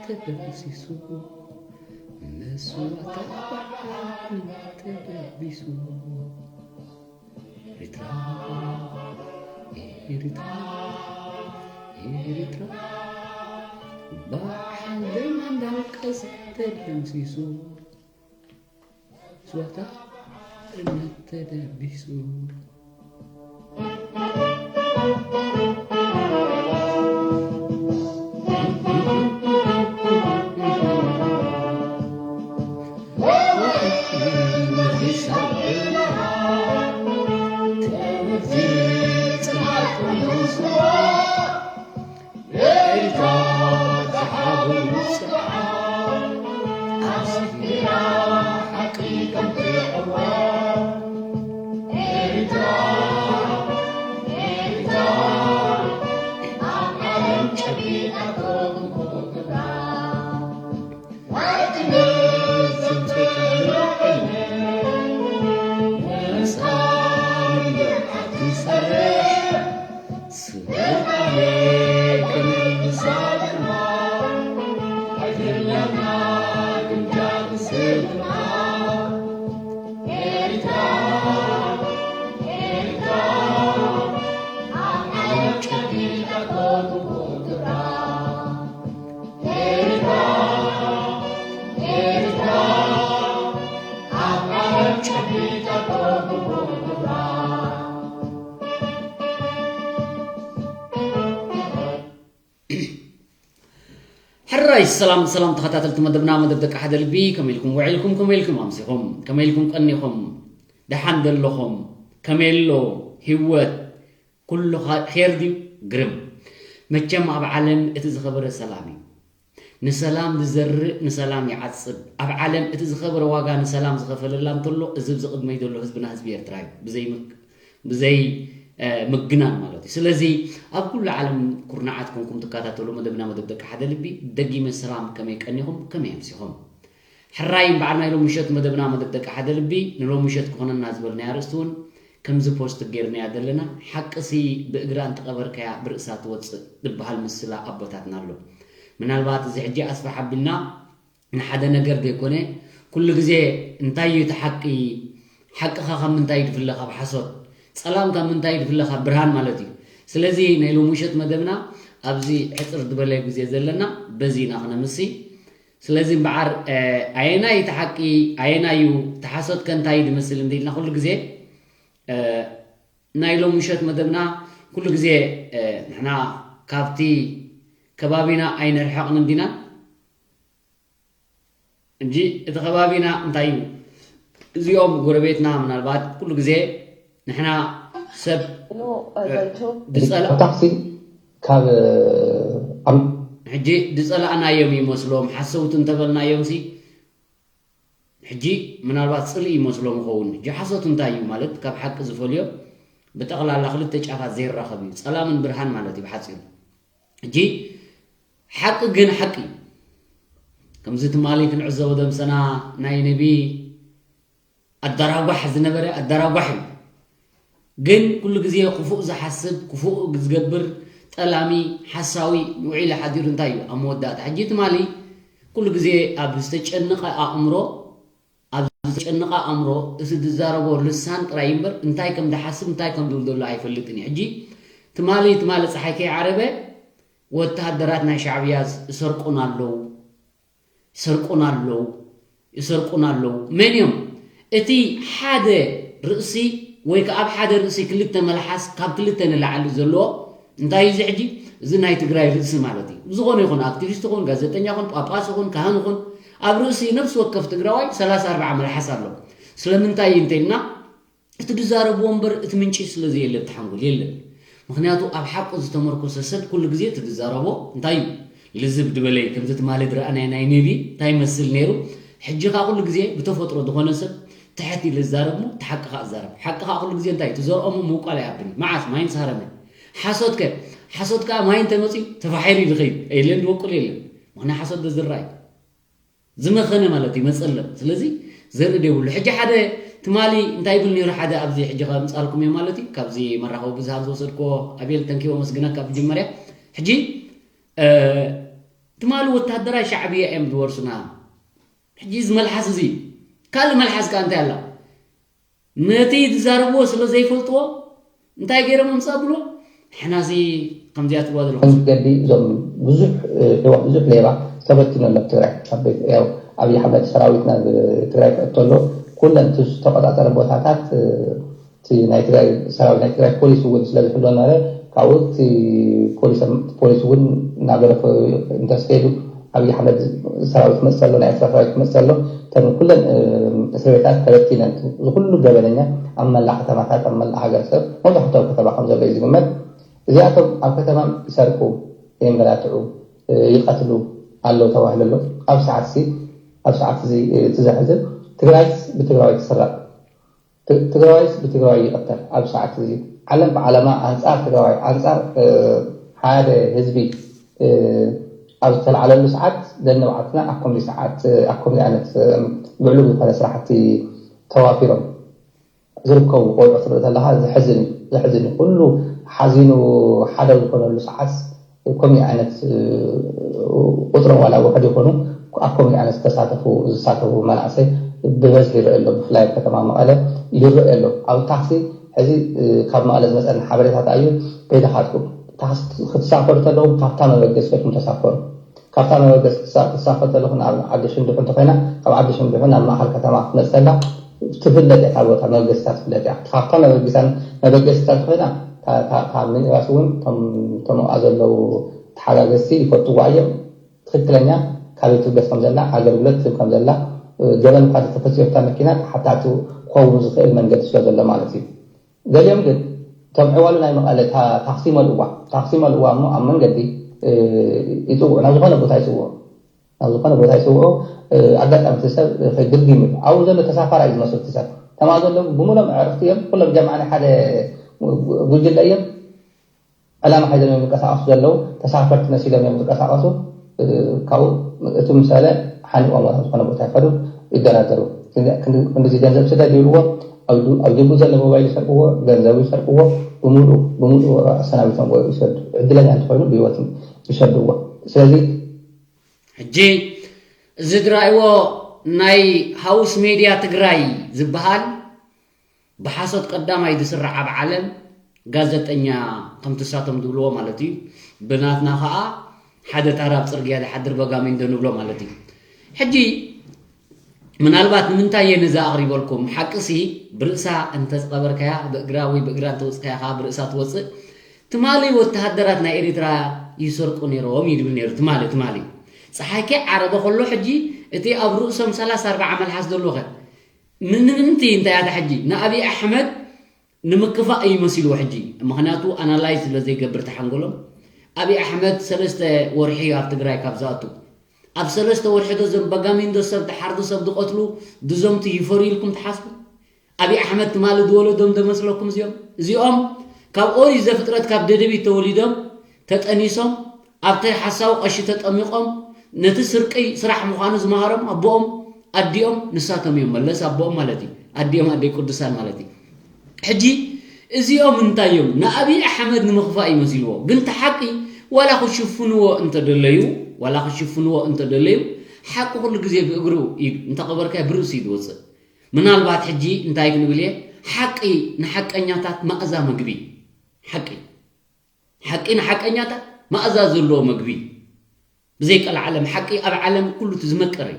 ተደምሲሱ፣ መስዋእታ ብሓዘን ተደቢሱ። ኤርትራ፣ ኤርትራ፣ ኤርትራ፣ ብሓዘን እንዳልቀሰ ተደምሲሱ። ጸወታ እምነት ተደቢሱ። ሕራይ ሰላም ሰላም ተኸታተልቲ መደብና፣ መደብ ደቂ ሓደ ልቢ፣ ከመይ ኢልኩም ውዒልኩም? ከመይ ኢልኩም ኣምሲኹም? ከመይ ኢልኩም ቀኒኹም? ደሓን ደለኹም? ከመይ ኣሎ ህይወት? ኩሉ ኸ-፣ ኼር ድዩ? ግርም። መቸም ኣብ ዓለም እቲ ዝኸበረ ሰላም እዩ። ንሰላም ዝዘርእ ንሰላም ይዓጽድ። ኣብ ዓለም እቲ ዝኸበረ ዋጋ ንሰላም ዝኸፈለላ እንተሎ፣ እዚ ኣብዚ ቅድመይ ዘሎ ህዝብና ህዝቢ ኤርትራ እዩ። ብዘይ ምክ-፣ ብዘይ፣ እ፣ ምግናን ማለት እዩ። ስለዚ ኣብ ኩሉ ዓለም ኩርናዓት ኮንኩም ትከታተሉ መደብና መደብ ደቂ ሓደ ልቢ፣ ደጊመ ሰላም፣ ከመይ ቀኒኹም? ከመይ ኣምሲኹም? ሕራይ እምበኣር ናይ ሎሚ ምሸት መደብና መደብ ደቂ ሓደ ልቢ ንሎሚ ምሸት ክኾነና ዝበልናዮ ኣርእስቲ እውን ከምዚ ፖስት ጌርናያ ዘለና፣ ሓቅሲ ብእግራ እንተቐበርካያ ብርእሳ ትወጽእ ዝበሃል ምስላ ኣቦታትና ኣሎ። ምናልባት እዚ ሕጂ ኣስፍሕ ኣቢልና ንሓደ ነገር ዘይኮነ፣ ኩሉ ግዜ እንታይ እዩ እቲ ሓቂ? ሓቅኻ ካብ ምንታይ ድፍለ ካብ ሓሶት? ጸላም ካብ ምንታይ ድፍለ ካብ ብርሃን ማለት እዩ። ስለዚ ናይ ሎሚ ምሸት መደብና ኣብዚ ሕጽር ዝበለ ግዜ ዘለና በዚ ኢና ክነምሲ። ስለዚ እምበዓር፣ እ፣ ኣየናይ እቲ ሓቂ? ኣየናይ እዩ እቲ ሓሶት ከ እንታይ እዩ ዝመስል እንዲልና ኩሉ ግዜ፣ እ፣ ናይ ሎሚ ምሸት መደብና ኩሉ ግዜ፣ እ፣ ንሕና ካብቲ ከባቢና ኣይንርሕቕን እንዲና። እንጂ እቲ ከባቢና እንታይ እዩ? እዚኦም ጎረቤትና ምናልባት ኩሉ ግዜ ንሕና ሰብ፣ እ፣ ድጸላ-፣ ታክሲ ካብ፣ እ፣ ኣም-፣ ሕጂ ድጸላእናዮም ይመስሎም፣ ሓሰውቲ እንተበልናዮም ሲ፣ ሕጂ ምናልባት ጽልኢ ይመስሎም ይኸውን። ሕጂ ሓሶት እንታይ እዩ ማለት? ካብ ሓቂ ዝፈልዮ ብጠቕላላ ክልተ ጫፋት ዘይራኸብ እዩ። ጸላምን ብርሃን ማለት እዩ ብሓጺሩ። ሕጂ ሓቂ ግን ሓቂ እዩ። ከምዚ ትማሊ ክንዕዘቦ ዘምሰና ናይ ነቢ ኣደራጓሕ ዝነበረ ኣደራጓሕ እዩ። ግን ኩሉ ግዜ ክፉእ ዝሓስብ፣ ክፉእ ዝገብር፣ ጠላሚ፣ ሓሳዊ ውዒሉ ሓዲሩ እንታይ እዩ ኣብ መወዳእታ? ሕጂ ትማሊ ኩሉ ግዜ ኣብ ዝተጨነቐ ኣእምሮ፣ ኣብ ዝተጨነቐ ኣእምሮ እቲ ዝዛረቦ ልሳን ጥራይ እምበር እንታይ ከም ዝሓስብ እንታይ ከም ዝብል ዘሎ ኣይፈልጥን እዩ። ሕጂ ትማሊ፣ ትማሊ ጸሓይ ከይዓረበ ወተሃደራት ናይ ሻዕብያ ይሰርቁና ኣለዉ፣ ይሰርቁና ኣለዉ፣ ይሰርቁና ኣለዉ። መን እዮም? እቲ ሓደ ርእሲ ወይ ከኣ ኣብ ሓደ ርእሲ ክልተ መልሓስ ካብ ክልተ ንላዕሊ ዘለዎ እንታይ እዩ እዚ ሕጂ? እዚ ናይ ትግራይ ርእሲ ማለት እዩ። ዝኾነ ይኹን ኣክቲቪስት ይኹን፣ ጋዜጠኛ ይኹን፣ ጳጳስ ይኹን፣ ካህን ይኹን፣ ኣብ ርእሲ ነፍሲ ወከፍ ትግራዋይ ሰላሳ ኣርብዓ መልሓስ ኣሎ። ስለምንታይ እዩ እንተኢልና፣ እቲ ዝዛረብዎ እምበር እቲ ምንጪ ስለ ዘየለ እቲ ሓንጎል የለን። ምኽንያቱ ኣብ ሓቁ ዝተመርኮሰ ሰብ ኩሉ ግዜ እቲ ዝዛረቦ እንታይ እዩ? ልዝብ ድበለይ፣ ከምዚ ትማሊ ዝረኣናዮ ናይ ነቢ እንታይ ይመስል ነይሩ? ሕጂ ኸኣ ኩሉ ግዜ ብተፈጥሮ ዝኾነ ሰብ ትሕት ኢለ ዝዛረብ እሞ እቲ ሓቂ ኸኣ ዝዛረብ። ሓቂ ኸኣ ኩሉ ግዜ እንታይ እዩ? እቲ ዘርኦሞ ምውቃል ኣይሃብን እዩ። መዓስ? ማይ ምስ ሃረመ። ሓሶት ከ? ሓሶት ከኣ ማይ እንተመፅዩ ተፋሒሩ እዩ ዝኸይድ። የለን፣ ዝወቅል የለን። ምኽንያት ሓሶት ዝዝራእ እዩ። ዝመኸነ ማለት እዩ፣ መጸለም። ስለዚ ዘርኢ ዘይብሉ። ሕጂ ሓደ ትማሊ እንታይ ይብል ነይሩ? ሓደ ኣብዚ ሕጂ ከምጻልኩም እየ ማለት እዩ፣ ካብዚ መራኸቢ ብዙሃን ዝወሰድክዎ። ኣቤል፣ ተንኪቦ መስግነካ ብመጀመርያ። ሕጂ፣ እ፣ ትማሊ ወታደራይ ሻዕብያ እዮም ዝወርሱና። ሕጂ እዚ መልሓስ እዚ ካልእ መልሓስ ከኣ እንታይ ኣላ? ነቲ ዝዛረብዎ ስለ ዘይፈልጥዎ እንታይ ገይሮም ኣምፅእ ኣብልዎ? ንሕናሲ ከምዚኣ ትብልዋ ዘለኹም። መንገዲ እዞም ብዙሕ እ፣ ሌባ፣ ብዙሕ ሌባ ተበቲኑ ኣሎ ኣብ ትግራይ። ኣብ ቤት ያው ኣብይ ኣሕመድ ሰራዊት ናብ ትግራይ ክእቶ ኣሎ። ኩለን እቲ ዝተቆፃፀረ ቦታታት እ፣ እቲ ናይ ትግራይ ሰራዊት ናይ ትግራይ ፖሊስ እውን ስለ ዝሕሎ ነበረ። ካብኡ እቲ ፖሊስ ፖሊስ እውን እናገደፎ እንተስከይዱ ኣብይ ኣሕመድ ሰራዊት ክመፅእ ኣሎ፣ ናይ ኤርትራ ሰራዊት ክመፅእ ኣሎ። እተን ኩለን እ፣ እስር ቤታት ተበቲነን እዚ ኩሉ ገበነኛ ኣብ መላእ ከተማታት ኣብ መላእ ሃገር ሰብ መብዛሕትኡ ኣብ ከተማ ከም ዘሎ እዩ ዝግመት። እዚኣቶም ኣብ ከተማ ይሰርቁ፣ የንገላትዑ፣ እ፣ ይቐትሉ ኣለዉ ተባሂሉ ኣሎ። ኣብ ሰዓት እዚ ኣብ ሰዓት እዚ እ፣ እቲ ዘሕዝን ትግራይስ ብትግራዋይ ትስረቕ። ት- ትግራዋይስ ብትግራዋይ ይቕተል። ኣብ ሰዓት እዚ ዓለም ብዓለማ ኣንጻር ትግራዋይ ኣንጻር እ፣ ሓደ ህዝቢ እ፣ ኣብ ዝተላዕለሉ ሰዓት ደንባዕትና ኣብ ከምዚ ሰዓት እ፣ ኣብ ከምዚ ዓይነት እ፣ ብዕሉግ ዝኾነ ስራሕቲ ተዋፊሮም ዝርከቡ ቆልዑ ትርኢ ከለኻ ዘሕዝን እዩ። ዘሕዝን እዩ። ኩሉ ሓዚኑ ሓደ ዝኾነሉ ሰዓት ከምኡ ዓይነት ቁፅሮም ዋላ ውሕድ ይኾኑ ኣብ ከምኡ ዓይነት ዝተሳተፉ ዝሳተፉ መናእሰይ ብበዝሒ ይረአ ኣሎ። ብፍላይ ኣብ ከተማ መቐለ ይረአ ኣሎ። ኣብ ታክሲ ሕዚ ካብ መቐለ ዝመፀኒ ሓበሬታት እዩ ከይደኻትኩም ታክሲ ክትሳፈሩ ከለኹም ካብታ መበገሲ ኮይኩም ተሳፈሩ። ካብታ መበገሲ ክትሳፈር ከለኹ ናብ ዓዲ ሽንድሑ እንተኾይና ካብ ዓዲ ሽንድሑ ናብ ማእኸል ከተማ ክትመፅእ ከላ ትፍለጥ እያ። ካብ ቦታ መበገሲታ ትፍለጥ እያ። ካብታ መበገሲታ መበገሲታ እንተኾይና ካብ ሚኒባስ እውን እቶም ኣብኣ ዘለዉ ተሓጋገዝቲ ይፈልጥዋ እዮም። ትኽክለኛ ካበይ ትብገስ ከም ዘላ ኣገልግሎት ትህብ ከም ዘላ ገበን እኳ ተፈፂሙታ መኪና ተሓታቲ ክኸውን ዝኽእል መንገዲ ስለ ዘሎ ማለት እዩ። ገሊኦም ግን እቶም ዕዋሉ ናይ መቐለ ታክሲ ይመልእዋ ታክሲ ይመልእዋ እሞ ኣብ መንገዲ ይፅውዑ ናብ ዝኾነ ቦታ ይፅውዑ ናብ ዝኾነ ቦታ ይፅውዑ ኣጋጣሚ እቲ ሰብ ከይግልግም እዩ ኣብኡ ዘሎ ተሳፋራይ ዝመስሉ እቲ ሰብ ተማ ዘሎ ብምሎም ዕርፍቲ እዮም ኩሎም ጀምዓ ናይ ሓደ ጉጅለ እዮም ዕላማ ሒዞም እዮም ዝንቀሳቐሱ ዘለዉ ተሳፈርቲ መሲሎም እዮም ዝንቀሳቐሱ ካብኡ እቲ ምሳለ ሓኒቖም ናብ ዝኾነ ቦታ ይኸዱ ይደራደሩ ክንድዚ ገንዘብ ስደድ ይብልዎ ኣብ ጅቡ ዘሎ ሞባይል ይሰርቅዎ ገንዘቡ ይሰርቅዎ ብምሉ ብምሉ ኣሰናቢቶም ይሰዱ ዕድለኛ እንተኮይኑ ብህይወት ይሰድዎ ስለዚ ሕጂ እዚ ዝረኣይዎ ናይ ሃውስ ሜድያ ትግራይ ዝበሃል ብሓሶት ቀዳማይ ዝስራዕ ኣብ ዓለም ጋዘጠኛ ከምትሳቶም ዝብልዎ ማለት እዩ ብናትና ከዓ ሓደ ታራ ኣብ ፅርግያ ዝሓድር በጋሚንዶ ንብሎ ማለት እዩ ሕጂ ምናልባት ንምንታይ እየ ነዚ ኣቕሪበልኩም ሓቅሲ ብርእሳ እንተዝቐበርካያ ብእግራ ወይ ብእግራ እንተወፅካያ ከዓ ብርእሳ ትወፅእ ትማሊ ወተሃደራት ናይ ኤሪትራ ይሰርቁ ነይሮም እዩ ዝብል ነይሩ ትማሊ ትማሊ ፀሓይከ ዓረበ ከሎ ሕጂ እቲ ኣብ ርእሶም ሰላሳ ኣርባዓ መልሓስ ዘሎኸ ንምንቲ እንታይ ኣታ ሕጂ ንኣብይ ኣሕመድ ንምክፋእ እዩ መሲልዎ ሕጂ ምክንያቱ ኣናላይዝ ስለ ዘይገብር ተሓንጎሎም ኣብይ ኣሕመድ ሰለስተ ወርሒ ኣብ ትግራይ ካብ ዝኣቱ ኣብ ሰለስተ ወርሒ ዶ ዘም በጋሚንዶ ሰብ ድሓርዱ ሰብ ዝቐትሉ ድዞምቲ ይፈሩ ኢልኩም ትሓስቡ ኣብይ ኣሕመድ ትማሊ ዝወለዶም ዶ መስለኩም እዚኦም እዚኦም ካብ ኦሪት ዘፍጥረት ካብ ደደቢት ተወሊዶም ተጠኒሶም ኣብቲ ሓሳዊ ቀሺ ተጠሚቖም ነቲ ስርቂ ስራሕ ምዃኑ ዝመሃሮም ኣቦኦም ኣዲኦም ንሳቶም እዮም መለስ ኣቦኦም ማለት እዩ ኣዲኦም ኣደይ ቅዱሳን ማለት እዩ ሕጂ እዚኦም እንታይ እዮም ንኣብይ ኣሕመድ ንምኽፋእ ይመሲልዎ ግን ተሓቂ ዋላ ክሽፍንዎ እንተደለዩ ዋላ ክሽፍንዎ እንተደለዩ ሓቂ ኩሉ ግዜ ብእግሩ እዩ እንተቐበርካዮ ብርእሱ እዩ ዝወፅእ ምናልባት ሕጂ እንታይ ክንብል እየ ሓቂ ንሓቀኛታት ማእዛ መግቢ ሓቂ ሓቂ ንሓቀኛታት ማእዛ ዘለዎ መግቢ ብዘይቀልዓለም ሓቂ ኣብ ዓለም ኩሉ እቲ ዝመቀረ እዩ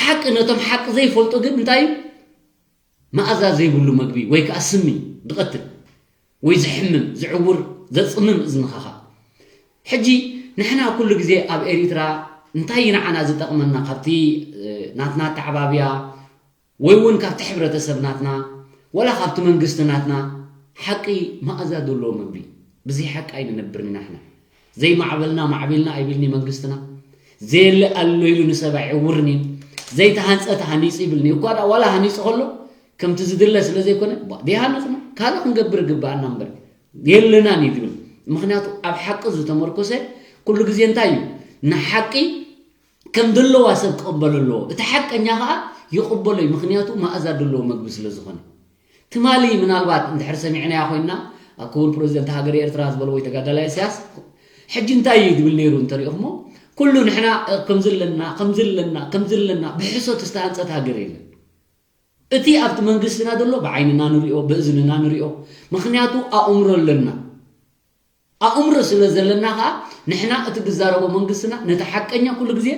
ሓቂ ነቶም ሓቂ ዘይፈልጡ ግን እንታይ እዩ ማእዛ ዘይብሉ መግቢ ወይ ከዓ ስሚ ዝቐትል ወይ ዝሕምም ዝዕውር ዘፅምም እዝንኻኻ ሕጂ ንሕና ኩሉ ግዜ ኣብ ኤሪትራ እንታይ ንዓና ዝጠቕመና ካብቲ ናትና ኣተዓባብያ ወይ እውን ካብቲ ሕብረተሰብ ናትና ወላ ካብቲ መንግስቲ ናትና ሓቂ መኣዛ ዘለዎ ምግቢ ብዘይ ሓቂ ኣይንነብርን ኢና ሕና ዘይማዕበልና ማዕቢልና ኣይብልኒ መንግስትና ዘየለ ኣሎ ኢሉ ንሰብ ኣይዕውርን እዩ ዘይተሃንፀ ተሃኒፁ ይብልኒ እኳ ዳ ዋላ ሃኒፁ ከሎ ከምቲ ዝድለ ስለ ዘይኮነ ባ- ዘይሃነፅና ካልእ ክንገብር ግባኣና እምበር የለናን እዩ ዝብል ምክንያቱ ኣብ ሓቂ ዝተመርኮሰ ኩሉ ግዜ እንታይ እዩ ንሓቂ ከም ዘለዋ ሰብ ክቕበሎ ኣለዎ እቲ ሓቀኛ ከዓ ይቕበሎ እዩ ምክንያቱ መኣዛ ዘለዎ መግቢ ስለ ዝኾነ ትማሊ ምናልባት እንድሕር ሰሚዕናያ ኮይንና ኣብ ክቡር ፕሬዚደንት ሃገር ኤርትራ ዝበልዎ ተጋዳላይ እስያስ ሕጂ እንታይ እዩ ዝብል ነይሩ እንተሪእኹሞ፣ ኩሉ ንሕና ከምዚ ኣለና ከምዚ ኣለና ከምዚ ኣለና፣ ብሕሶት ዝተሃንፀት ሃገር የለን። እቲ ኣብቲ መንግስትና ዘሎ ብዓይንና ንሪኦ፣ ብእዝንና ንሪኦ። ምኽንያቱ ኣእምሮ ኣለና። ኣእምሮ ስለ ዘለና ከዓ ንሕና እቲ ዝዛረቦ መንግስትና ነቲ ሓቀኛ ኩሉ ግዜ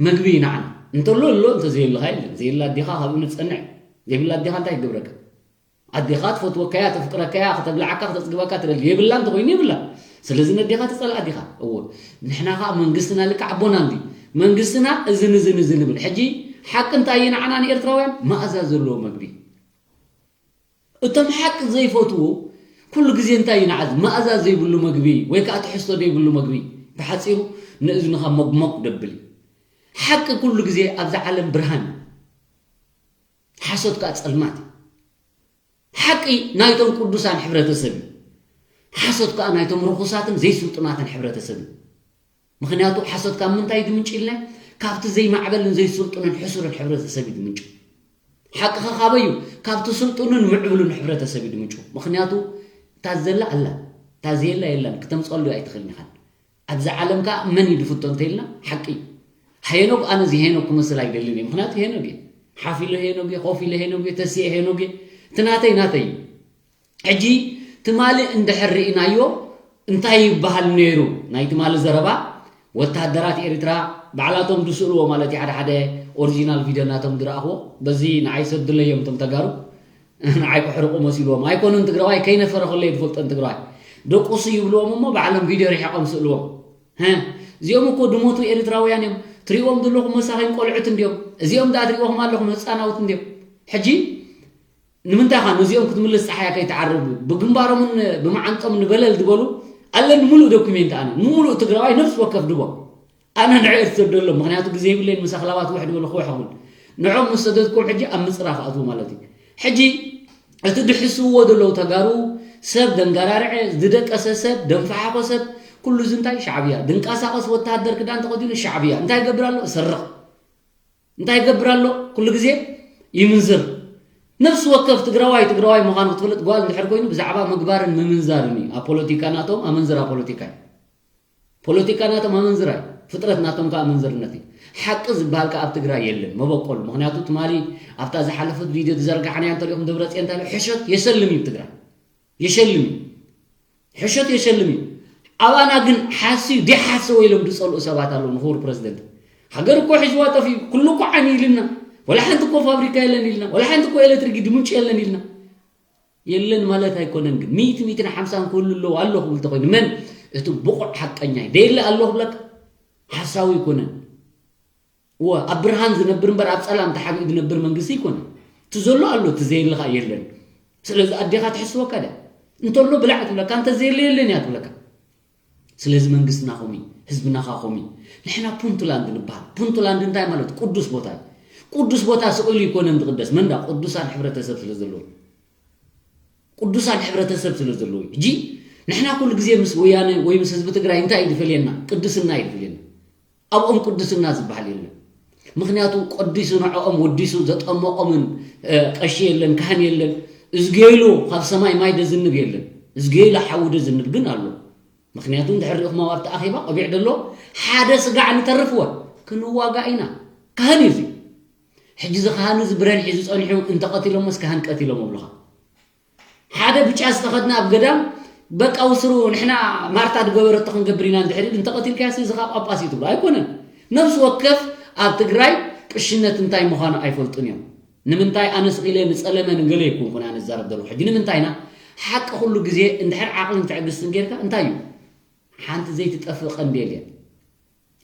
መግቢ ይንዓና። እንተሎ ኣሎ፣ እንተዘየሎ ከዓ የለን። ዘየላ ኣዴኻ ካብኡ ንፀንዕ፣ ዘይብላ ኣዴኻ እንታይ ክገብረካ? ኣዴኻ ትፈትወካያ፣ ተፍቅረካያ፣ ከተብልዓካ፣ ከተፅግበካ ትደሊ። የብላ እንተኮይኑ የብላ። ስለዚ ነዴኻ ትፀልኣ ዲኻ? እወ። ንሕና ከዓ መንግስትና ልክዕ ኣቦና እንዲ መንግስትና እዝን እዝን እዝን ንብል። ሕጂ ሓቂ እንታይ እዩ ንዓና ንኤርትራውያን? መኣዛ ዘለዎ መግቢ። እቶም ሓቂ ዘይፈትዉ ኩሉ ግዜ እንታይ እዩ ንዓዚ? መኣዛ ዘይብሉ መግቢ ወይ ከዓ ትሕዝቶ ዘይብሉ መግቢ። ብሓፂሩ ንእዝንኻ ሞግሞግ ደብል እዩ። ሓቂ ኩሉ ግዜ ኣብዛ ዓለም ብርሃን እዩ። ሓሶት ከዓ ጸልማት እዩ። ሓቂ ናይቶም ቅዱሳን ሕብረተሰብ እዩ። ሓሶት ከዓ ናይቶም ርኹሳትን ዘይስልጡናትን ሕብረተሰብ እዩ። ምኽንያቱ ሓሶት ካብ ምንታይ እዩ ዝምንጭ ኢልና? ካብቲ ዘይማዕበልን ዘይስልጡንን ሕሱርን ሕብረተሰብ እዩ ዝምንጭ። ሓቂ ኸ ካበይ እዩ? ካብቲ ስልጡንን ምዕብሉን ሕብረተሰብ እዩ ዝምንጩ። ምኽንያቱ እታ ዘላ ኣላ፣ እታ ዘየላ የላን፣ ክተምፀሉ ኣይትኽእልን ኢኻን። ኣብዚ ዓለም ከኣ መን እዩ ዝፍቶ እንተኢልና ሓቂ እዩ። ሄኖግ፣ ኣነ እዚ ሄኖግ ክመስል ኣይደልን እየ። ምኽንያቱ ሄኖግ እየ። ሓፍ ኢለ ሄኖግ እየ፣ ኮፍ ኢለ ሄኖግ እየ፣ ተሲኤ ሄኖግ እየ። እቲ ናተይ ናተይ እዩ። ሕጂ ትማሊ እንድሕር ርኢናዮ እንታይ ይበሃል ነይሩ? ናይ ትማሊ ዘረባ ወታደራት ኤርትራ ባዕላቶም ዝስእልዎ ማለት እዩ። ሓደ ሓደ ኦሪጂናል ቪድዮ ናቶም ዝረኣኽዎ በዚ ንዓይ ሰድለዮም እቶም ተጋሩ ንዓይ ክሕርቑ መሲልዎም ኣይኮኑን። ትግራዋይ ከይነፈረ ከሎ እዩ ዝፈልጦን ትግራዋይ ደቁሱ ይብልዎም እሞ ባዕሎም ቪድዮ ርሒቖም ስእልዎም። ሀ፣ እዚኦም እኮ ድሞቱ ኤርትራውያን እዮም። ትሪእዎም ዘለኹም መሳኺን ቆልዑት እንዲዮም። እዚኦም ደኣ ትሪእዎም ኣለኹም ህፃናውት እንዲዮም። ሕጂ ንምንታይ ኻ ነዚኦም ክትምልስ ፀሓያ ከይትዓርብ ብግንባሮምን ብመዓንጦም ንበለል ዝበሉ ኣለኒ። ሙሉእ ዶኩሜንት ኣነ ንሙሉእ ትግራዋይ ነፍሲ ወከፍ ድቦ ኣነ ንዕኦም ዝሰደሎም፣ ምኽንያቱ ግዜ የብለይን፣ ምስ ኣኽላባት ውሕ ዝበለ ክውሕ ክብል። ንዕኦም ምስ ሰደድኩም ሕጂ ኣብ ምፅራፍ ኣትዉ ማለት እዩ። ሕጂ እቲ ድሕስዎ ዘለዉ ተጋሩ ሰብ ደንጋራርዐ፣ ዝደቀሰ ሰብ፣ ደንፈሓኾ ሰብ፣ ኩሉ እዚ እንታይ? ሻዕብያ። ድንቀሳቐስ ወተሃደር ክዳን ተኸዲኑ ሻዕብያ። እንታይ ይገብር ኣሎ? እሰርቕ። እንታይ ይገብር ኣሎ? ኩሉ ግዜ ይምንዝር። ነፍሲ ወከፍ ትግራዋይ ትግራዋይ ምዃኑ ክትፈልጥ ጓል እንድሕር ኮይኑ ብዛዕባ ምግባርን ምምንዛርን እዩ። ኣብ ፖለቲካ ናቶም ኣመንዝራ ፖለቲካ እዩ። ፖለቲካ ናቶም ኣመንዝራ እዩ። ፍጥረት ናቶም ከዓ ኣመንዝርነት እዩ። ሓቂ ዝበሃል ከዓ ኣብ ትግራይ የለን። መበቆል። ምኽንያቱ ትማሊ ኣብታ ዝሓለፈት ቪድዮ ዝዘርጋሕናያ እንተሪኹም ደብረፅዮን እንታይ ኢሉ? ሕሸት የሸልም እዩ ትግራይ። የሸልም እዩ። ሕሸት የሸልም እዩ። ኣባና ግን ሓስዩ ደይሓሰቦ ኢሎም ዝፀልኡ ሰባት ኣለዉ። ንክቡር ፕረዚደንት ሃገር እኮ ሒዝዋ ጠፊኡ። ኩሉ እኮ ዓንዩ ኢልና። ወላ ሓንቲ እኮ ፋብሪካ የለን ኢልና። ወላ ሓንቲ እኮ ኤሌክትሪክ ድምንጭ የለን ኢልና። የለን ማለት ኣይኮነን፣ ግን ሚእቲ ሚእትን ሓምሳን ክህሉ ኣለዎ ኣሎ ክብል ተኮይኑ መን እቲ ብቑዕ ሓቀኛ እዩ? ደየለ ኣሎ ክብለካ ሓሳዊ ኣይኮነን። እወ፣ ኣብ ብርሃን ዝነብር እምበር ኣብ ጸላም ተሓቢኡ ዝነብር መንግስቲ ኣይኮነን። እቲ ዘሎ ኣሎ፣ እቲ ዘየለ ኸኣ የለን። ስለዚ ኣዴኻ ትሕስወካ ድያ? እንተሎ ብላዕ ትብለካ፣ እንተ ዘየለ የለን እያ ትብለካ። ስለዚ መንግስትና ከምኡ እዩ፣ ህዝብና ኸኣ ከምኡ እዩ። ንሕና ፑንትላንድ ንበሃል። ፑንትላንድ እንታይ ማለት? ቅዱስ ቦታ እዩ። ቅዱስ ቦታ ስቕ ኢሉ ኣይኮነን ዝቕደስ። መን ዳ? ቅዱሳን ሕብረተሰብ ስለ ዘለዉ። ቅዱሳን ሕብረተሰብ ስለ ዘለዉ እዩ። ሕጂ ንሕና ኩሉ ግዜ ምስ ወያነ ወይ ምስ ህዝቢ ትግራይ እንታይ እዩ ዝፈልየና? ቅድስና እዩ ዝፈልየና። ኣብኦም ቅድስና ዝበሃል የለን። ምኽንያቱ ቀዲሱ ንዕኦም ወዲሱ ዘጠመቖምን፣ እ፣ ቀሺ የለን፣ ካህን የለን። እዝጌሉ ካብ ሰማይ ማይ ደዝንብ የለን። እዝጌሉ ሓዊ ደዝንብ ግን ኣሎ። ምኽንያቱ እንድሕር ሪእኹም ኣብቲ ኣኼባ ቆቢዕ ደሎ ሓደ ስጋዕ ንተርፍወ ክንዋጋእ ኢና። ካህን እዩ እዚ። ሕጂ እዚ ካህን እዚ ብረን ሒዙ ጸኒሑ እንተቐቲሎሞስ ካህን ቀቲሎም ኣብሉኻ። ሓደ ብጫ ዝተኸድነ ኣብ ገዳም በቃ ውስሩ ንሕና ማርታ ዝገበረቶ ክንገብር ኢና እንድሕር ኢሉ እንተቐቲልካዮስ እዚ ኻብ ጳጳስ እዩ ትብሎ? ኣይኮነን። ነፍሲ ወከፍ ኣብ ትግራይ ቅሽነት እንታይ ምዃኑ ኣይፈልጡን እዮም። ንምንታይ ኣነ ስቕ ኢለ ንጸለመ ንገለ ኣይኮንኩን ኣነ ዝዛረብ ዘለኹ። ሕጂ ንምንታይ ኢና ሓቂ ኩሉ ግዜ እንድሕር ዓቕልን ትዕግስትን ጌርካ እንታይ እዩ? ሓንቲ ዘይትጠፍእ ቀንዴል እያ።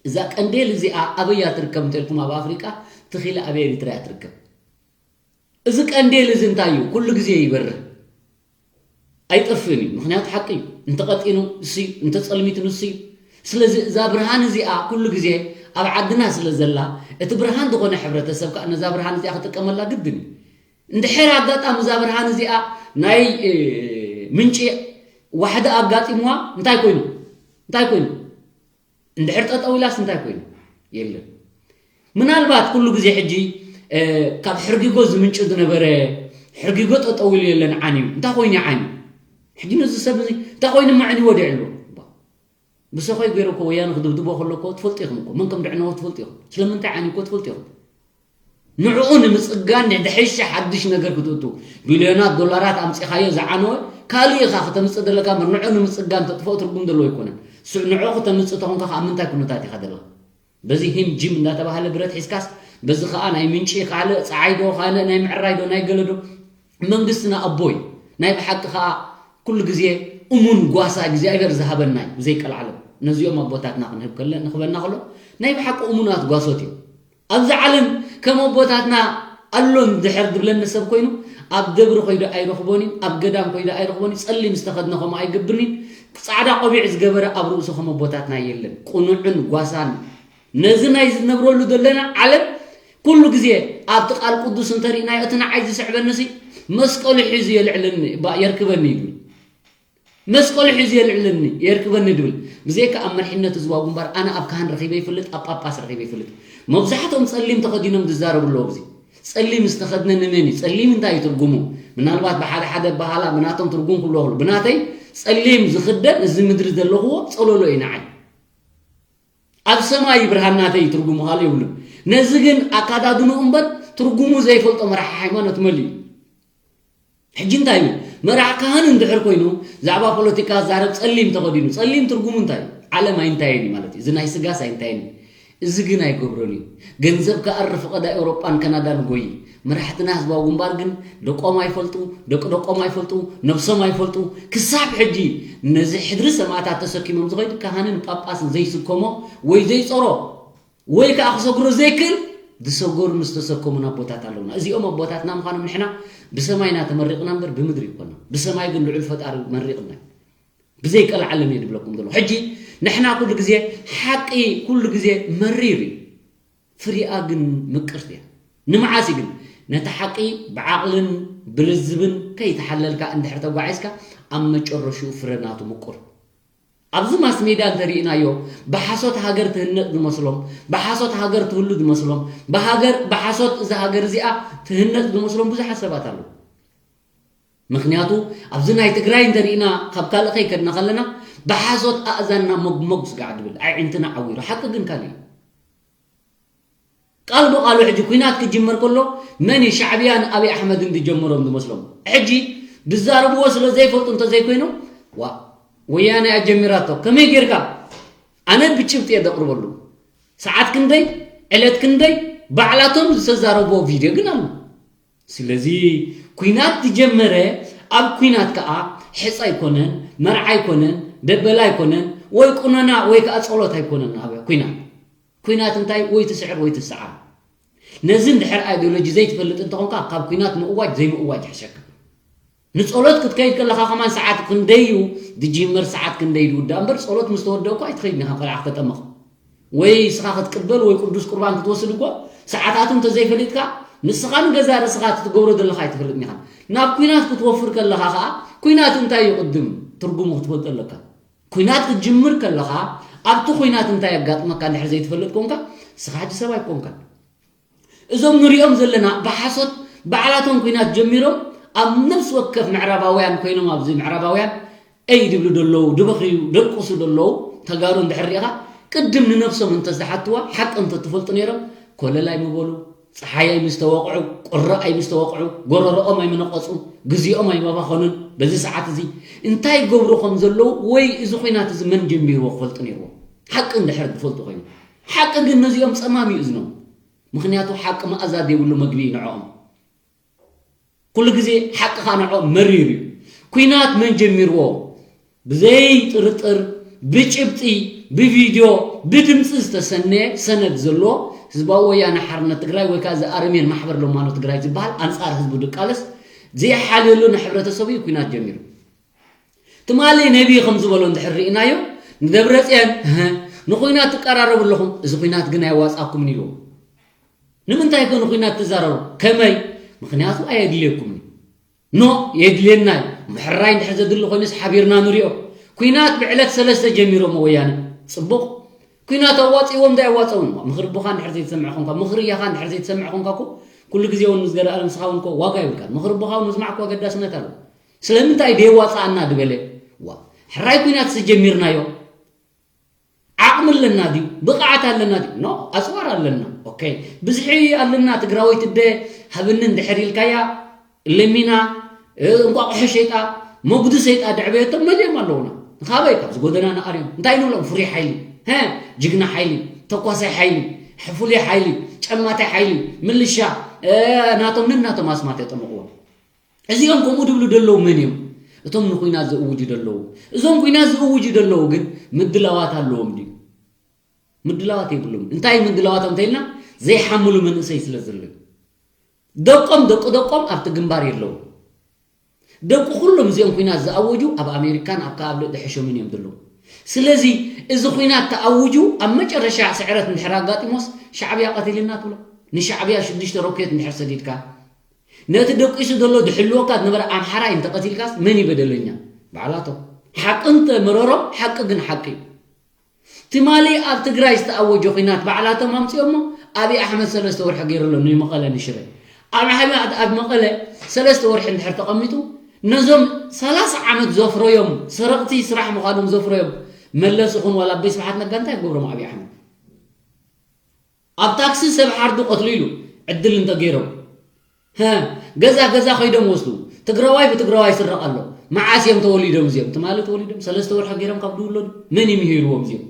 እዛ ቀንዴል እዚኣ ኣበይ እያ ትርከብ እንተልኩም ኣብ ኣፍሪቃ ትኺለ ኣብ ኤሪትራ እያ ትርከብ። እዚ ቀንዴል እዚ እንታይ እዩ? ኩሉ ግዜ ይበርህ። ኣይጠፍእን እዩ። ምኽንያቱ ሓቂ እዩ። እንተቐጢኑ ንሱ እዩ፣ እንተጸልሚቱ ንሱ እዩ። ስለዚ እዛ ብርሃን እዚኣ ኩሉ ግዜ ኣብ ዓድና ስለ ዘላ፣ እቲ ብርሃን ዝኾነ ሕብረተሰብ ከኣ ነዛ ብርሃን እዚኣ ክጥቀመላ ግድን እዩ። እንድሕር ኣጋጣሚ እዛ ብርሃን እዚኣ ናይ፣ እ፣ ምንጪ ዋሕዲ ኣጋጢምዋ እንታይ ኮይኑ? እንታይ ኮይኑ? እንድሕር ጠጠው ኢላስ እንታይ ኮይኑ? የለን። ምናልባት ኩሉ ግዜ ሕጂ፣ እ፣ ካብ ሕርጊጎ ዝምንጭ ዝነበረ ሕርጊጎ ጠጠው ኢሉ የለን፣ ዓንዩ። እንታይ ኮይኑ ዓንዩ? ሕጂ ነዚ ሰብ እዚ እንታይ ኮይኑ መዕንይዎ ዶ ይዕልዎ? ብሰኾይ ገይሩ እኮ ወያነ ክድብድቦ ከሎ እኮ ትፈልጡ ኢኹም እኮ። መን ከም ድዕነዎ ትፈልጡ ኢኹም። ስለምንታይ ዓይኒ እኮ ትፈልጡ ኢኹም። ንዕኡ ንምጽጋን ድሕሻ ሓድሽ ነገር ክትእቱ፣ ቢልዮናት ዶላራት ኣምጺኻዮ ዝዓነወ ካልእ ኢኻ ክተምጽእ ዘለካ እምበር፣ ንዕኡ ንምጽጋን ተጥፍኦ ትርጉም ዘለዎ ኣይኮነን። ስዕ ንዕኡ ክተምጽእ ተኾንካ ከኣ ኣብ ምንታይ ኩነታት ኢኻ ዘለኻ? በዚ ሂም ጂም እንዳተባሃለ ብረት ሒዝካስ፣ በዚ ከኣ ናይ ምንጪ ካልእ ጸዓይ ዶ ካልእ ናይ ምዕራይ ዶ ናይ ገለ ዶ? መንግስትና ኣቦይ ናይ ብሓቂ ከኣ ኩሉ ግዜ እሙን ጓሳ እግዚኣብሔር ዝሃበና እዩ፣ ብዘይቀልዓለም። ነዚኦም ኣቦታትና ክንህብ ከለ ንኽበና ከሎ ናይ ብሓቂ እሙናት ጓሶት እዮም። ኣብዚ ዓለም ከም ኣቦታትና ኣሎን ድሕር ዝብለኒ ሰብ ኮይኑ፣ ኣብ ደብሪ ኮይዶ ኣይረኽቦን እዩ፣ ኣብ ገዳም ኮይዶ ኣይረኽቦን እዩ፣ ጸሊም ዝተኸድነ ከምኡ ኣይገብርን እዩ፣ ጻዕዳ ቆቢዕ ዝገበረ ኣብ ርእሱ ከም ኣቦታትና የለን። ቁኑዕን ጓሳን ነዚ ናይ ዝነብረሉ ዘለና ዓለም ኩሉ ግዜ ኣብቲ ቃል ቅዱስ እንተሪእናዮ፣ እቲ ንዓይ ዝስዕበኒ ሲ መስቀሉ ሒዙ የልዕለኒ፣ ባ-፣ የርክበኒ እዩ ዝብል። መስቀሉ ሒዙ የልዕለኒ፣ የርክበኒ ድብል። ብዘይካ ኣብ መሪሕነት ህዝባዊ ግንባር ኣነ ኣብ ካህን ረኺበ ይፈልጥ፣ ኣብ ጳጳስ ረኺበ ይፈልጥ። መብዛሕትኦም ጸሊም ተኸዲኖም ዝዛረቡ ኣለዉ። እዚ ጸሊም ዝተኸድነ ንመን እዩ? ጸሊም እንታይ እዩ ትርጉሙ? ምናልባት ብሓደ ሓደ ኣበሃህላ ብናቶም ትርጉም ክብሎ ይኽእሉ። ብናተይ ጸሊም ዝኽደን እዚ ምድሪ ዘለኽዎ ጸለሎ እዩ ንዓይ። ኣብ ሰማይ ብርሃን ናተይ ትርጉሙ ካልእ የብሉን። ነዚ ግን ኣካዳድንኡ እምበር ትርጉሙ ዘይፈልጦ መራሒ ሃይማኖት መሊኡ። ሕጂ እንታይ እዩ? መራሕ ካህን እንድሕር ኮይኑ ዛዕባ ፖለቲካ ዛረብ ጸሊም ተኸዲኑ፣ ጸሊም ትርጉሙ እንታይ እዩ? ዓለም ኣይንታየን እዩ ማለት እዩ። እዚ ናይ ስጋስ ኣይንታየን እዩ። እዚ ግን ኣይገብሮን እዩ። ገንዘብ ክኣሪ ፍቐዳ ኤውሮጳን ካናዳን ጎይ። መራሕትና ህዝባዊ ግንባር ግን ደቆም ኣይፈልጡ፣ ደቂ ደቆም ኣይፈልጡ፣ ነብሶም ኣይፈልጡ። ክሳብ ሕጂ ነዚ ሕድሪ ሰማእታት ተሰኪሞም ዝኸይዱ ካህንን ጳጳስን ዘይስከሞ ወይ ዘይጾሮ ወይ ከኣ ክሰግሮ ዘይክእል ዝሰገሩን ዝተሰከሙን ኣቦታት ኣለውና። እዚኦም ኣቦታትና ምዃኖም ንሕና ብሰማይ ኢና ተመሪቕና እምበር ብምድሪ ይኮና። ብሰማይ ግን ልዑል ፈጣሪ መሪቕና እዩ። ብዘይ ቀልዓለም እየ ድብለኩም ዘሎ። ሕጂ ንሕና ኩሉ ግዜ ሓቂ ኩሉ ግዜ መሪር እዩ። ፍሪኣ ግን ምቅርቲ እያ። ንመዓስ እዩ ግን? ነቲ ሓቂ ብዓቕልን ብልዝብን ከይተሓለልካ እንድሕር ተጓዒዝካ ኣብ መጨረሽኡ ፍረ ናቱ ምቁር። ኣብዚ ማስ ሜድያ እንተሪእናዮ ብሓሶት ሃገር ትህነጥ ዝመስሎም፣ ብሓሶት ሃገር ትህሉ ዝመስሎም፣ ብሃገር ብሓሶት እዛ ሃገር እዚኣ ትህነጥ ዝመስሎም ብዙሓት ሰባት ኣለዉ። ምኽንያቱ ኣብዚ ናይ ትግራይ እንተሪእና ካብ ካልእ ከይከድና ከለና ብሓሶት ኣእዛንና ሞግሞግ ስጋዕ ድብል ኣዒንትና ዓዊሩ። ሓቂ ግን ካልእ እዩ። ቃል ብቃሉ ሕጂ ኩናት ክጅመር ከሎ መን እዩ ሻዕብያን ኣብይ ኣሕመድን ዝጀመሮም ዝመስሎም? ሕጂ ዝዛረብዎ ስለ ዘይፈልጡ እንተዘይኮይኖም ዋ ወያነ እያ ጀሚራቶ ከመይ ጌርካ ኣነ ብጭብጢ እየ ዘቕርበሉ። ሰዓት ክንደይ ዕለት ክንደይ ባዕላቶም ዝተዛረብዎ ቪድዮ ግን ኣሎ። ስለዚ ኩናት ዝጀመረ ኣብ ኩናት ከዓ ሕፀ ኣይኮነን፣ መርዓ ኣይኮነን፣ ደበላ ኣይኮነን፣ ወይ ቁነና ወይ ከዓ ፀሎት ኣይኮነን። ኣብ ኩናት ኩናት እንታይ ወይ ትስዕር ወይ ትስዓር። ነዚ እንድሕር ኣይዲዮሎጂ ዘይትፈልጥ እንተኾንካ ካብ ኩናት ምእዋጅ ዘይምእዋጅ ይሕሸካ። ንጸሎት ክትከይድ ከለኻ ከማን ሰዓት ክንደይ እዩ ዝጅመር ሰዓት ክንደይ ዝውዳእ እምበር ጸሎት ምስ ተወደእ እኮ ኣይትኸይድን ኢኻ ቆልዓ ክተጠምቕ ወይ ንስኻ ክትቅበል ወይ ቅዱስ ቁርባን ክትወስድ እኮ ሰዓታቱ እንተዘይፈሊጥካ ንስኻን ገዛ ርእስኻ እቲ ትገብሮ ዘለኻ ኣይትፈልጥን ኢኻ። ናብ ኩናት ክትወፍር ከለኻ ኸኣ ኩናት እንታይ እዩ ቅድም ትርጉሙ ክትፈልጦ ኣለካ። ኩናት ክትጅምር ከለኻ ኣብቲ ኩናት እንታይ የጋጥመካ እንድሕር ዘይትፈልጥ ኮንካ ንስኻ ሕጂ ሰብ ኣይኮንካን። እዞም ንሪኦም ዘለና ብሓሶት ባዕላቶም ኩናት ጀሚሮም ኣብ ነፍሲ ወከፍ ምዕራባውያን ኮይኖም ኣብዚ ምዕራባውያን እይ ድብሉ ደለዉ ድበኽዩ ደቅሱ ደለዉ ተጋሩ እንድሕር ሪኢኻ ቅድም ንነፍሶም እንተዝሓትዋ ሓቂ እንተትፈልጡ ነይሮም ኮለል ኣይምበሉ ፀሓይ ኣይምስተወቕዑ ቁሪ ኣይምስተወቕዑ ጎረሮኦም ኣይምነቐፁ ግዜኦም ኣይመባኸኑን በዚ ሰዓት እዚ እንታይ ይገብሩ ከም ዘለዉ ወይ እዚ ኩናት እዚ መን ጀሚርዎ ክፈልጡ ነይርዎም ሓቂ እንድሕር ዝፈልጡ ኮይኑ ሓቂ ግን ነዚኦም ፀማም እዩ እዝኖም ምኽንያቱ ሓቂ መኣዛ ዘይብሉ መግቢ እዩ ንዕኦም። ኩሉ ግዜ ሓቂ ኸኣ ንዕኦም መሪር እዩ። ኲናት መን ጀሚርዎ? ብዘይ ጥርጥር ብጭብጢ፣ ብቪድዮ፣ ብድምፂ ዝተሰነየ ሰነድ ዘለዎ ህዝባዊ ወያነ ሓርነት ትግራይ ወይ ከዓ እዚ ኣረሜን ማሕበር ለማኖ ትግራይ ዝበሃል ኣንፃር ህዝቡ ድቃለስ ዘይሓልየሉ ንሕብረተሰቡ እዩ ኲናት ጀሚሩ። ትማሊ ነቢ ከም ዝበሎ እንድሕር ርኢናዮ ንደብረፅዮን ንኹናት ትቀራረቡ ኣለኹም እዚ ኹናት ግን ኣየዋፅኣኩምን ኢልዎ ንምንታይ ከ ንኹናት ትዛረቡ ከመይ ምክንያቱ ኣየድልየኩምን ኖ የድልየና እዩ ምሕራይ እንድሕር ዘድሊ ኮይኑስ ሓቢርና ንሪኦ ኩናት ብዕለት ሰለስተ ጀሚሮሞ ወያነ ፅቡቕ ኩናት ኣዋፅእዎም ዶ ኣየዋፅእዎም ምኽሪ ኣቦኻ እንድሕር ዘይትሰምዕ ኮንካ ምኽሪ እያኻ እንድሕር ዘይትሰምዕ ኮንካ እኮ ኩሉ ግዜ እውን ምስ ገርኣለም ንስኻ እውን እኮ ዋጋ የብልካን ምኽሪ ኣቦኻ እውን ምስማዕ እኮ ኣገዳስነት ኣለዎ ስለምንታይ ደየዋፅኣና ዝበለ ዋ ሕራይ ኩናት ስጀሚርናዮ ዓቕሚ ኣለና ድዩ? ብቕዓት ኣለና ድዩ? ኖ፣ ኣፅዋር ኣለና። ኦኬ፣ ብዝሒ ኣለና። ትግራወይቲ እደ ሃብኒ እንድሕር ኢልካያ፣ ለሚና፣ እ፣ እንቋቑሖ ሸይጣ፣ መጉዲ ሰይጣ ድዕበየቶም መሊኦም ኣለዉና። ንኻበይ? ካብዚ ጎደና ንኣርዮም። እንታይ ንብሎም? ፍሩይ ሓይሊ፣ ሀ፣ ጅግና ሓይሊ፣ ተኳሳይ ሓይሊ፣ ፍሉይ ሓይሊ፣ ጨማታይ ሓይሊ፣ ምልሻ፣ እ፣ ናቶም ነናቶም ኣስማት የጠምቕዎም። እዚኦም ከምኡ ድብሉ ደለዉ መን እዮም? እቶም ንኹናት ዝእውጁ ደለዉ። እዞም ኹናት ዝእውጁ ደለዉ ግን ምድላዋት ኣለዎም ድዩ? ምድላዋት የብሎም። እንታይ ምድላዋት እንተኢልና፣ ዘይሓምሉ መንእሰይ ስለ ዘሎ። ደቆም፣ ደቂ ደቆም ኣብቲ ግንባር የለዉ። ደቂ ኩሎም እዚኦም ኹናት ዝኣወጁ ኣብ ኣሜሪካን ኣብ ከባቢ ልዕሊ ሕሾምን እዮም ዘለዉ። ስለዚ እዚ ኹናት ተኣውጁ ኣብ መጨረሻ ስዕረት እንድሕር ኣጋጢሞስ ሻዕብያ ቀቲልና ትብሎ። ንሻዕብያ ሽዱሽተ ሮኬት እንድሕር ሰዲድካ፣ ነቲ ደቂሱ ዘሎ ዝሕልወካ ዝነበረ ኣምሓራይ እንተቐቲልካስ መን እዩ በደለኛ? ባዕላቶም። ሓቂ እንተ መረሮም፣ ሓቂ ግን ሓቂ እዩ። ትማሊ ኣብ ትግራይ ዝተኣወጀ ኹናት ባዕላቶም ኣምፅኦሞ። ኣብይ ኣሕመድ ሰለስተ ወርሒ ገይሩ ኣሎ ንመቐለ ንሽረ። ኣብ ኣሕመድ ኣብ መቐለ ሰለስተ ወርሒ እንድሕር ተቐሚጡ፣ ነዞም ሰላሳ ዓመት ዘፍረዮም ሰረቕቲ ስራሕ ምዃኖም ዘፍረዮም መለስ ይኹን ዋላ ኣቦይ ስብሓት ነጋ እንታይ ክገብሮም ኣብይ ኣሕመድ? ኣብ ታክሲ ሰብ ሓርዱ ቀትሉ ኢሉ ዕድል እንተገይሮም፣ ሀ፣ ገዛ ገዛ ከይዶም ወስዱ። ትግራዋይ ብትግራዋይ ይስረቕ ኣሎ። መዓስ እዮም ተወሊዶም እዚኦም? ትማሊ ተወሊዶም፣ ሰለስተ ወርሒ ገይሮም ካብ ዝውለዱ መን እዩ ምሂርዎም እዚኦም?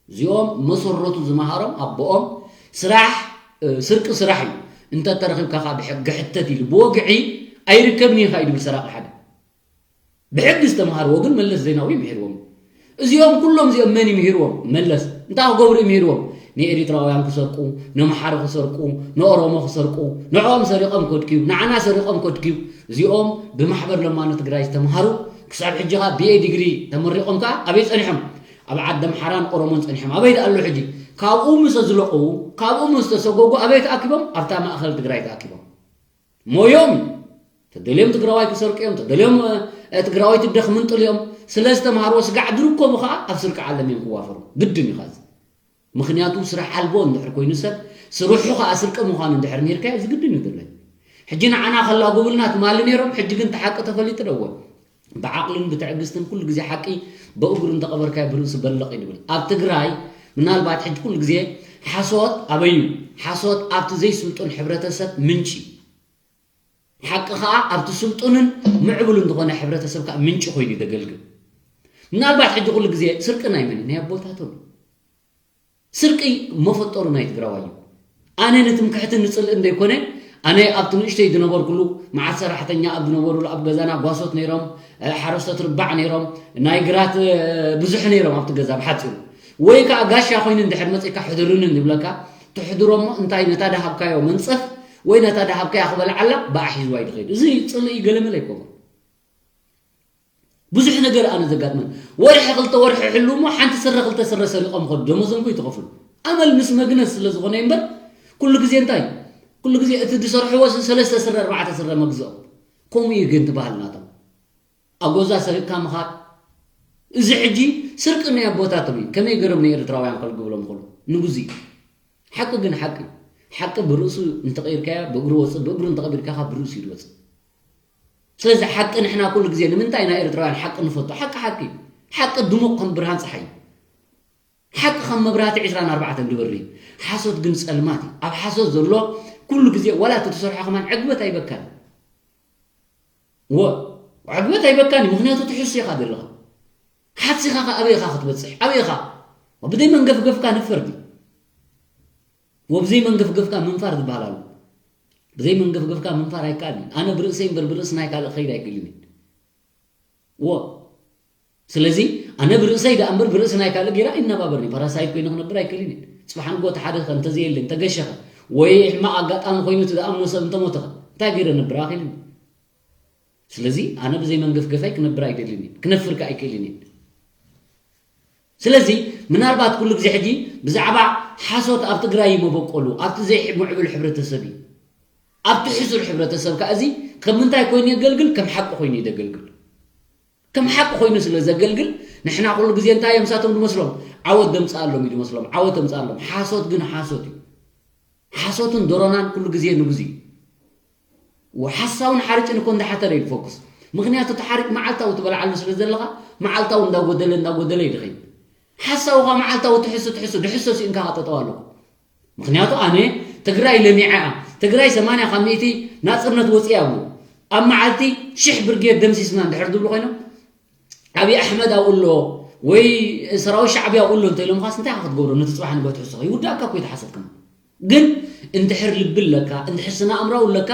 እዚኦም መሰረቱ ዝመሃሮም ኣቦኦም ስራሕ፣ እ፣ ስርቂ ስራሕ እዩ። እንተተረኺብካ ከዓ ብሕጊ ሕተት ኢሉ ብወግዒ ኣይርከብን እዩ ከዓ እዩ ዝብል ሰራቂ ሓደ። ብሕጊ ዝተምሃርዎ ግን መለስ ዜናዊ ምሂርዎም። እዚኦም ኩሎም እዚኦም መን እዩ ምሂርዎም? መለስ። እንታይ ክገብሩ እዩ ምሂርዎም? ንኤሪትራውያን ክሰርቁ፣ ነምሓረ ክሰርቁ፣ ንኦሮሞ ክሰርቁ፣ ንዕኦም ሰሪቖም ከድክዩ፣ ንዓና ሰሪቖም ከድክዩ። እዚኦም ብማሕበር ለማኖ ትግራይ ዝተምሃሩ፣ ክሳብ ሕጂ ኸኣ ቢኤ ዲግሪ ተመሪቖም ከኣ ኣበይ ጸኒሖም? ኣብ ዓዲ ኣምሓራን ኦሮሞን ጸኒሖም። ኣበይ ደኣ ኣለዉ ሕጂ? ካብኡ ምስ ዝለቐዉ፣ ካብኡ ምስ ተሰጎጉ ኣበይ ተኣኪቦም? ኣብታ ማእኸል ትግራይ ተኣኪቦም። ሞዮም እዩ። ተደልዮም ትግራዋይ ክሰርቁ እዮም፣ ተደልዮም፣ እ፣ ትግራዋይ ትደኽ ምንጥል እዮም። ስለ ዝተምሃርዎ ስጋዕ ዝርከቡ ኸዓ ኣብ ስርቂ ዓለም እዮም ክዋፈሩ። ግድን እዩ ኸዚ። ምኽንያቱ ስራሕ ኣልቦ እንድሕር ኮይኑ ሰብ፣ ስርሑ ኸዓ ስርቂ ምዃኑ እንድሕር ነይርካዮ፣ እዚ ግድን እዩ ድለይ። ሕጂ ንዓና ከላጉብልና ትማሊ ነይሮም፣ ሕጂ ግን እቲ ሓቂ ተፈሊጡ ደወ። ብዓቕልን ብትዕግስትን ኩሉ ግዜ ሓቂ ብእግሩ እንተቐበርካዮ ብርእሱ በለቕ እዩ ድብል። ኣብ ትግራይ ምናልባት ሕጂ ኩሉ ግዜ ሓሶት ኣበይ እዩ? ሓሶት ኣብቲ ዘይስልጡን ሕብረተሰብ ምንጪ እዩ። ሓቂ ኸዓ ኣብቲ ስልጡንን ምዕቡልን ዝኾነ ሕብረተሰብ ከዓ ምንጪ ኮይኑ እዩ ዘገልግል። ምናልባት ሕጂ ኩሉ ግዜ ስርቂ ናይ መን እዩ? ናይ ኣቦታቶም። ስርቂ መፈጠሩ ናይ ትግራዋይ እዩ። ኣነ ንትምክሕትን ንጽልእን ዘይኮነ፣ ኣነ ኣብቲ ንእሽተይ ዝነበርኩሉ መዓት ሰራሕተኛ ኣብ ዝነበሩሉ ኣብ ገዛና ጓሶት ነይሮም፣ እ፣ ሓረስቶት ርባዕ ነይሮም፣ ናይ ግራት፣ እ፣ ብዙሕ ነይሮም ኣብቲ ገዛ ብሓጺሩ። ወይ ከዓ ጋሻ ኮይኑ እንድሕር መጺእካ ሕድርኒ እንብለካ፣ ትሕድሮ እሞ እንታይ ነታ ደሃብካዮ መንጸፍ ወይ ነታ ደሃብካያ ክበልዓላ ብኣ ሒዝዋ እዩ ዝኸይድ። እዚ ጽልኢ ገለመለ ኣይኮነን። ብዙሕ ነገር ኣነ ዘጋጥመን። ወርሒ ክልተ ወርሒ ሕሉ እሞ ሓንቲ ስረ ክልተ ስረ ሰሪቖም ኸዱ። ደሞዞም እኮ ይተኸፍሉ። ኣመል ምስ መግነዝ ስለ ዝኾነ እምበር፣ ኩሉ ግዜ እንታይ? ኩሉ ግዜ እቲ ዝሰርሕዎ ስ-፣ ሰለስተ ስረ፣ ኣርባዕተ ስረ መግዝኦም። ከምኡ እዩ ግን ትበሃል ናቶም። ኣጎዛ ሰሪቕካ ምኻድ። እዚ ሕጂ ስርቂ ናይ ኣቦታቶም እዩ። ከመይ ገይሮም ንኤርትራውያን ከልግብሎም ይኽእሉ? ንግዙ እዩ። ሓቂ ግን ሓቂ እዩ። ሓቂ ብርእሱ እንተቐይርካዮ ብእግሩ ወፅእ፣ ብእግሩ እንተቐቢርካ ኸዓ ብርእሱ እዩ ዝወፅእ። ስለዚ ሓቂ ንሕና ኩሉ ግዜ ንምንታይ ኢና ኤርትራውያን ሓቂ ንፈቱ? ሓቂ ሓቂ እዩ። ሓቂ ድሙቕ ከም ብርሃን ፀሓይ እዩ። ሓቂ ከም መብራህቲ ዕስራን ኣርባዕተን ዝበሪ እዩ። ሓሶት ግን ጸልማት እዩ። ኣብ ሓሶት ዘሎ ኩሉ ግዜ ዋላ እቲ ትሰርሖ ከማን ዕግበት ኣይበካን። ወ-፣ ዕግበት ኣይበካን እዩ። ምኽንያቱ ትሕሱ ኢኻ ዘለኻ። ሓሲኻ ኸ ኣበይ ኢኻ ክትበጽሕ? ኣበይ ኢኻ? ብዘይ መንገፍገፍካ ንፈር ድዩ? ወብዘይ መንገፍገፍካ ምንፋር ዝበሃል ኣሎ። ብዘይ መንገፍገፍካ ምንፋር ኣይከኣልን እዩ። ኣነ ብርእሰይ እምበር ብርእሲ ናይ ካልእ ክኸይድ ኣይክእልን እየ። ወ-፣ ስለዚ ኣነ ብርእሰይ ደኣ እምበር ብርእሲ ናይ ካልእ ገይረ ኣይነባበርን እየ። ፓራሳይት ኮይነ ክነብር ኣይክእልን እየ። ጽባሕ ንግሆ እቲ ሓደ ኸ እንተዘየለ፣ እንተገሸኸ፣ ወይ ሕማቕ ኣጋጣሚ ኮይኑ እቲ ዝኣምኖ ሰብ እንተሞተ ኸ እንታይ ገይረ ነብር? ኣይክእልን እየ። ስለዚ ኣነ ብዘይ መንገፍገፋይ ክነብር ኣይደልን እየ። ክነፍር ከ ኣይክእልን እየ። ስለዚ ምናልባት ኩሉ ግዜ ሕጂ ብዛዕባ ሓሶት ኣብ ትግራይ እዩ መበቆሉ፣ ኣብቲ ዘይምዕቡል ሕብረተሰብ እዩ። ኣብቲ ሕሱር ሕብረተሰብ ከኣ እዚ ከም ምንታይ ኮይኑ የገልግል? ከም ሓቂ ኮይኑ እዩ ዘገልግል። ከም ሓቂ ኮይኑ ስለ ዘገልግል ንሕና ኩሉ ግዜ እንታይ እዮም ንሳቶም ዝመስሎም? ዓወት ዘምጽኣሎም እዩ ዝመስሎም። ዓወት ዘምጽኣሎም። ሓሶት ግን ሓሶት እዩ። ሓሶትን ዶሮናን ኩሉ ግዜ ንጉዚ እዩ። ወ-፣ ሓሳውን ሓርጭን እኮ እንዳሓተረ እዩ ዝፎኩስ። ምኽንያቱ እቲ ሓርጭ መዓልታዊ ትበልዓሉ ስለ ዘለኻ መዓልታዊ እንዳጎደለ እንዳጎደለ እዩ ዝኸይድ። ሓሳውኻ መዓልታዊ ትሕሱ ትሕሱ ድሕሶ ሲእንካ ኸጠጠው ኣለኹ። ምክንያቱ ኣነ ትግራይ ለሚዓ እያ፣ ትግራይ ሰማንያ ካብ ሚእቲ ናፅነት ወፂያ እያ። ኣብ መዓልቲ ሽሕ ብርጌድ ደምሲስና እንድሕር ዝብሉ ኮይኖም፣ ኣብይ ኣሕመድ ኣብኡ ኣሎ ወይ ሰራዊት ሻዕብያ ኣብኡ ኣሎ እንተኢሎም ኻስ እንታይ ክትገብሮ? ነቲ ፅባሕ ንግሆ ትሕስኻ ይውዳእካ እኮ እዩ ተሓሰብክም። ግን እንድሕር ልቢ ኣለካ፣ እንድሕር ስነ ኣእምራዊ ኣለካ፣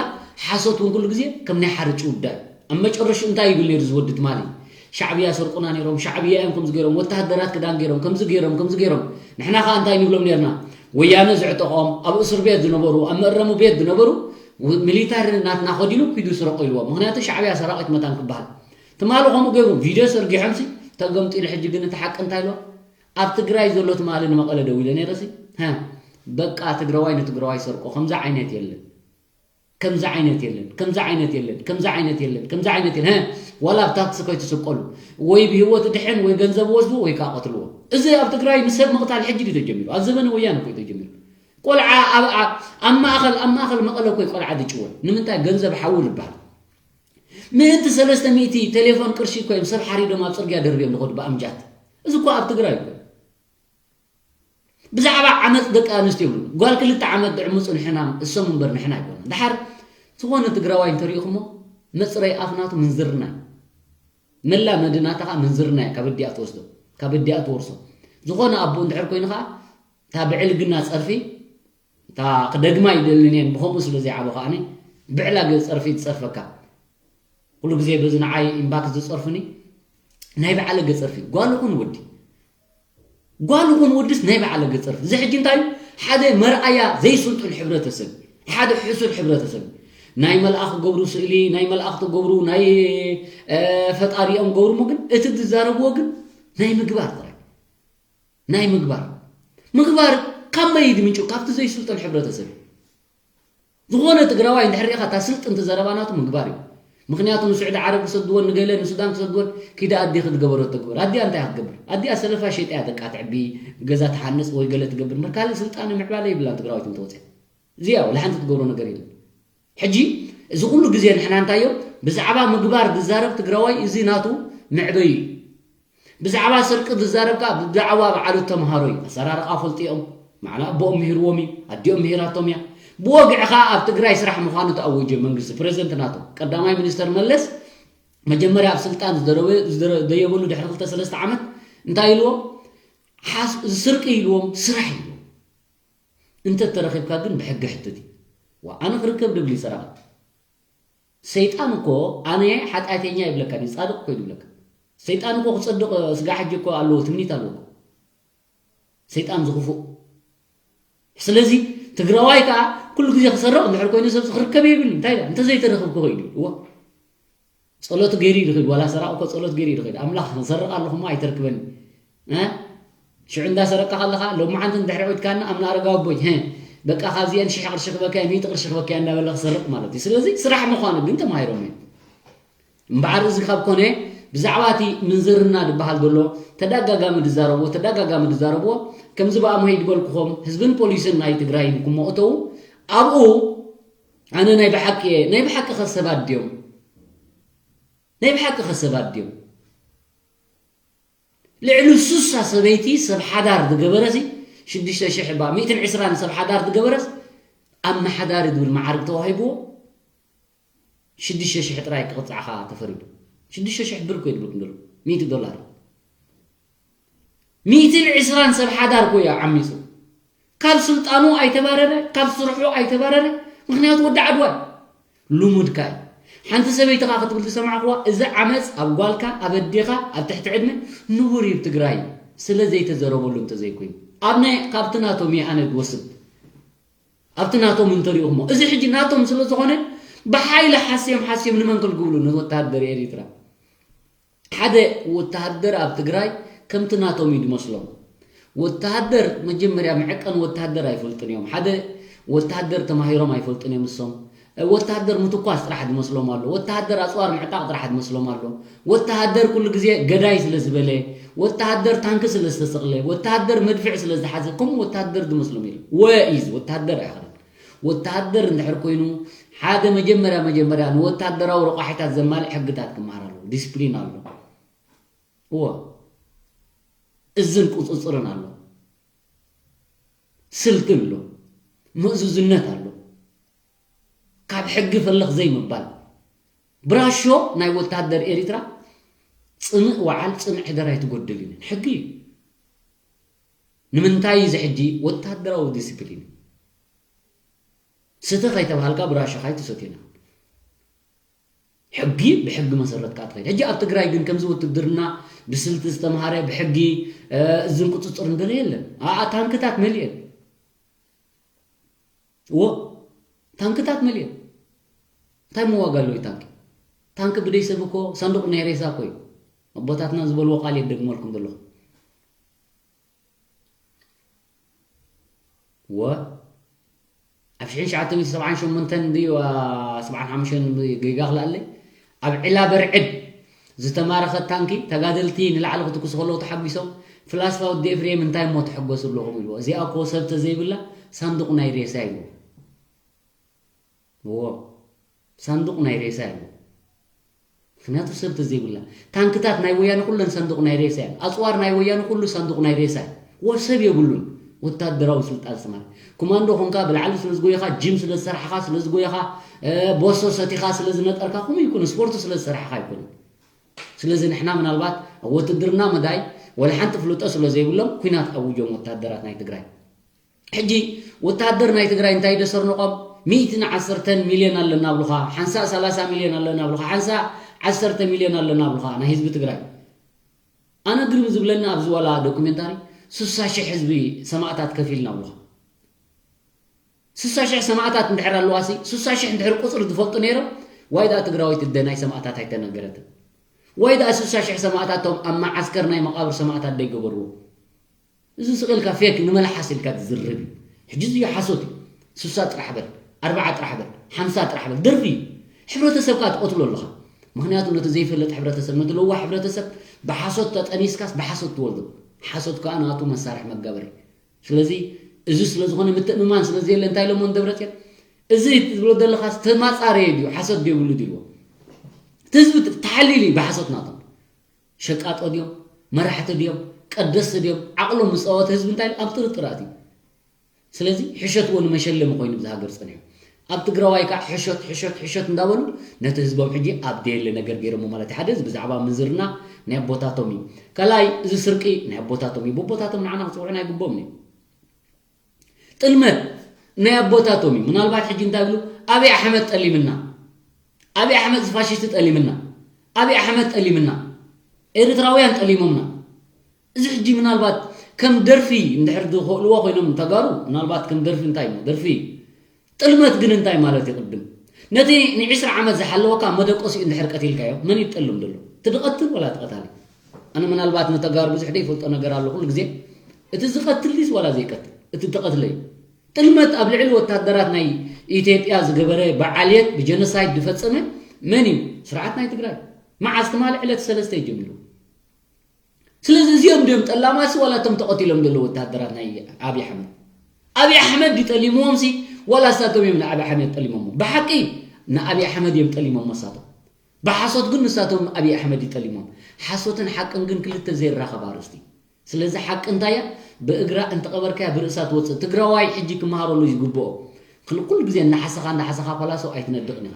ሓሶት እውን ኩሉ ግዜ ከም ናይ ሓርጭ ውዳእ እዩ። ኣብ መጨረሹ እንታይ ይብል ነይሩ ዝወዲ ትማሊ? ሻዕብያ ሰርቁና ነይሮም፣ ሻዕብያ እዮም ከምዚ ገይሮም፣ ወተሃደራት ክዳን ገይሮም፣ ከምዚ ገይሮም፣ ከምዚ ገይሮም። ንሕና ኸኣ እንታይ ንብሎም ነርና? ወያነ ዝዕጠቖም፣ ኣብ እስር ቤት ዝነበሩ፣ ኣብ መእረሚ ቤት ዝነበሩ፣ ው- ሚሊታሪ ናትና ኸዲሉ ኪዱ ስረቆ ኢልዎም። ምኽንያቱ ሻዕብያ ሰራቒት መታን ክበሃል። ትማሊ ከምኡ ገይሩ ቪድዮ ዘርጊሖምሲ ተገምጢሉ። ሕጂ ግን እቲ ሓቂ እንታይ ኢልዎ? ኣብ ትግራይ ዘሎ ትማሊ ንመቐለ ደዊለ ነይረሲ፣ ሃ፣ በቃ ትግራዋይ ንትግራዋይ ሰርቆ። ከምዚ ዓይነት የለን፣ ከምዚ ዓይነት የለን፣ ከምዚ ዓይነት የለን፣ ከምዚ ዓይነት የለን፣ ከምዚ ዓይነት የለን። ሃ፣ ዋላ ኣብ ታክሲ ከይትስቀሉ ወይ ብህይወት ድሕን ወይ ገንዘብ ወስዱ ወይ ከዓ ቀትልዎ። እዚ ኣብ ትግራይ ንሰብ ምቕታል ሕጂ ድዩ ተጀሚሩ? ኣብ ዘበነ ወያነ እኮ እዩ ተጀሚሩ። ቆልዓ ኣብ ኣብ- ኣብ ማእኸል ኣብ ማእኸል መቐለ እኮ እዩ ቆልዓ ዝጭወ። ንምንታይ? ገንዘብ ሓዊ ዝበሃል። ምእንቲ ሰለስተ ሚእቲ ቴሌፎን ቅርሺ እኮ እዮም ሰብ ሓሪዶም ኣብ ፅርግያ ደርብዮም ዝኸዱ ብኣምጃት። እዚ እኮ ኣብ ትግራይ እኮ። ብዛዕባ ዓመፅ ደቂ ኣንስትዮ ይብሉ። ጓል ክልተ ዓመት ድዕምፁ ንሕና እሶም እምበር ንሕና ኣይኮነን። ድሓር ዝኾነ ትግራዋይ እንተሪኢኹሞ መፅረይ ኣፍ ናቱ ምንዝርና እዩ። መላ መድናታ ከዓ ምንዝርና እዩ። ካብ ኣዲኣ ትወስዶ፣ ካብ ኣዲኣ ትወርሶ። ዝኾነ ኣቦ እንድሕር ኮይኑ ከዓ እታ ብዕልግና ፀርፊ እታ ክደግማ ይደልን እየን ብኸምኡ ስለ ዘይዓበ ከዓኒ ብዕላገ ፀርፊ ትፀርፈካ። ኩሉ ግዜ በዚ ንዓይ ኢምባክ ዝፀርፉኒ ናይ በዓለገ ፀርፊ ጓል ኹን ወዲ ጓል ኹን ወድስ ናይ በዓለገ ፀርፊ እዚ ሕጂ እንታይ እዩ? ሓደ መርኣያ ዘይስልጡን ሕብረተሰብ ሓደ ሕሱር ሕብረተሰብ ናይ መልኣኽ ገብሩ ስእሊ ናይ መልኣኽ ትገብሩ ናይ ፈጣሪኦም ገብሩ ግን እቲ ዝዛረብዎ ግን ናይ ምግባር ጥራይ ናይ ምግባር ምግባር ካብ መይድ ምንጩ ካብቲ ዘይስልጥን ሕብረተሰብ ዝኾነ ትግራዋይ እንድሕር ሪኢኻ እታ ስልጥንቲ ዘረባ ናቱ ምግባር እዩ። ምክንያቱ ንስዑዲ ዓረብ ክሰድወን ንገለ ንሱዳን ክሰድወን ኪዳ ኣዲ ክትገበሮ ትግበር ኣዲኣ እንታይ ክትገብር ኣዲኣ ሰለፋ ሸይጣ እያ ደቃ ትዕቢ ገዛ ትሓንፅ ወይ ገለ ትገብር እምበር ካልእ ስልጣነ ምዕባለ ይብላን ትግራዋይት እንተወፅያ እዚያ ወላ ሓንቲ ትገብሮ ነገር የለን። ሕጂ እዚ ኩሉ ግዜ ንሕና እንታዮ ብዛዕባ ምግባር ዝዛረብ ትግራዋይ እዚ ናቱ መዕበዩ እዩ። ብዛዕባ ስርቂ ዝዛረብ ከዓ ብዛዕባ በዓሉ ተምሃሮ እዩ። ኣሰራርቃ ፈልጡ እዮም። ማዕላ ኣቦኦም ምሂርዎም እዩ። ኣዲኦም ምሂራቶም እያ። ብወግዒ ከዓ ኣብ ትግራይ ስራሕ ምዃኑ ተኣወጀ መንግስቲ ፕሬዚደንት ናቶ ቀዳማይ ሚኒስተር መለስ መጀመርያ ኣብ ስልጣን ዝደየበሉ ድሕሪ ክልተ ሰለስተ ዓመት እንታይ ኢልዎም? ስርቂ ኢልዎም ስራሕ ኢልዎም። እንተ ተረኺብካ ግን ብሕጊ ሕተት እዩ። ዋ ኣነ ክርከብ ድብል ይሰራቕ። ሰይጣን እኮ ኣነ ሓጢኣተኛ ይብለካ ድዩ ጻድቕ እኮ ይብለካ። ሰይጣን እኮ ክጸድቕ ስጋ ሕጂ እኮ ኣለዎ ትምኒት ኣለዎ እኮ። ሰይጣን ዝኽፉእ። ስለዚ ትግራዋይ ከኣ ኩሉ ግዜ ክሰርቕ እንድሕር ኮይኑ ሰብ ክርከብ የብልን። እንታይ እንተ ዘይተረኽብ ክኸይዱ እዎ ጸሎት ገይሩ ይድኽድ ዋላ ሰራቕ እኮ ጸሎት ገይሩ ይድኽድ ኣምላኽ ክሰርቕ ኣለኹ እሞ ኣይተርክበኒ ሽዑ እንዳሰረቅካ ከለኻ ሎማዓንቲ እንድሕሪ ዒድካና ኣምና ኣረጋዊ ኣቦይ በቃ ካብዚአን ሽሕ ቅርሺ ክበካ ሚእቲ ቅርሺ ክበካ እንዳበለ ክሰርቅ ማለት እዩ ስለዚ ስራሕ ምዃኑ ግን ተማሂሮም እዮም እምበዓር እዚ ካብ ኮነ ብዛዕባ እቲ ምንዝርና ዝበሃል ዘሎ ተደጋጋሚ ዝዛረብዎ ተደጋጋሚ ዝዛረብዎ ከምዚ ብኣምሆይ ዝበልኩኹም ህዝብን ፖሊስን ናይ ትግራይ ክመእተው ኣብኡ ኣነ ናይ ብሓቂ እየ ናይ ብሓቂ ከሰባት ድዮም ናይ ብሓቂ ከሰባት ድዮም ልዕሊ ሱሳ ሰበይቲ ሰብ ሓዳር ዝገበረሲ ሽዱሽተ ሽሕ ባ ሚእትን ዕስራን ሰብ ሓዳር ዝገበረስ ኣመሓዳሪ ዝብል መዓርግ ተዋሂብዎ ሽዱሽተ ሽሕ ጥራይ ክቕፃዕኻ ተፈሪዱ ሽዱሽተ ሽሕ ብር ኮ ይድብልኩም ዘሎ ሚእቲ ዶላር ሚእትን ዕስራን ሰብ ሓዳር ኮ እዩ ዓሚፁ ካብ ስልጣኑ ኣይተባረረ ካብ ስርሑ ኣይተባረረ ምክንያቱ ወዲ ዓድዋ እዩ ልሙድካ እዩ ሓንቲ ሰበይትኻ ክትብል ዝሰማዕኽዋ እዚ ዓመፅ ኣብ ጓልካ ኣብ ኣዴኻ ኣብ ትሕቲ ዕድመ ንቡር እዩ ትግራይ ስለ ዘይተዘረበሉ እንተዘይኮይኑ ኣብ ናይ ካብቲ ናቶም እየ ኣነ ዝወስድ ኣብቲ ናቶም እንተሪእኹሞ እዚ ሕጂ ናቶም ስለ ዝኾነ ብሓይሊ ሓስዮም ሓስዮም ንመን ክልግብሉ ንወታደር ኤሪትራ ሓደ ወተሃደር ኣብ ትግራይ ከምቲ ናቶም እዩ ዝመስሎም። ወተሃደር መጀመርያ መዐቀኒ ወተሃደር ኣይፈልጡን እዮም። ሓደ ወተሃደር ተማሂሮም ኣይፈልጡን እዮም እሶም። ወተሃደር ምትኳስ ጥራሕ ዝመስሎም ኣሎ። ወተሃደር ኣፅዋር ምዕጣቕ ጥራሕ ዝመስሎም ኣሎ። ወተሃደር ኩሉ ግዜ ገዳይ ስለ ዝበለ፣ ወተሃደር ታንኪ ስለ ዝተሰቕለ፣ ወተሃደር መድፍዕ ስለ ዝሓዘ ከምኡ ወተሃደር ዝመስሎም የለን። ወኢዝ ወተሃደር ኣይኸደን። ወተሃደር እንድሕር ኮይኑ ሓደ መጀመርያ መጀመርያ ንወታደራዊ ረቋሒታት ዘማልእ ሕግታት ክመሃር ኣለዎ፣ ዲስፕሊን ኣሎ። እዎ እዝን ቁፅፅርን ኣሎ፣ ስልቲ ኣሎ፣ ምእዙዝነት ኣሎ። ካብ ሕጊ ፈለኽ ዘይምባል። ብራሾ ናይ ወታደር ኤሪትራ ጽምእ ወዓል ጽምእ ሕደር ኣይትጎድል እዩ። ሕጊ እዩ። ንምንታይ እዚ ሕጂ ወታደራዊ ዲስፕሊን እዩ። ስተ ከይተባሃልካ ብራሾ ካይትሰትየና። ሕጊ ብሕጊ መሰረት ከኣ ትኸይድ። ሕጂ ኣብ ትግራይ ግን ከምዚ ውትድርና ብስልቲ ዝተምሃረ ብሕጊ፣ እ፣ እዝን ቁፅፅር እንደለ የለን። ኣኣ ታንክታት መሊአን። እዎ፣ ታንክታት መሊአን። እንታይ ምዋጋ ኣለዎ ታንኪ? ታንኪ ብደይ ሰብ እኮ ሳንዱቕ ናይ ሬሳ እኮ እዩ። ኣቦታትና ዝበልዎ ቃል የደግመልኩም ዘለኹ። እዎ፣ ኣብ ሽሕን ትሽዓተ ሚእትን ሰብዓን ሸሞንተን ድዩ፣ አ፣ ሰብዓን ሓሙሽተን ጌጋ ክልኣለይ፣ ኣብ ዒላ በርዕድ ዝተማረኸት ታንኪ ተጋደልቲ ንላዕሊ ክትኩሱ ከለዉ ተሓጒሶም፣ ፍላስፋ ወዲ ኤፍሬም እንታይ እሞ ትሕጎሱ ኣለኹም ኢልዎ። እዚኣ እኮ ሰብ ተዘይብላ ሳንዱቕ ናይ ሬሳ ኢልዎ። እዎ፣ ሳንዱቕ ናይ ሬሳ ኢልዎ። ምኽንያቱ ሰብ ተዘይብላ። ታንክታት ናይ ወያነ ኩለን ሳንዱቕ ናይ ሬሳ እየን። ኣጽዋር ናይ ወያነ ኩሉ ሳንዱቕ ናይ ሬሳ እዩ። ወ-፣ ሰብ የብሉን። ወታደራዊ ስልጣን ዝተማረ። ኮማንዶ ኾንካ ብላዕሊ ስለ ዝጎየኻ፣ ጂም ስለ ዝሰራሕኻ፣ ስለ ዝጎየኻ፣ እ፣ ቦሶ ሰቲኻ ስለ ዝነጠርካ፣ ከምኡ ይኩን፣ ስፖርት ስለ ዝሰራሕኻ ኣይኮነን። ስለዚ ንሕና ምናልባት ኣብ ወትድርና መዳይ ወላ ሓንቲ ፍልጦ ስለ ዘይብሎም፣ ኲናት ኣውጆም ወታደራት ናይ ትግራይ። ሕጂ ወታደር ናይ ትግራይ እንታይ ደሰርንቖም? ሚእትን ዓሰርተን ሚልዮን ኣለና ኣብሉኻ፣ ሓንሳእ ሰላሳ ሚልዮን ኣለና ኣብሉኻ፣ ሓንሳእ ዓሰርተ ሚልዮን ኣለና ኣብሉኻ ናይ ህዝቢ ትግራይ። ኣነ ግርም ዝብለኒ ኣብዚ ዋላ ዶኩሜንታሪ፣ ስሳ ሽሕ ህዝቢ ሰማእታት ከፊልና ኣብሉኻ። ስሳ ሽሕ ሰማእታት እንድሕር ኣለዋሲ፣ ስሳ ሽሕ እንድሕር ቁፅሪ ዝፈልጡ ነይሮም፣ ዋይ ደኣ ትግራወይቲ ደናይ ሰማእታት ኣይተነገረትን። ዋይ ደኣ ስሳ ሽሕ ሰማእታቶም ኣብ መዓስከር ናይ መቓብር ሰማእታት ደይገበርዎ። እዚ ስቕ ኢልካ ፌክ ንመልሓስ ኢልካ ዝዝርብ እዩ። ሕጂ እዚ ሓሶት እዩ። ስሳ ጥራሕ በል፣ ኣርባዓ ጥራሕ በል፣ ሓምሳ ጥራሕ በል፣ ደርፊ እዩ። ሕብረተሰብካ ትቐትሎ ኣለኻ። ምኽንያቱ ነቲ ዘይፈልጥ ሕብረተሰብ፣ ነቲ ለዋህ ሕብረተሰብ ብሓሶት ተጠኒስካስ ብሓሶት ትወልዶ። ሓሶት ከኣ ናቱ መሳርሒ መጋበሪ። ስለዚ እዚ ስለ ዝኾነ ምትእምማን ስለ ዘየለ እንታይ ኢሎሞ ንደብረፅዮን? እዚ ትብሎ ዘለኻስ ተማፃረየ ድዩ? ሓሶት ድየብሉ ድልዎ? እቲ ህዝቢ ተሓሊሉ እዩ ብሓሶት ናቶም። ሸቃጦ ድዮም፣ መራሕቲ ድዮም፣ ቀደስቲ ድዮም፣ ዓቕሎም ዝፃወተ ህዝቢ እንታይ ኢሉ ኣብ ጥርጥር ኣትዩ። ስለዚ ሕሸትዎ ንመሸለሚ ኮይኑ ብዚ ሃገር ጸኒሑ። ኣብ ትግራዋይ ከዓ ሕሸት፣ ሕሸት፣ ሕሸት እንዳበሉ ነቲ ህዝቦም ሕጂ ኣብ ደየለ ነገር ገይሮሞ ማለት እዩ። ሓደ እዚ ብዛዕባ ምንዝርና ናይ ኣቦታቶም እዩ። ካልኣይ እዚ ስርቂ ናይ ኣቦታቶም እዩ። ብቦታቶም ንዓና ክፅውዑና ኣይግብኦም እዩ። ጥልመት ናይ ኣቦታቶም እዩ። ምናልባት ሕጂ እንታይ ብሉ? ኣብይ ኣሕመድ ጠሊምና፣ ኣብይ ኣሕመድ ዝፋሽስቲ ጠሊምና፣ ኣብይ ኣሕመድ ጠሊምና፣ ኤርትራውያን ጠሊሞምና። እዚ ሕጂ ምናልባት ከም ደርፊ እንድሕር ዝኽእልዎ ኮይኖም ተጋሩ፣ ምናልባት ከም ደርፊ እንታይ እሞ ደርፊ እዩ። ጥልመት ግን እንታይ ማለት እዩ? ቅድም ነቲ ንዒስራ ዓመት ዝሓለወካ መደቆሲኡ እንድሕር ቀቲልካዮ መን እዩ ዝጠልም ዘሎ? እቲ ዝቐትል ወላ እቲ ቀታሊ? ኣነ ምናልባት ንተጋሩ ብዙሕ ዘይፈልጦ ነገር ኣሎ። ኩሉ ግዜ እቲ ዝቐትል ድዩስ ዋላ ዘይቀትል? እቲ ተቐትለ እዩ። ጥልመት ኣብ ልዕሊ ወታደራት ናይ ኢትዮጵያ ዝገበረ ብዓልየት ብጀኖሳይድ ዝፈጸመ መን እዩ? ስርዓት ናይ ትግራይ። መዓስ? ትማሊ ዕለት ሰለስተ እዩ ጀሚሩ። ስለዚ እዚኦም ድዮም ጠላማሲ ዋላ እቶም ተቐቲሎም ዘለዉ ወታደራት ናይ ኣብይ ኣሕመድ? ኣብይ ኣሕመድ ድዩ ጠሊምዎም ሲ ዋላ እሳቶም እዮም ንኣብይ ኣሕመድ ጠሊሞሞ? ብሓቂ ንኣብይ ኣሕመድ እዮም ጠሊሞሞ እሳቶም። ብሓሶት ግን ንሳቶም ኣብይ ኣሕመድ እዩ ጠሊሞም። ሓሶትን ሓቅን ግን ክልተ ዘይራኸብ ኣርእስቲ። ስለዚ ሓቂ እንታይ እያ? ብእግራ እንተቐበርካያ ብርእሳ ትወፅእ። ትግራዋይ ሕጂ ክመሃረሉ ይግብኦ። ክል-፣ ኩሉ ግዜ እናሓሰኻ እናሓሰኻ ፈላሶ ኣይትነድቕን ኢኻ።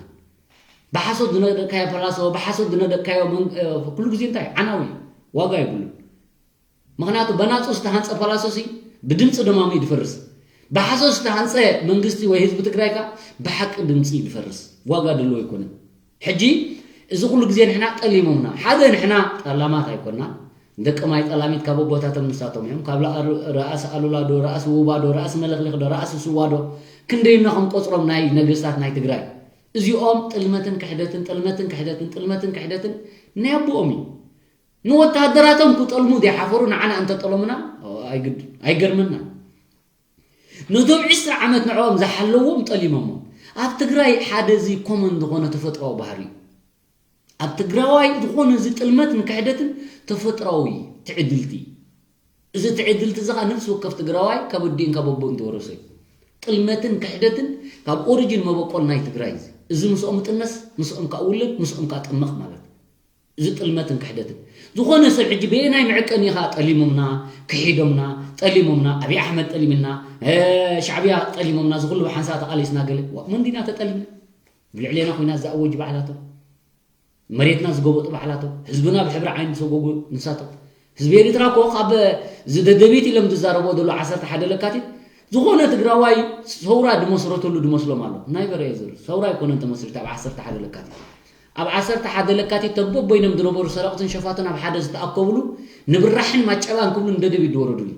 ብሓሶት ዝነደቕካዮ ፈላሶ፣ ብሓሶት ዝነደቕካዮ መን-፣ እ፣ ኩሉ ግዜ እንታይ? ዓናዊ እዩ። ዋጋ የብሉን። ምኽንያቱ በናፁ ዝተሃንፀ ፈላሶሲ ብድምፂ ደማሙ እዩ ዝፈርስ። ብሓሶት ዝተሃንፀ መንግስቲ ወይ ህዝቢ ትግራይ ከ ብሓቂ ድምፂ እዩ ዝፈርስ። ዋጋ ዘለዎ ኣይኮነን። ሕጂ እዚ ኩሉ ግዜ ንሕና ጠሊሞምና። ሓደ ንሕና ጠላማት ኣይኮንና። ደቂ ማይ ጠላሚት ካብ ኣቦታቶም ንሳቶም እዮም። ካብ ላ-፣ ራእሲ ኣሉላ ዶ፣ ራእሲ ውባ ዶ፣ ራእሲ መለኽለኽ ዶ፣ ራእሲ ስዋ ዶ፣ ክንደይ ኢና ክንቆፅሮም ናይ ነገስታት ናይ ትግራይ። እዚኦም ጥልመትን ክሕደትን፣ ጥልመትን ክሕደትን፣ ጥልመትን ክሕደትን ናይ ኣቦኦም እዩ። ንወታደራቶም ክጠልሙ ዘይሓፈሩ ንዓና እንተጠለሙና ኣይግድ-፣ ኣይገርመናን። ነቶም ዕስራ ዓመት ንዕኦም ዝሓለዎም ጠሊሞሞም። ኣብ ትግራይ ሓደ እዚ ኮመን ዝኾነ ተፈጥሯዊ ባህሪ እዩ። ኣብ ትግራዋይ ዝኾነ እዚ ጥልመትን ክሕደትን ተፈጥሯዊ ትዕድልቲ እዩ። እዚ ትዕድልቲ እዚ ኸዓ ነፍሲ ወከፍ ትግራዋይ ካብ ኣዲኡን ካብ ኣቦኡን ዝወረሶ እዩ። ጥልመትን ክሕደትን ካብ ኦሪጅን መበቆል ናይ ትግራይ እዩ። እዚ ምስኦም ይጥነስ፣ ምስኦም ከዓ ውለድ፣ ምስኦም ከዓ ጠመቕ ማለት እዩ። እዚ ጥልመትን ክሕደትን። ዝኾነ ሰብ ሕጂ በየናይ መዕቀኒ ኢኻ ጠሊሞምና፣ ክሒዶምና፣ ጠሊሞምና፣ ኣብይ ኣሕመድ ጠሊምና፣ እ፣ ሻዕብያ ጠሊሞምና፣ እዚ ኩሉ ብሓንሳእ ተቓሊስና ገለ። ዋ፣ መን ዲና ተጠሊምና? ብልዕሌና ኩናት ዝኣወጁ ባዕላቶም። መሬትና ዝገበጡ ባዕላቶም። ህዝብና ብሕብሪ ዓይኒ ዝሰጎጉ ንሳቶም። ህዝቢ ኤርትራ እኮ ካብ እዚ ደደቢት ኢሎም ዝዛረብዎ ዘሎ ዓሰርተ ሓደ ለካቲት ዝኾነ ትግራዋይ ሰውራ ድመስረተሉ ድመስሎም ኣሎ። ናይ በረ የዝር ሰውራ ኣይኮነን ተመስሪቱ ኣብ ዓሰርተ ሓደ ለካቲት። ኣብ ዓሰርተ ሓደ ለካቲት ተቦቦይኖም ዝነበሩ ሰረቕትን ሸፋቱን ኣብ ሓደ ዝተኣከብሉ ንብራሕን ማጨባን ክብሉ ንደደቢት ዝወረዱሉ።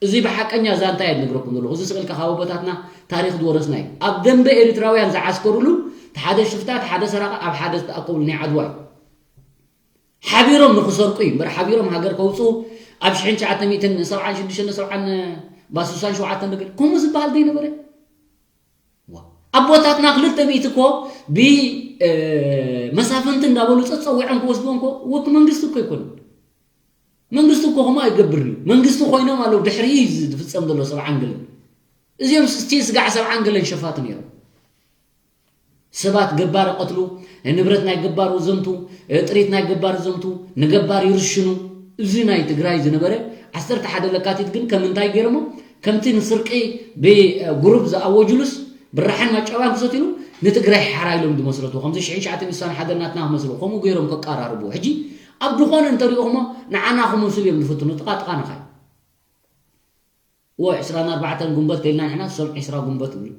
እዚ ብሓቀኛ ዛንታ እየ ዝነግረኩም ዘለኹ። እዚ ስቕ ኢልካ ካብ ኣቦታትና ታሪኽ ዝወረስና እዩ። ኣብ ደንበ ኤሪትራውያን ዝዓስከሩሉ፣ እቲ ሓደ ሽፍታ፣ እቲ ሓደ ሰራቒ ኣብ ሓደ ዝተኣከብሉ ናይ ዓድዋ እዩ። ሓቢሮም ንኽሰርቁ እዩ እምበር፣ ሓቢሮም ሃገር ከውፅኡ ኣብ ሽሕን ትሽዓተ ሚእትን ሰብዓን ሽዱሽተን ሰብዓን፣ ባ ስሳን ሸውዓተን ነገር ከምኡ ዝበሃል ዘይነበረ። ዋ። ኣቦታትና ክልተ ሚእቲ እኮ ብ፣ እ፣ መሳፍንቲ እንዳበሉ ጸጸዊዖም ክወስድዎም እኮ ወኪ መንግስቲ እኮ ኣይኮነን። መንግስቲ እኮ ከምኡ ኣይገብርን እዩ። መንግስቲ ኮይኖም ኣለዉ ድሕሪ እዩ ዝፍጸም ዘሎ ሰብዓን ገለን። እዚኦም እስቲ ስጋዕ ሰብዓን ገለን ሸፋቱ ነይሮም። ሰባት ገባር ይቐትሉ፣ ንብረት ናይ ገባር ይዘምቱ፣ ጥሪት ናይ ገባር ይዘምቱ፣ ንገባር ይርሽኑ። እዚ ናይ ትግራይ ዝነበረ ዓሰርተ ሓደ ለካቲት ግን ከም እንታይ ገይሮሞ? ከምቲ ንስርቂ ብጉሩፕ ዝኣወጅሉስ ብራሕን ማጨባን ክሰትሉ ንትግራይ ሓራ ኢሎም ዝመስረቱ። ከምዚ ሽሕን ትሽዓተ ሚእትን ስሳን ሓደን ናትና ክመስሉ። ከምኡ ገይሮም ከቃራርቡ። ሕጂ ኣብ ዝኾነ እንተሪኦሞ ንዓና ክመስሉ እዮም ዝፍትኑ። ጥቓ ጥቓ ንኻይ። ወ ዕስራን ኣርባዕተን ጉንበት ተይልና ንሕና፣ እሶም ዕስራ ጉንበት ይብሉ።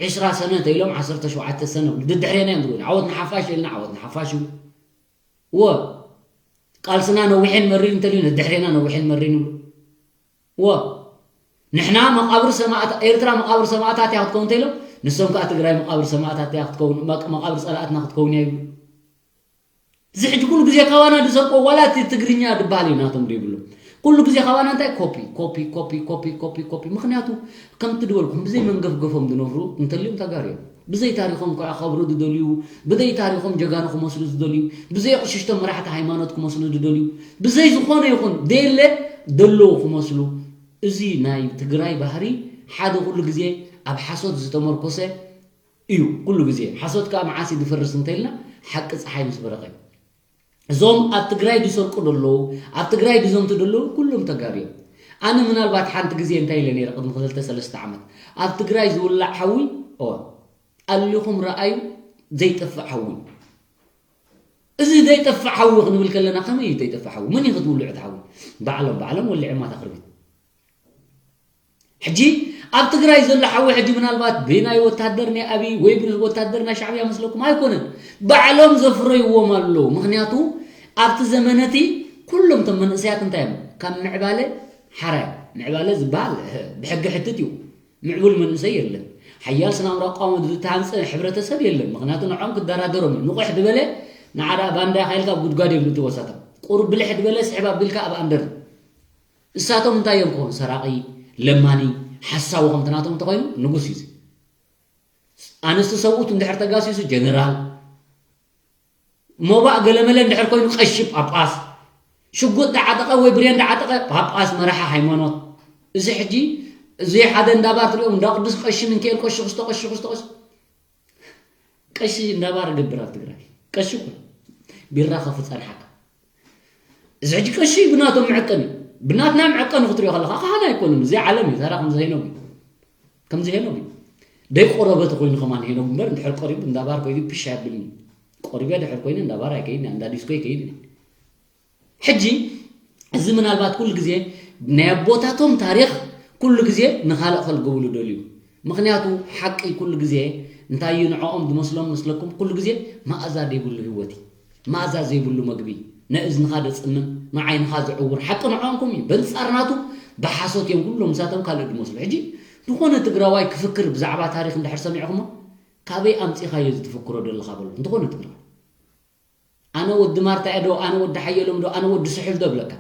ዕስራ ሰነ ተይሎም ዓሰርተ ሸውዓተ ሰነ ይብሉ። ድድሕሬና እዮም ዝብሉ። ዓወት ንሓፋሽ ተይልና ዓወት ንሓፋሽ ይብሉ። ወ ቃልስና ነዊሕን መሪር እንተልዩ ንድሕሬና ነዊሕን መሪር ይብሉ። ወ ንሕና መቃብር ሰማእታ-፣ ኤርትራ መቃብር ሰማእታት እያ ክትከውን እንተኢሎም፣ ንሶም ከኣ ትግራይ መቃብር ሰማእታት እያ ክትከውን፣ መቅ-፣ መቃብር ጸላእትና ክትከውን እያ ይብሉ። እዚ ሕጂ ኩሉ ግዜ ካባና ዝሰርቆ ዋላ እቲ ትግርኛ ዝበሃል እዩ ናቶም ዘይብሉ። ኩሉ ግዜ ካባና እንታይ ኮፒ፣ ኮፒ፣ ኮፒ፣ ኮፒ፣ ኮፒ፣ ኮፒ። ምኽንያቱ ከምቲ ዝበልኩም ብዘይ መንገፍገፎም ዝነብሩ እንተልዮም ተጋሩ እዮም። ብዘይ ታሪኾም ከ-፣ ከብሩ ዝደልዩ፣ ብዘይ ታሪኾም ጀጋኑ ክመስሉ ዝደልዩ፣ ብዘይ ኣቕሽሽቶም መራሕቲ ሃይማኖት ክመስሉ ዝደልዩ፣ ብዘይ ዝኾነ ይኹን ደየለ ደለዉ ክመስሉ። እዚ ናይ ትግራይ ባህሪ ሓደ ኩሉ ግዜ ኣብ ሓሶት ዝተመርኮሰ እዩ። ኩሉ ግዜ ሓሶት ከኣ መዓስ እዩ ዝፈርስ እንተኢልና ሓቂ ጸሓይ ምስ በረቐ እዩ። እዞም ኣብ ትግራይ ዝሰርቁ ዘለዉ፣ ኣብ ትግራይ ዝዘምቱ ዘለዉ ኩሎም ተጋሩ እዮም። ኣነ ምናልባት ሓንቲ ግዜ እንታይ ኢለ ነይረ ቅድሚ ክልተ ሰለስተ ዓመት፣ ኣብ ትግራይ ዝውላዕ ሓዊ፣ እወ፣ ኣሊኹም ረኣዩ፣ ዘይጠፍእ ሓዊ። እዚ ዘይጠፍእ ሓዊ ክንብል ከለና ከመይ እዩ ዘይጠፍእ ሓዊ? መን እዩ ክትውልዑ እቲ ሓዊ? ባዕሎም፣ ባዕሎም ወሊዖማ እታ ክርቢት። ሕጂ ኣብ ትግራይ ዘሎ ሓዊ ሕጂ ምናልባት ብናይ ወታደር ናይ ኣብይ ወይ ብወታደር ናይ ሻዕብያ መስለኩም ኣይኮነን። ባዕሎም ዘፍረይዎም ኣለዉ። ምኽንያቱ ኣብቲ ዘመነ እቲ ኩሎም እቶም መንእሰያት እንታይ እዮም? ካብ ምዕባለ ሓራ እዮም። ምዕባለ ዝበሃል ብሕጊ ሕትት እዩ። ምዕቡል መንእሰይ የለን። ሓያል ስነ ኣእምሮ ኣቃውሞ ዝተሃንጸ ሕብረተሰብ የለን። ምኽንያቱ ንዖም ክደራደሮም እዩ። ንቑሕ ዝበለ ንዓዳ ባንዳ ኢኻ ኢልካ ኣብ ጉድጓድ እዮም ዝእትዎ እሳቶም። ቁሩብ ብልሕ ዝበለ ስሕብ ኣቢልካ ኣብ ኣንደር። እሳቶም እንታይ እዮም ክኾኑ? ሰራቒ፣ ለማኒ፣ ሓሳዊ ከምቲ ናቶም እንተኾይኑ ንጉስ እዩ። ኣንስቲ ሰብኡት እንድሕር ተጋሲሱ ጀነራል፣ ሞባእ ገለመለ እንድሕር ኮይኑ ቀሺ ጳጳስ፣ ሽጉጥ ዳዓጠቐ ወይ ብሬን ዳዓጠቐ ጳጳስ መራሒ ሃይማኖት። እዚ ሕጂ እዚ ሓደ እንዳባር ትሪኦም እንዳ ቅዱስ ቀሺ ምንክኤል ቀሺ ክስቶ ቀሺ ክስቶ ቀሺ ቀሺ እንዳባር ገብር ኣብ ትግራይ ቀሺ እኮ ቢራ ከፍፀንሓካ። እዚ ሕጂ ቀሺ ብናቶም መዐቀኒ፣ ብናትና መዐቀኒ ክትሪኦ ከለኻ ካህን ኣይኮኑን። እዚ ዓለም እዩ። ታራ ከምዚ ሄኖግ እዩ። ከምዚ ሄኖግ እዩ። ደይ ቆረበት ኮይኑ ከማን ሄኖግ እምበር እንድሕር ቆሪቡ እንዳባር ኮይኑ ፒሽ ኣያብልኒ። ቆሪበ ድሕር ኮይኑ እንዳባር ኣይከይድን፣ እንዳ ዲስኮ ኣይከይድን። ሕጂ እዚ ምናልባት ኩሉ ግዜ ናይ ኣቦታቶም ታሪኽ ኩሉ ግዜ ንኻልእ ከልግብሉ ደልዩ። ምኽንያቱ ሓቂ ኩሉ ግዜ እንታይ እዩ ንዕኦም ዝመስሎም መስለኩም? ኩሉ ግዜ መኣዛ ዘይብሉ ህይወት እዩ። መኣዛ ዘይብሉ መግቢ፣ ንእዝንኻ ዘጽምም፣ ንዓይንኻ ዘዕውር ሓቂ ንዕኦም ከምኡ እዩ። በንጻር ናቱ ብሓሶት እዮም ኩሎም ምሳቶም ካልእ ዝመስሉ። ሕጂ ዝኾነ ትግራዋይ ክፍክር ብዛዕባ ታሪኽ እንድሕር ሰሚዕኹሞ፣ ካበይ ኣምጺኻዮ እዚ ትፍክሮ ዘለኻ በሎ። ዝኾነ ትግራዋይ ኣነ ወዲ ማርታ እየ ዶ፣ ኣነ ወዲ ሓየሎም ዶ፣ ኣነ ወዲ ስሑል ዶ ብለካ።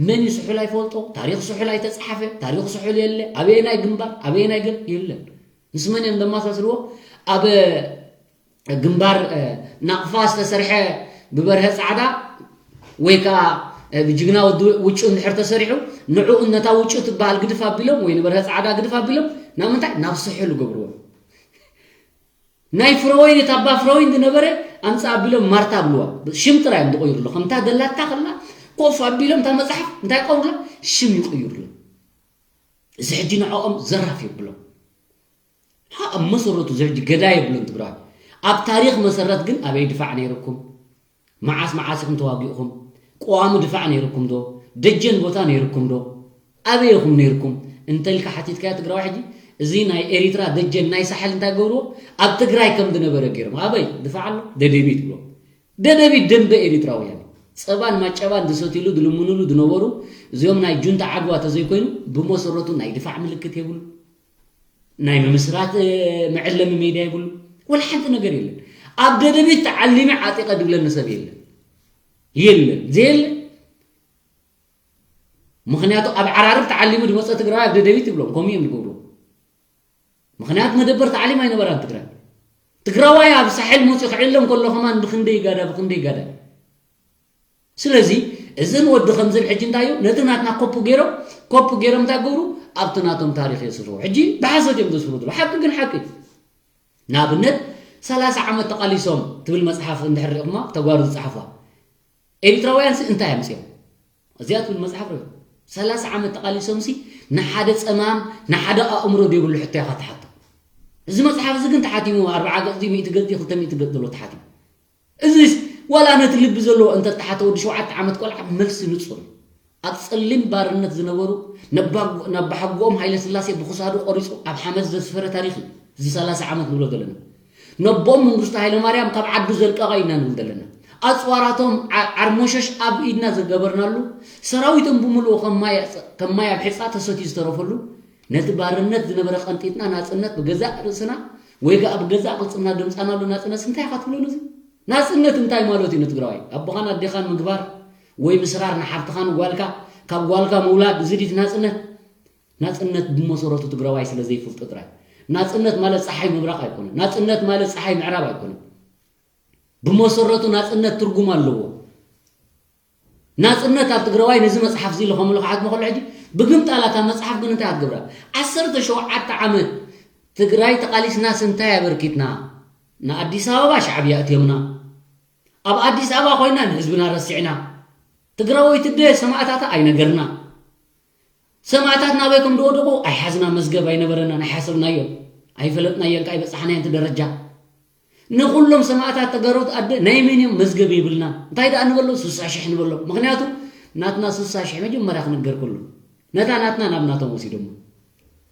መን እዩ ስሑል ኣይፈልጦ። ታሪኽ ስሑል ኣይተጻሓፈ። ታሪኽ ስሑል የለ። ኣበየናይ ግንባር፣ ኣበየናይ ገል የለን። ምስ መን እዮም ዘመሳስልዎ? ኣብ ግንባር፣ እ፣ ናቕፋ ዝተሰርሐ ብበርሀ ጻዕዳ ወይ ከኣ፣ እ፣ ብጅግና ወዲ ውጩ እንድሕር ተሰሪሑ፣ ንዑ ነታ ውጩ ትበሃል ግድፍ ኣቢሎም ወይ ንበርሀ ጻዕዳ ግድፍ ኣቢሎም ናብ ምንታይ? ናብ ስሑል ይገብርዎ። ናይ ፍረወይን፣ እቲ ኣባ ፍረወይን ዝነበረ ኣምፃ ኣቢሎም ማርታ ብልዋ። ሽም ጥራይ እዮም ዝቕይሩሉ። ከምታ ደላታ ከላ ኮፍ ኣቢሎም እታ መፅሓፍ እንታይ ይቀብሩላ? ሽም ይቕይሩሉ። እዚ ሕጂ ንዕኦም ዘራፍ የብሎም። ኣብ መሰረቱ እዚ ሕጂ ገዳይ የብሎም ትግራዋይ። ኣብ ታሪኽ መሰረት ግን ኣበይ ድፋዕ ነይርኩም? መዓስ መዓስ ኢኹም ተዋጊእኹም? ቀዋሚ ድፋዕ ነይርኩም ዶ? ደጀን ቦታ ነይርኩም ዶ? ኣበይ ኢኹም ነይርኩም? እንተልካ ሓቲትካያ ትግራዋይ ሕጂ፣ እዚ ናይ ኤሪትራ ደጀን ናይ ሳሕል እንታይ ገብርዎ? ኣብ ትግራይ ከም ዝነበረ ገይሮም። ኣበይ ድፋዕ ኣሎ? ደደቢት ብሎ። ደደቢት ደንበ ኤሪትራውያን። ጸባን ማጨባን ዝሰትሉ ዝልምኑሉ ዝነበሩ እዚኦም ናይ ጁንታ ዓድዋ ተዘይኮይኑ ብመሰረቱ ናይ ድፋዕ ምልክት የብሉ። ናይ ምምስራት መዐለሚ ሜድያ የብሉ። ወላ ሓንቲ ነገር የለን። ኣብ ደደቢት ተዓሊመ ዓጢቐ ድብለኒ ሰብ የለን። የለን። ዘየለ። ምኽንያቱ ኣብ ዓራርብ ተዓሊሙ ዝመፀ ትግራዋይ ኣብ ደደቢት ይብሎም። ከምኡ እዮም ዝገብሩ። ምኽንያቱ መደበር ተዓሊም ኣይነበራን ትግራይ። ትግራዋይ ኣብ ሳሕል መፅኡ ክዕለም ከሎ ከማን ብክንደይ ጋዳ፣ ብክንደይ ጋዳ። ስለዚ እዝን ወዲ ከምዝን ሕጂ እንታይ እዩ? ነቲ ናትና ኮፑ ገይሮም፣ ኮፑ ገይሮም እንታይ ገብሩ? ኣብቲ ናቶም ታሪኽ የስፍሩ። ሕጂ ብሓሶት እዮም ዘስፍሩ ዘለዉ። ሓቂ ግን ሓቂ። ንኣብነት ሰላሳ ዓመት ተቓሊሶም ትብል መጽሓፍ እንድሕር ሪኢኹማ፣ ተጓሩ ዝጸሓፉዋ። ኤሪትራውያንሲ እንታይ ኣምጺኦም? እዚኣ ትብል መጽሓፍ ሪኢኹም። ሰላሳ ዓመት ተቓሊሶምሲ ንሓደ ጸማም፣ ንሓደ ኣእምሮ ዘይብሉ ሕቶ ኢኻ ትሓቶ። እዚ መጽሓፍ እዚ ግን ተሓቲሙ ኣርብዓ ገጽ ድዩ፣ ሚእቲ ገጽ ድዩ፣ ክልተ ሚእቲ ገጽ ዘሎ ተሓቲሙ። እዚስ ዋላ ነቲ ልቢ ዘለዎ እንተተሓተ ወዲ ሸውዓተ ዓመት ቆልዓ መልሲ ንጹር እዩ። ኣብ ጸሊም ባርነት ዝነበሩ ነባ-፣ ነባሓጎኦም ሃይለ ስላሴ ብኽሳዱ ቆሪጹ ኣብ ሓመድ ዘስፈረ ታሪኽ እዩ። እዚ ሰላሳ ዓመት ንብሎ ዘለና። ነቦኦም መንግስቱ ሃይለ ማርያም ካብ ዓዱ ዘልቀቐ ኢና ንብል ዘለና። ኣጽዋራቶም ዓ-፣ ዓርሞሸሽ ኣብ ኢድና ዘገበርናሉ፣ ሰራዊቶም ብምሉኡ ከም ማይ ኣጽ-፣ ከም ማይ ኣብ ሒጻ ተሰትዩ ዝተረፈሉ፣ ነቲ ባርነት ዝነበረ ቀንጢጥና ናጽነት ብገዛእ ርእስና ወይ ከኣ ብገዛእ ቅልጽምና ደምጻናሉ ናጽነት እንታይ ኢኻ ትብሎ ነዚ? ናጽነት እንታይ ማለት እዩ ንትግራዋይ? ኣቦኻን ኣዴኻን ምግባር ወይ ምስራር ንሓፍትኻን ጓልካ፣ ካብ ጓልካ ምውላድ፣ እዚ ድዩ ናጽነት? ናጽነት ብመሰረቱ ትግራዋይ ስለ ዘይፈልጦ ጥራይ። ናጽነት ማለት ጸሓይ ምብራቕ ኣይኮነን። ናጽነት ማለት ጸሓይ ምዕራብ ኣይኮነን። ብመሰረቱ ናጽነት ትርጉም ኣለዎ። ናጽነት ኣብ ትግራዋይ ነዚ መጽሓፍ እዚ ኢሉ ከምሉ ክሓትሞ ከሎ ሕጂ ብግምጣል እታ መጽሓፍ ግን እንታይ ክትገብራ? ዓሰርተ ሸውዓተ ዓመት ትግራይ ተቓሊስናስ እንታይ ኣበርኪትና? ንኣዲስ ኣበባ ሻዕብያ እትዮምና። ኣብ ኣዲስ ኣበባ ኮይና ንህዝብና ረሲዕና። ትግራወይቲ ደ ሰማእታታ ኣይነገርና። ሰማእታት ናበይ ከም ዝወደቑ ኣይሓዝና፣ መዝገብ ኣይነበረናን፣ ኣይሓሰብናዮን፣ ኣይፈለጥናዮን፣ ከኣ ኣይበጻሕናዮን እቲ ደረጃ። ንኹሎም ሰማእታት ተጋሩ ኣደ ናይ መን እዮም መዝገብ የብልና። እንታይ ደኣ ንበሎም? ስሳ ሽሕ ንበሎም። ምኽንያቱ ናትና ስሳ ሽሕ መጀመርያ ክንገር ከሎ፣ ነታ ናትና ናብ ናቶም ወሲዶሞ።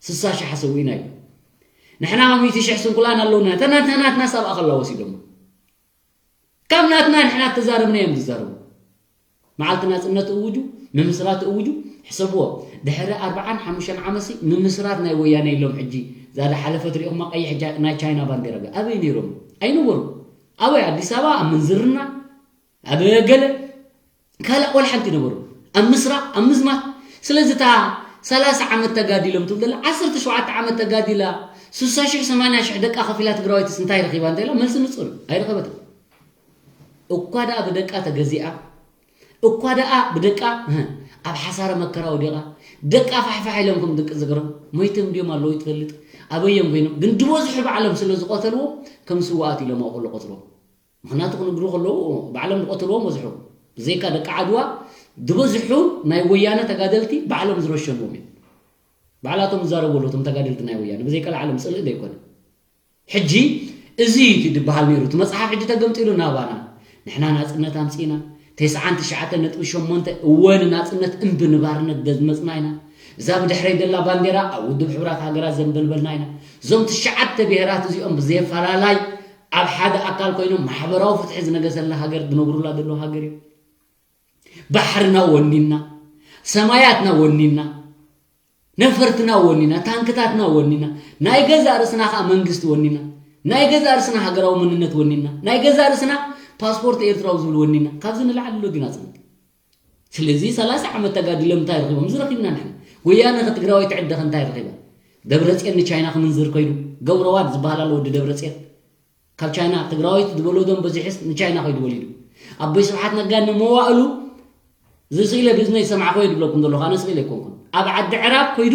ስሳ ሽሕ ኣሰዊእና እዩ። ንሕና ሚእቲ ሽሕ ስንኩላን ኣለውና። እተን ናትና ናትና ሳብ ኣኸላ ወሲዶሞ። ካብ ናትና ንሕና እተዛረብና እዮም ዝዛረቡ። መዓልቲ ናጽነት እውጁ፣ ምምስራት እውጁ፣ ሕሰብዎ። ድሕሪ ኣርብዓን ሓሙሽተን ዓመትሲ ምምስራት ናይ ወያነ ኢሎም ሕጂ እዛ ዝሓለፈት ሪኢኹማ ቀይሕ ጃ-፣ ናይ ቻይና ባንዴራ ገ-፣ ኣበይ ነይሮም? ኣይነበሩን። ኣበይ? ኣዲስ ኣበባ ኣብ ምንዝርና፣ ኣብ ገለ ካልእ ወላ ሓንቲ ነበሩ። ኣብ ምስራቕ፣ ኣብ ምዝማት። ስለዚ እታ ሰላሳ ዓመት ተጋዲሎም ትብል ዘላ፣ ዓሰርተ ሸውዓተ ዓመት ተጋዲላ፣ ስሳ ሽሕ ሰማንያ ሽሕ ደቃ ከፊላ ትግራወይትስ እንታይ ረኺባ እንተ ኢላ፣ መልሲ ንጹር እዩ። ኣይረኸበትን። እኳ ደኣ ብደቃ ተገዚኣ፣ እኳ ደኣ ብደቃ፣ እህ፣ ኣብ ሓሳረ መከራ ወዲቓ፣ ደቃ ፋሕፋሕ ኢሎም ከም ደቂ ዝግርም፣ ሞይቶም ድዮም ኣለዉ ይትፈልጥ፣ ኣበዮም ኮይኖም፣ ግን ዝበዝሑ ባዕሎም ስለ ዝቐተልዎ፣ ከም ስዋኣት ኢሎም ኣብኡ ከሎ ቆጽርዎም። ምኽንያቱ ክንግሩ ከለዉ፣ ባዕሎም ዝቐተልዎም በዝሑ። ብዘይካ ደቂ ዓድዋ፣ ዝበዝሑ ናይ ወያነ ተጋደልቲ ባዕሎም ዝረሸንዎም እዮም። ባዕላቶም ዝዛረቡ ኣለዉ፣ እቶም ተጋደልቲ ናይ ወያነ፣ ብዘይካ ላዕሎም ጽልኢ ዘይኮነ። ሕጂ እዚ እዩ እቲ ዝበሃል ነይሩ። እቲ መጽሓፍ ሕጂ ተገምጢሉ ናባና። ንሕና ናጽነት ኣምጺእና። ተስዓን ትሽዓተ ነጥቢ ሸሞንተ እወ ንናጽነት እምቢ ንባርነት ዘዝመጽና ኢና። እዛ ብድሕረይ ዘላ ባንዴራ ኣብ ውድብ ሕቡራት ሃገራት ዘንበልበልና ኢና። እዞም ትሽዓተ ብሄራት እዚኦም ብዘየፈላላይ ኣብ ሓደ ኣካል ኮይኖም ማሕበራዊ ፍትሒ ዝነገሰላ ሃገር ዝነብሩላ ዘለዉ ሃገር እዮም። ባሕርና ወኒና፣ ሰማያትና ወኒና፣ ነፈርትና ወኒና፣ ታንክታትና ወኒና፣ ናይ ገዛእ ርእስና ኸዓ መንግስቲ ወኒና፣ ናይ ገዛእ ርእስና ሃገራዊ መንነት ወኒና፣ ናይ ገዛእ ርእስና ፓስፖርት ኤርትራዊ ዝብል ወኒና። ካብዚ ንላዕሊ ኣሎ ድዩ ናጽነት? ስለዚ ሰላሳ ዓመት ተጋዲሎም እንታይ ረኺቦም? እዚ ረኺብና ንሕና። ወያነ ከ ትግራወይቲ ዕደ ከ እንታይ ረኺባ? ደብረጽዮን ንቻይና ክምንዝር ከይዱ፣ ገብረዋድ ዝበሃል ኣሎ ወዲ ደብረጽዮን። ካብ ቻይና ትግራወይቲ ዝበሎ ዶም በዚሕስ ንቻይና ከይዱ ወሊዱ። ኣቦይ ስብሓት ነጋ ንመዋእሉ ዝስኢለ ብእዝነ ይሰማዕኮ እዩ ዝብለኩም ዘለኹ፣ ኣነ ስኢለ ኣይኮንኩን። ኣብ ዓዲ ዕራብ ከይዱ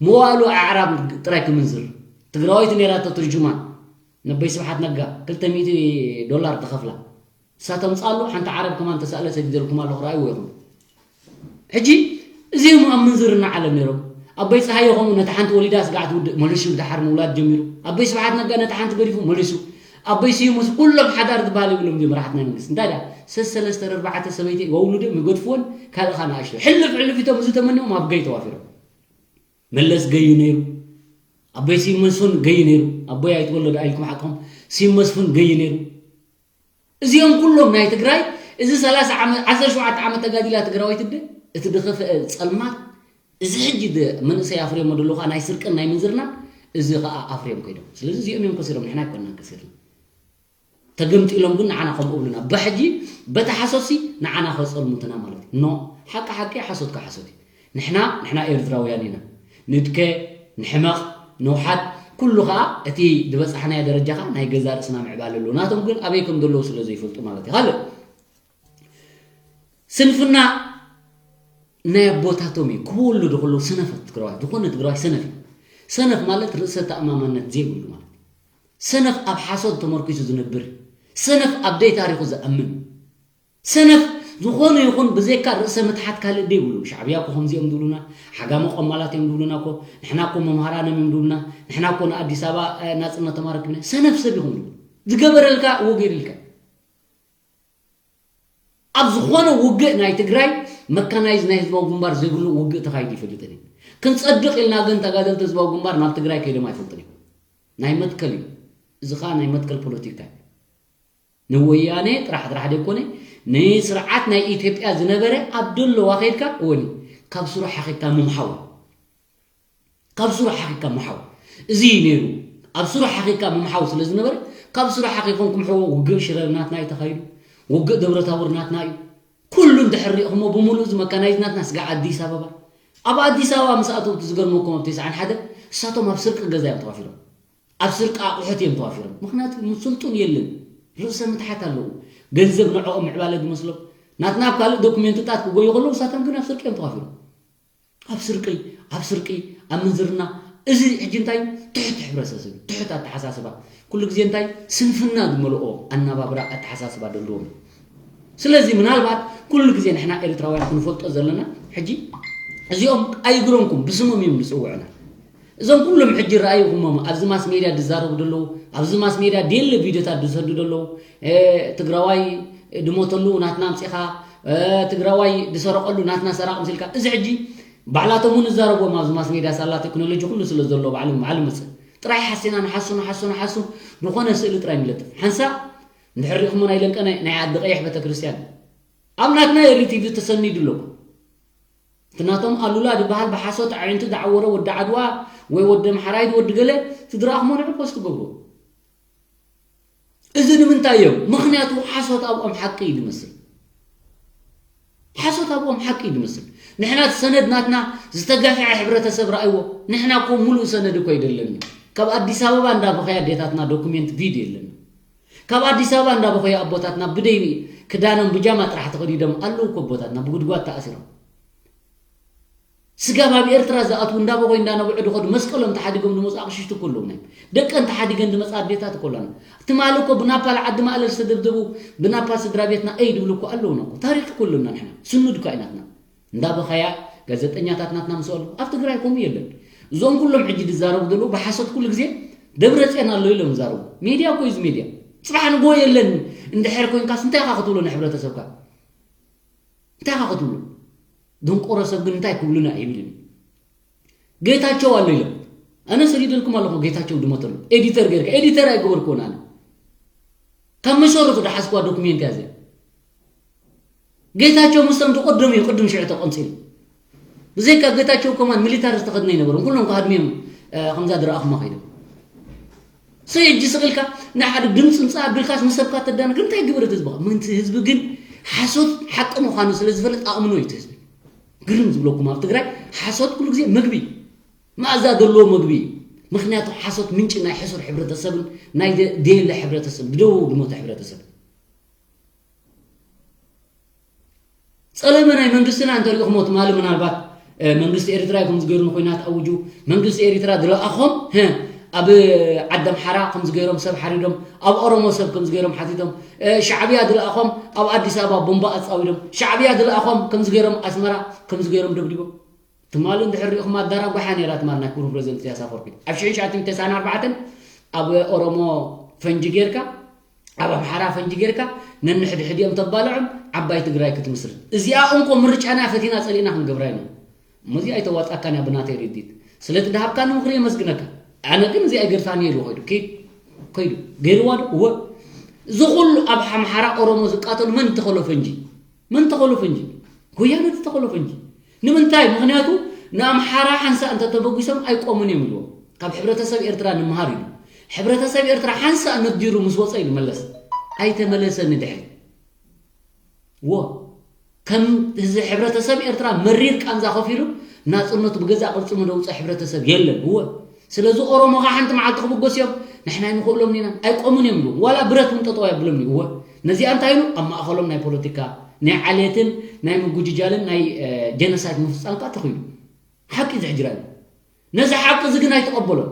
መዋእሉ ኣዕራብ ጥራይ ክምንዝር። ትግራወይቲ ነይራቶ ትርጅማን። ነበይ ስብሓት ነጋ ክልተ ሚእቲ ዶላር ተኸፍላ። እሳ ተምፃሉ ሓንቲ ዓረብ ከማን ተሳእለ ሰዲደልኩም ኣለኹ፣ ረኣይዎ ኢኹም። ሕጂ እዚኦም ኣብ ምንዝርና ዓለም ነይሮም። ኣቦይ ፀሃየ ከምኡ ነቲ ሓንቲ ወሊዳ ስጋዕ ትውድእ መሊሱ ድሓር ምውላድ ጀሚሩ። ኣቦይ ስብሓት ነጋ ነቲ ሓንቲ ገዲፉ መሊሱ። ኣቦይ ስዩምስ ኩሎም ሓዳር ዝበሃል የብሎም እዚኦም መራሕቲ ናይ መንግስቲ። እንታይ ደኣ ሰሰለስተ ኣርባዕተ ሰበይቲ ወውልዶም ይገድፍዎን ካልእ ኸኣ ንኣሽቱ ሕልፍ ሕልፍ ኢቶም እዚ ተመኒኦም ኣብ ገይ ተዋፊሮም። መለስ ገዩ ነይሩ። ኣቦይ ስዩም መስፍን ገዩ ነይሩ። ኣቦይ ኣይትወለዱ ኣይልኩም ሓቅኹም። ስዩም መስፍን ገዩ ነይሩ። እዚኦም ኩሎም ናይ ትግራይ እዚ ሰላሳ ዓመት ዓሰርተ ሸውዓተ ዓመት ተጋዲላ ትግራዋይት እደ እቲ ድኸፍአ ጸልማት እዚ ሕጂ ድ- መንእሰይ ኣፍርዮሞ ዘለዉ ከዓ ናይ ስርቅን ናይ ምንዝርና እዚ ከዓ ኣፍርዮም ከይዶም። ስለዚ እዚኦም እዮም ከሲሮም፣ ንሕና ኣይኮንናን ከሲርና። ተገምጢሎም ግን ንዓና ከምኡ ብሉና። በሕጂ በታ ሓሶትሲ ንዓና ከጸልሙትና ማለት እዩ። ኖ፣ ሓቂ ሓቂ፣ ሓሶትካ ሓሶት እዩ። ንሕና ንሕና ኤርትራውያን ኢና። ንድከ፣ ንሕመቕ፣ ንውሓድ፣ ኩሉ ኸኣ እቲ ዝበጻሕናዮ ደረጃ ኸኣ ናይ ገዛ ርእስና ምዕባለ ኣለዎ። ናቶም ግን ኣበይ ከም ዘለዉ ስለ ዘይፈልጡ ማለት እዩ። ካልእ ስንፍና ናይ ኣቦታቶም እዩ። ክወለዱ ከለዉ ሰነፈት ትግራዋይ፣ ዝኾነ ትግራዋይ ሰነፍ እዩ። ሰነፍ ማለት ርእሰ ተኣማማነት ዘይብሉ ማለት እዩ። ሰነፍ ኣብ ሓሶት ተመርኪሱ ዝነብር፣ ሰነፍ ኣብ ደይ ታሪኹ ዝኣምን፣ ሰነፍ ዝኾነ ይኹን ብዘይካ ርእሰ ምትሓት ካልእ ደይብሉ። ሻዕብያ እኮ ከምዚኦም ዝብሉና፣ ሓጋመ ቆማላት እዮም ዝብሉና እኮ፣ ንሕና እኮ መምሃራን እዮም ዝብሉና፣ ንሕና እኮ ንኣዲስ ኣበባ እ፣ ናጽነት ተማረክብና። ሰነፍ ሰብ ይኹም ዝብል ዝገበረልካ እዎ ገይርልካ። ኣብ ዝኾነ ውግእ ናይ ትግራይ መካናይዝ ናይ ህዝባዊ ግንባር ዘይብሉ ውግእ ተኻይዱ ይፈልጥን እዩ። ክንጸድቕ ኢልና ግን ተጋደልቲ ህዝባዊ ግንባር ናብ ትግራይ ከይዶም ኣይፈልጥን እዮም። ናይ መትከል እዩ። እዚ ኸኣ ናይ መትከል ፖለቲካ እዩ። ንወያኔ ጥራሕ ጥራሕ ደይኮነ ንስርዓት ናይ ኢትዮጵያ ዝነበረ ኣብ ደለዋ ከይድካ እወኒ ካብ ስሩ ሓኺካ ምምሓው። ካብ ስሩ ሓኺካ ምሓው። እዚ እዩ ነይሩ። ኣብ ስሩ ሓኺካ ምምሓው ስለ ዝነበረ ካብ ስሩ ሓኺኹም ክምሕዎ ውግእ ሽረ ናትና እዩ ተኻይዱ። ውግእ ደብረታቦር ናትና እዩ። ኩሉ እንድሕር ሪእኹሞ ብምሉእ እዚ መካናይዝ ናትና ስጋዕ ኣዲስ ኣበባ። ኣብ ኣዲስ ኣበባ ምስ ኣተው እቲ ዝገርመኩም ኣብ ተስዓን ሓደ እሳቶም ኣብ ስርቂ ገዛ እዮም ተዋፊሮም። ኣብ ስርቂ ኣቑሑት እዮም ተዋፊሮም። ምኽንያቱ ስልጡን የለን። ርእሰ ምትሓት ኣለዉ። ገንዘብ ንዕኦም ምዕባለ ዝመስሎም። ናትና ኣብ ካልእ ዶኩሜንትታት ክጎዩ ከለዉ እሳቶም ግን ኣብ ስርቂ እዮም ተዋፊሮም። ኣብ ስርቂ ኣብ ስርቂ ኣብ ምንዝርና። እዚ ሕጂ እንታይ እዩ? ትሕት ሕብረተሰብ እዩ። ትሕት ኣተሓሳስባ። ኩሉ ግዜ እንታይ ስንፍና ዝመልኦ ኣናባብራ ኣተሓሳስባ ዘለዎም እዩ። ስለዚ ምናልባት ኩሉ ግዜ ንሕና ኤርትራውያን ክንፈልጦ ዘለና ሕጂ እዚኦም ኣይግረምኩም ብስሞም እዮም ዝፅውዑና። እዞም ኩሎም ሕጂ ረኣይኹሞም ኣብዚ ማስ ሜድያ ዝዛረቡ ዘለዉ ኣብዚ ማስ ሜድያ ደለ ቪድዮታት ዝሰዱ ዘለዉ ትግራዋይ ድሞተሉ ናትና ኣምፂኻ ትግራዋይ ዝሰረቀሉ ናትና ሰራቂ ምስልካ እዚ ሕጂ ባዕላቶም እውን ዝዛረብዎም ኣብዚ ማስ ሜድያ ሳላ ቴክኖሎጂ ኩሉ ስለ ዘሎ ባዕሉ ባዕሉ ምፅእ ጥራይ ሓሲና ንሓሱ ንሓሱ ንሓሱ ዝኾነ ስእሊ ጥራይ ንለጥፍ ሓንሳእ እንድሕር ሪእኹሞ ናይ ለንቀ ናይ ዓዲ ቀይሕ ቤተክርስትያን ኣብ ናትና ኤሪ ቲቪ ተሰኒዱ ኣለኩ እቲ ናቶም ኣሉላ ዝበሃል ብሓሶት ኣዒንቲ ዝዓወረ ወዲ ዓድዋ ወይ ወዲ ኣምሓራይት ወዲ ገለ ትድረኣኹሞ ንዕኮስ ትገብሩ እዚ ንምንታይ እዮም ምኽንያቱ ሓሶት ኣብኦም ሓቂ እዩ ዝመስል ሓሶት ኣብኦም ሓቂ እዩ ዝመስል ንሕና እቲ ሰነድ ናትና ዝተጋፍዐ ሕብረተሰብ ረኣይዎ ንሕና እኮ ሙሉእ ሰነድ እኮ ይደለኒ ካብ ኣዲስ ኣበባ እንዳበኸያ ኣዴታትና ዶኩሜንት ቪድ የለን ካብ ኣዲስ ኣበባ እንዳበኸዩ ኣቦታትና ብደይ ክዳኖም ብጃማ ጥራሕ ተኸዲዶም ኣለዉ እኮ ኣቦታትና ብጉድጓድ ተኣሲሮም ስጋብ ኣብ ኤርትራ ዝኣትዉ እንዳበኾዩ እንዳነብዑ ድኸዱ መስቀሎም ተሓዲጎም ዝመፁ ኣቕሽሽቲ እኮ ኣለዉና ደቀን ተሓዲገን ዝመፃ ኣዴታት እኮ ኣለና ትማሊ እኮ ብናፓል ዓዲ ማእለል ዝተደብደቡ ብናፓል ስድራ ቤትና እይ ዝብሉ እኮ ኣለዉና እኮ ታሪክ እኮ ኣለና ንሕና ስኑድ እኳ ኢናትና እንዳበኸያ ጋዜጠኛታት ናትና ምስ ኣለዉ ኣብ ትግራይ ከምኡ የለን እዞም ኩሎም ሕጂ ዝዛረቡ ዘለዉ ብሓሶት ኩሉ ግዜ ደብረፅዮን ኣሎ ኢሎም ይዛረቡ ሜድያ እኮ እዩ እዚ ሜድያ ፅባሕ ንጎ የለን እንድሕር ኮንካስ እንታይ ኢኻ ክትብሎ ንሕብረተሰብካ እንታይ ኢኻ ክትብሎ ደንቆሮ ሰብ ግን እንታይ ክብሉና ይብልን ጌታቸው ኣሎ ኢሎም ኣነ ሰዲደልኩም ኣለኹ ጌታቸው ድመተሉ ኤዲተር ገይርካ ኤዲተር ኣይገበርክዎን ኣነ ካብ መሰረቱ ዝሓዝክዋ ዶክሜንት እያ እዚኣ ጌታቸው ምስቶም ዝቐደሙ እዩ ቅድም ሽዑ ተቐንፂሉ ብዘይካ ጌታቸው ከማን ሚሊታሪ ዝተኸድነ ኣይነበሩን ኩሎም ክሃድሙ እዮም ከምዛ ዝረኣኹማ ከይዶም ሰይ እጂ ስቕ ኢልካ ንሓደ ድምፂ ምፃእ ኣቢልካስ ንሰብካ ተዳንግር እንታይ ግበር እቲ ህዝብኻ ምንቲ ህዝቢ ግን ሓሶት ሓቂ ምዃኑ ስለ ዝፈልጥ ኣእምኖ እዩ እቲ ህዝቢ ግርም ዝብለኩም ኣብ ትግራይ ሓሶት ኩሉ ግዜ ምግቢ መኣዛ ዘለዎ ምግቢ እዩ ምክንያቱ ሓሶት ምንጪ ናይ ሕሱር ሕብረተሰብን ናይ ደየለ ሕብረተሰብ ብደቡብ ድሞተ ሕብረተሰብ ጸለመ ናይ መንግስትና እንተሪእኹሞ ትማሊ ምናልባት መንግስቲ ኤርትራ ይኹም ዝገይሩ ንኮይናት ኣውጁ መንግስቲ ኤርትራ ዝለኣኾም ኣብ ዓዲ ኣምሓራ ከምዚ ገይሮም ሰብ ሓሪዶም፣ ኣብ ኦሮሞ ሰብ ከምዚ ገይሮም ሓቲቶም፣ እ፣ ሻዕብያ ዝለኣኾም ኣብ ኣዲስ ኣበባ ቦምባ ኣጻዊዶም፣ ሻዕብያ ዝለኣኾም ከምዚ ገይሮም ኣስመራ ከምዚ ገይሮም ደብዲቦም። ትማሊ እንድሕር ሪኢኹም ኣዳራጓሓ ነይራ ትማሊ ናይ ክቡር ፕሬዚደንት ኢሳያስ ኣፈወርቂ። ኣብ ሽሕን ትሽዓተ ሚእትን ተስዓን ኣርባዕተን ኣብ ኦሮሞ ፈንጂ ጌርካ፣ ኣብ ኣምሓራ ፈንጂ ጌርካ ነንሕድሕዲኦም ተባልዖም ዓባይ ትግራይ ክትምስርት። እዚኣ እንኮ ምርጫና ፈቲና ጸሊእና ክንገብራ ኢና። እሞ እዚኣ ኣይተዋጻካን እያ ብናተይ ርዲት። ስለቲ ድሃብካኒ ምኽሪ የመስግነካ። ኣነ ግን እዚኣ ኣይገድፋን እየ ኢሉ ከይዱ። ከይዱ። ከይዱ። ገይርዋ ዶ? እወ። እዚ ኩሉ ኣብ ኣምሓራ ኦሮሞ ዝቃተሉ መን ተኸሎ ፈንጂ? መን ተኸሎ ፈንጂ? ወያነ ተኸሎ ፈንጂ። ንምንታይ? ምኽንያቱ ንኣምሓራ ሓንሳእ እንተተበጒሶም ኣይቆሙን እዮም ኢልዎ። ካብ ሕብረተሰብ ኤርትራ ንምሃር ኢሉ። ሕብረተሰብ ኤርትራ ሓንሳእ ነዲሩ ምስ ወጸ ኢሉ መለስ። ኣይተመለሰን ንድሕሪት። እወ፣ ከም እዚ ሕብረተሰብ ኤርትራ መሪር ቃንዛ ከፊሉ ናጽነቱ ብገዛእ ቅርጹ መደውጸ ሕብረተሰብ የለን። እወ፣ ስለዚ ኦሮሞ ኸዓ ሓንቲ መዓልቲ ክብገሱ እዮም፣ ንሕና ኣይንኽእሎምን ኢና፣ ኣይቆሙን እዮም ይብሉ። ዋላ ብረት እውን ጠጠው ኣየብሎምን እዩ። እወ፣ ነዚኣ እንታይ ኢሉ? ኣብ ማእኸሎም ናይ ፖለቲካ፣ ናይ ዓሌትን ናይ ምጉጅጃልን ናይ፣ እ፣ ጀኖሳይድ ምፍጻም ከኣ ተኽኢሉ። ሓቂ እዚ ሕጂ ርኣዩ። ነዚ ሓቂ እዚ ግን ኣይተቐበሎን።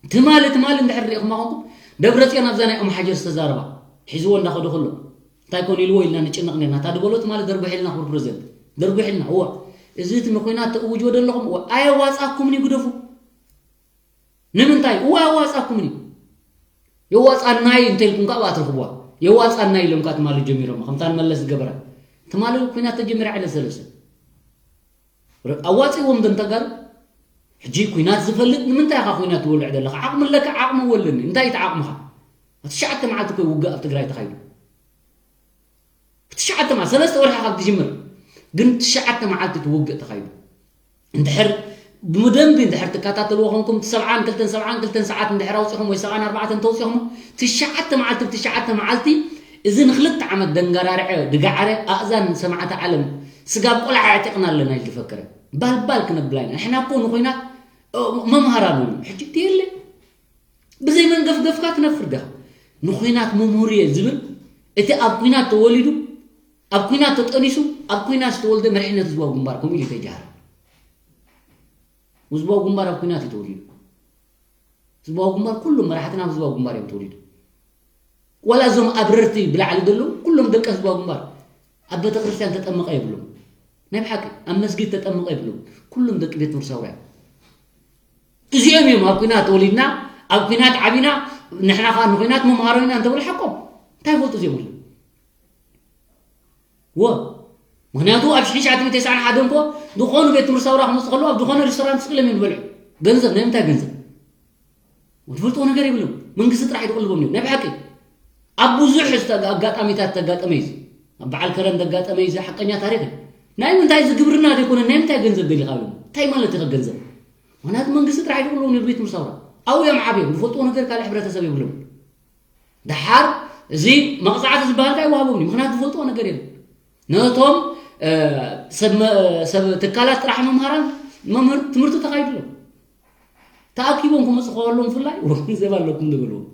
ትማሊ፣ ትማሊ እንድሕር ሪኢኹማ ኾንኩም፣ ደብረጽዮን ኣብዛ ናይ ኦም ሓጀር ዝተዛረባ፣ ሒዝዎ እንዳኸደ ከሎ፣ እንታይ ኮን ኢልዎ ኢልና ንጭነቕ ነርና። እታ ድበሎ ትማሊ ደርጉሒልና ክቡር ፕረዚደንት። ደርጉሒልና፣ እወ። እዚ እቲ ንኹናት ተእውጅዎ ዘለኹም፣ እወ፣ ኣየዋጻኩምን እዩ ግደፉ። ንምንታይ? እወ፣ ኣየዋጻኩምን እዩ። የዋጻናይ እንተኢልኩም ከኣ ኣብኣ ትረኽብዋ። የዋጻናይ ኢሎም ከኣ ትማሊ ጀሚሮም። ከምታ ንመለስ ዝገበራ። ትማሊ ኩናት ተጀሚራ ዕለት ሰለስተ። ኣዋጺዎም ዶ ንተጋሩ? ሕጂ ኩናት ዝፈልጥ ንምንታይ ኢኻ ኩናት ትወልዕ ዘለኻ? ዓቕሚ ኣለካ፣ ዓቕሚ ወልኒ። እንታይ እቲ ዓቕምኻ? ኣብ ትሽዓተ መዓልቲ እኮ ውግእ ኣብ ትግራይ ተኻይዱ። ትሽዓተ መዓልቲ፣ ሰለስተ ወርሒ ካብ ትጅምር። ግን ትሽዓተ መዓልቲ እቲ ውግእ ተኻይዱ። እንድሕር ብደንቢ እንድሕር ትከታተልዎ ኾንኩም፣ እቲ ሰብዓን ክልተን፣ ሰብዓን ክልተን ሰዓት እንድሕር ኣውጺኹም ወይ ሰብዓን ኣርባዕተን ተውጺኹም፣ ትሽዓተ መዓልቲ ብትሽዓተ መዓልቲ እዚ ንክልተ ዓመት ደንገራርዐ፣ ድጋዓረ፣ ኣእዛን ሰማዕቲ ዓለም ስጋብ ቆልዓ ኣዕጢቕና ኣለና ኢሉ ዝፈከረ። ባልባል ክነብላ ኢና። ንሕና እኮ ንኹናት፣ እ፣ መምሃራን እዩ። ሕጂ እቲ የለ። ብዘይ መንገፍገፍካ ትነፍር ዲኻ? ንኹናት መምህር እየ ዝብል፣ እቲ ኣብ ኩናት ተወሊዱ፣ ኣብ ኩናት ተጠኒሱ፣ ኣብ ኩናት ዝተወልደ መሪሕነት ህዝባዊ ግንባር ከምኡ ኢሉ ተጃሃረ። ህዝባዊ ግንባር ኣብ ኩናት እዩ ተወሊዱ። ህዝባዊ ግንባር፣ ኩሎም መራሕትና ህዝባዊ ግንባር እዮም ተወሊዱ። ዋላ እዞም ኣብረርቲ ብላዕሊ ዘለዉ፣ ኩሎም ደቂ ህዝባዊ ግንባር። ኣብ ቤተክርስትያን ተጠመቐ የብሎም። ናይ ብሓቂ፣ ኣብ መስጊድ ተጠመቐ የብሎም። ኩሎም ደቂ ቤት ትምህርቲ ሰውራ እዮም። እዚኦም እዮም ኣብ ኩናት ተወሊድና፣ ኣብ ኩናት ዓቢና፣ ንሕና ኸዓ ንኩናት መምሃሮ ኢና እንተበሉ ሓቆም። እንታይ ይፈልጡ እዚኦም እዮም? ወ-፣ ምኽንያቱ ኣብ ሽሕን ትሽዓተ ሚእትን ተስዓን ሓደን እኮ ዝኾኑ ቤት ትምህርቲ ሰውራ ክመፁ ከለዉ ኣብ ዝኾነ ሬስቶራንት ስቕ ኢሎም እዮም ዝበልዑ። ገንዘብ፣ ናይ ምንታይ ገንዘብ? ትፈልጥዎ ነገር የብሎም። መንግስቲ ጥራሕ እዩ ዝቕልቦም ነይሩ። ናይ ብሓቂ ኣብ ብዙሕ ዝተ-፣ ኣጋጣሚታት ተጋጠመ እዩ እዚ። ኣብ በዓል ከረን ዘጋጠመ እዩ እዚ ሓቀኛ ታሪኽ እዩ። ናይ ምንታይ እዚ ግብርና ዘይኮነ ናይ ምንታይ ገንዘብ ደሊኻ ኢሎም። እንታይ ማለት እዩ ገንዘብ? ምኽንያቱ መንግስቲ ጥራሕ እዩ ዝቕልቦም ነይሩ ቤት ትምህርቲ ሰውራ። ኣብኡ እዮም ዓብዮም። ዝፈልጥዎ ነገር ካልእ ሕብረተሰብ የብሎም። ደሓር እዚ መቕፃዕቲ ዝበሃል ከኣ ይወሃቦም እዩ። ምኽንያቱ ዝፈልጥዎ ነገር የለን። ነቶም፣ እ፣ ሰብ መ-፣ ሰብ ትካላት ጥራሕ መምሃራን መምህር ትምህርቲ ተኻይድሎም። ተኣኪቦም ክመፁ ከለዉ ብፍላይ ገንዘብ ኣለኩም ዝበልዎም።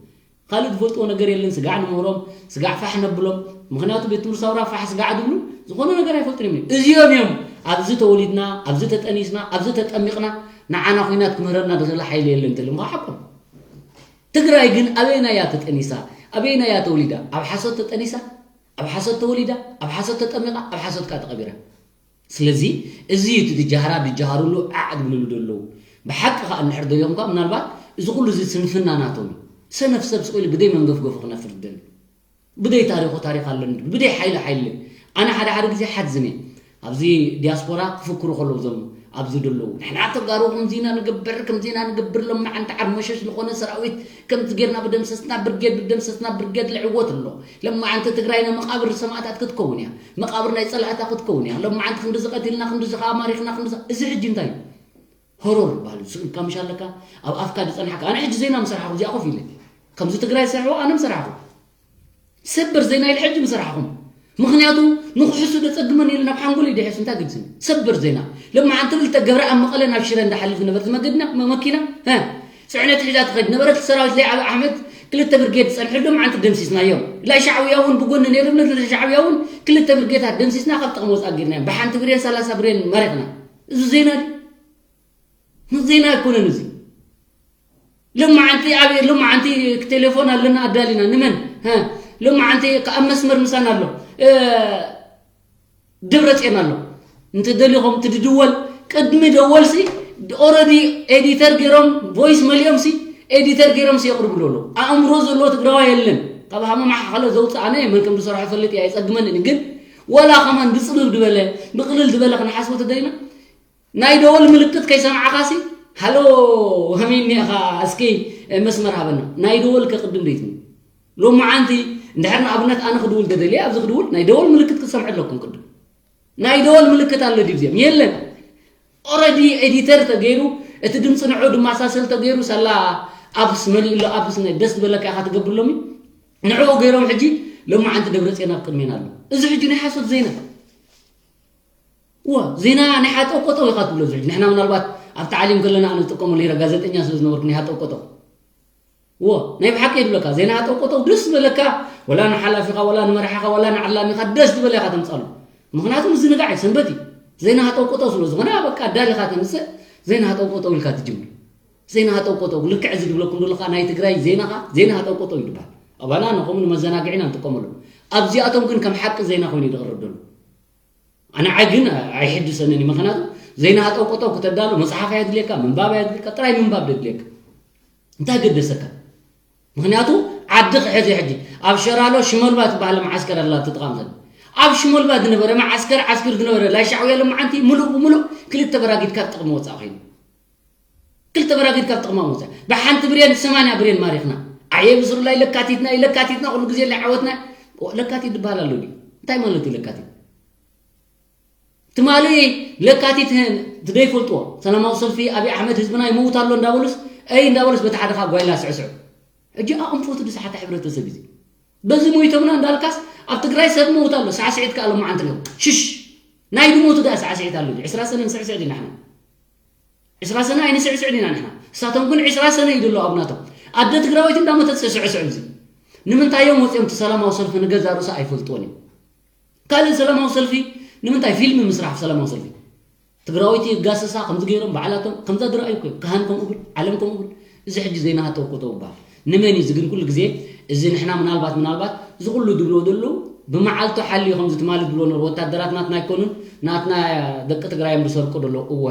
ካልእ ዝፈልጥዎ ነገር የለን። ስጋዕ ንምህሮም፣ ስጋዕ ፋሕ ነብሎም። ምኽንያቱ ቤት ትምህርቲ ሰውራ ፋሕ ስጋዕ ዝብሉ ዝኾነ ነገር ኣይፈልጡን እዮም። እዚኦም እዮም ኣብዚ ተወሊድና፣ ኣብዚ ተጠኒስና፣ ኣብዚ ተጠሚቕና፣ ንዓና ኹናት ክምህረና ዝኽእል ሓይሊ የለን ትብል እሞ ሓቆም። ትግራይ ግን ኣበየናይ እያ ተጠኒሳ? ኣበየናይ እያ ተወሊዳ? ኣብ ሓሶት ተጠኒሳ፣ ኣብ ሓሶት ተወሊዳ፣ ኣብ ሓሶት ተጠሚቓ፣ ኣብ ሓሶት ከኣ ተቐቢራ። ስለዚ እዚ እዩ እቲ ድጃህራ ድጃሃሩሉ ዓዕ ዝብልሉ ዘለዉ። ብሓቂ ከኣ እንድሕር ደሊኹም ከኣ ምናልባት እዚ ኩሉ እዚ ስንፍና ናቶም እዩ። ሰነፍ ሰብ ስቕ ኢሉ ብደይ መንገፍገፉ ክነፍር ዝደሊ። ብደይ ታሪኹ ታሪኽ ኣለኒ፣ ብደይ ሓይሉ ሓይሊ። ኣነ ሓደ ሓደ ግዜ ሓዝን እየ። ኣብዚ ዲያስፖራ ክፍክሩ ከለዉ እዞም ኣብዚ ዘለዉ፣ ንሕና ተጋሩ ከምዚ ኢና ንገብር፣ ከምዚ ኢና ንገብር፣ ሎማዓንቲ ዓርሞሸሽ ዝኾነ ሰራዊት ከምዚ ጌርና ብደምሰስና፣ ብርጌድ ብደምሰስና፣ ብርጌድ ልዕወት ኣሎ። ሎማዓንቲ ትግራይና መቓብር ሰማእታት ክትከውን እያ። መቓብር ናይ ጸላእታ ክትከውን እያ። ሎማዓንቲ ክንድዚ ቀቲልና፣ ክንድዚ ከኣ ማሪኽና፣ ክንድዚ፣ እዚ ሕጂ እንታይ እዩ? ሆሮር ይበሃል። ስቕ ኢልካ ምሽ ኣለካ፣ ኣብ ኣፍካ ዝጸንሓካ። ኣነ ሕጂ ዜና ምሰራሕኹ እዚኣ ኮፍ ኢለ። ከምዚ ትግራይ ዝሰርሕዎ ኣነ ምሰራሕኹ። ሰበር ዜና ኢለ ሕጂ ምሰራሕኹም። ምኽንያቱ ንኽሕሱ ደጸግመን ኢለ ናብ ሓንጎለይ ድሕሱ እንታይ ግድስኒ? ሰበር ዜና። ሎማዓንቲ ክልተ ገብረ ኣብ መቐለ ናብ ሽረ እንዳሓልፍ ዝነበረት መገድና፣ መ-፣ መኪና፣ ሀ፣ ጽዕነት ሒዛ ትኸድ ነበረት። ሰራዊት ላይ ዓቢ ኣሕመድ ክልተ ብርጌድ ዝጸንሐሎም ዓንቲ ደምሲስናዮም። ላይ ሻዕብያ እውን ብጎኒ ነይሮም፣ ነቲ ሻዕብያ እውን ክልተ ብርጌታት ደምሲስና ካብ ጥቕሚ ወጻእ ጌርናዮም። ብሓንቲ ብሬን ሰላሳ ብሬን ማሪኽና። እዚ ዜና ድዩ? ዜና ኣይኮነን እዚ። ሎማዓንቲ ኣብ ሎማዓንቲ ቴሌፎን ኣለና ኣዳሊና ንመን ሎማዓንቲ ኣብ መስመር ምሳና ኣሎ ደብረፅዮን ኣሎ። እንተደሊኹም ትድድወል ቅድሚ ደወልሲ ኦረዲ ኤዲተር ገይሮም ቮይስ መሊኦም ሲ ኤዲተር ገይሮም ሲ የቕርብሉ ኣሎ። ኣእምሮ ዘለዎ ትግራዋይ የለን። ካብ ሃመማ ሓኸለ ዘውፅእ ኣነ መን ከም ዝሰርሖ ፈልጥ እየ ኣይፀግመንን። ግን ወላ ከማን ብፅብብ ዝበለ ብቅልል ዝበለ ክንሓስቦ ተደሊና ናይ ደወል ምልክት ከይሰማዕኻሲ ሃሎ ከመይ እኒኻ እስኪ መስመር ሃበና። ናይ ደወል ከቅድም ደይትኒ ሎማዓንቲ እንድሕር ንኣብነት ኣነ ክድውል ተደልየ ኣብዚ ክድውል ናይ ደወል ምልክት ክትሰምዑ ኣለኩም። ቅድም ናይ ደወል ምልክት ኣሎ ዲብዚኦም የለን። ኦረዲ ኤዲተር ተገይሩ እቲ ድምፂ ንዑ ድማሳሰል ተገይሩ ሳላ ኣብስ መሊኡ ኣሎ ኣብስ ናይ ደስ ዝበለካ ኢኻ ትገብርሎም ንዕኡ ገይሮም ሕጂ ሎማዓንቲ ደብረፅዮን ኣብ ቅድሜና ኣሎ። እዚ ሕጂ ናይ ሓሶት ዜና እወ ዜና ናይ ሓጠው ቆጠው ኢኻ ትብሎ። እዚ ሕጂ ንሕና ምናልባት ኣብ ታዕሊም ከለና ኣነ ዝጥቀመሉ ነይረ ጋዜጠኛ ስለ ዝነበርኩ ናይ ሓጠው ቆጠው እዎ ናይ ብሓቂ የድብለካ ዜና ሃጠው ቆጠው ደስ ዝበለካ ወላ ንሓላፊኻ ወላ ንመራሒኻ ወላ ንዓላሚኻ ደስ ዝበለ ኢኻ ተምፃሉ። ምክንያቱ ምዝንጋዕ እዩ ሰንበት እዩ። ዜና ሃጠው ቆጠው ስለ ዝኾነ በቃ ኣዳሊኻ ተምፅእ ዜና ሃጠው ቆጠው ኢልካ ትጅምር። ዜና ሃጠው ቆጠው ልክዕ እዚ ድብለኩም ዘለካ ናይ ትግራይ ዜናኻ ዜና ሃጠው ቆጠው ይድበሃል። ኣባና ንኸምኡ ንመዘናግዒ ኢና ንጥቀመሉ። ኣብዚኣቶም ግን ከም ሓቂ ዜና ኮይኑ እዩ ዝቕርብ ዘሎ። ኣነ ዓይ ግን ኣይሕድሰንን እዩ። ምክንያቱ ዜና ሃጠው ቆጠው ክተዳሉ መፅሓፍ ኣየድልየካ ምንባብ ኣየድልየካ ጥራይ ምንባብ ደድልየካ እንታይ ገደሰካ? ምክንያቱ ዓዲ ክሕዚ ሕጂ ኣብ ሸራሎ ሽመልባ ትበሃል መዓስከር ኣላ ትጥቃም ዘለ ኣብ ሽመልባ ዝነበረ መዓስከር ዓስክር ዝነበረ ላይ ሻዕብያ ሎማዓንቲ ምሉእ ብምሉእ ክልተ በራጊድ ካብ ጥቕሚ ወፃእ ኮይኑ ክልተ በራጊድ ካብ ጥቕማ ወፃእ ብሓንቲ ብሬን ሰማንያ ብሬን ማሪኽና። ኣየ ብስሩ ላይ ለካቲትና ለካቲትና ኩሉ ግዜ ላይ ዓወትና ለካቲት ዝበሃል ኣሎ ድዩ? እንታይ ማለት እዩ ለካቲት? ትማሊ ለካቲት ትደይፈልጥዎ ሰላማዊ ሰልፊ ኣብይ ኣሕመድ ህዝብና ይመውት ኣሎ እንዳበሉስ ኣይ እንዳበሉስ በቲ ሓደኻ ጓይላ ስዕስዑ። ሕጂ ኣንፈቱ ድሳሓተ ሕብረተሰብ እዩ። በዚ ሞይቶምና እንዳልካስ ኣብ ትግራይ ሰብ መውት ኣሎ ሳዕስዒት ከኣ ሎማዓንቲ ነው ሽሽ ናይ ድሞቱ ዳ ሳዕስዒት ኣሎ ዕስራ ሰነ ንስዕስዕ ዲና ሕና ዕስራ ሰነ ኣይንስዕስዕ ዲና ንሕና እሳቶም ግን ዕስራ ሰነ እዩ ዘሎ ኣብናቶም ኣደ ትግራወይቲ እንዳመተት ስዕስዕ እዚ ንምንታይ እዮም ወፂኦም እቲ ሰላማዊ ሰልፊ ንገዛ ርእሱ ኣይፈልጥዎን እዮም ካልእ ሰላማዊ ሰልፊ ንምንታይ ፊልም ምስራሕ ሰላማዊ ሰልፊ ትግራወይቲ ይጋሰሳ ከምዚ ገይሮም ባዕላቶም ከምዛ ዝረኣዩ እኮ ካህን ከምኡ ብል ዓለም ከምኡ ብል እዚ ሕጂ ዘይናሃተው ኮተው ይበሃል ንመን እዩ ግን ኩሉ ግዜ እዚ ንሕና ምናልባት ምናልባት እዚ ኩሉ ዝብሎ ዘለዉ ብመዓልቱ ሓልዩ ከምዚ ትማሊ ዝብሎ ነሩ ወታደራት ናትና ኣይኮኑን ናትና ደቂ ትግራይ እዮም ዝሰርቁ ዘለዉ እወ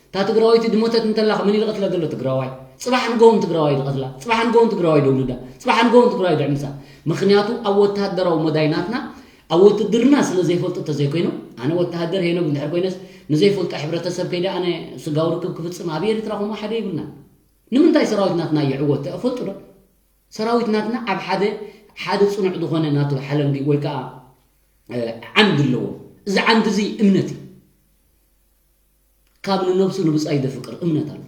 እታ ትግራወይቲ ድሞተት እንተላ ከመን ይልቐትላ ዘሎ ትግራዋይ ፅባሕ ንጎውን ትግራዋይ ይልቐትላ ፅባሕ ንጎውን ትግራዋይ ደውልዳ ፅባሕ ንጎውን ትግራዋይ ድዕምፃ ምክንያቱ ኣብ ወታደራዊ መዳይ ናትና ኣብ ውትድርና ስለ ዘይፈልጡ ተዘይኮይኖም ኣነ ወተሃደር ሄኖግ እንድሕር ኮይነስ ንዘይፈልጦ ሕብረተሰብ ከይደ ኣነ ስጋዊ ርክብ ክፍፅም ኣብ ኤርትራ ከምኡ ሓደ ይብልና ንምንታይ ሰራዊት ናትና ይዕወት ተፈልጡ ዶ ሰራዊት ናትና ኣብ ሓደ ሓደ ፅኑዕ ዝኾነ ናቱ ሓለንጊ ወይ ከዓ ዓንዲ ኣለዎ እዚ ዓንዲ እዚ እምነት እዩ ካብ ንነብሱ ንብፃይ ዘፍቅር እምነት ኣሎ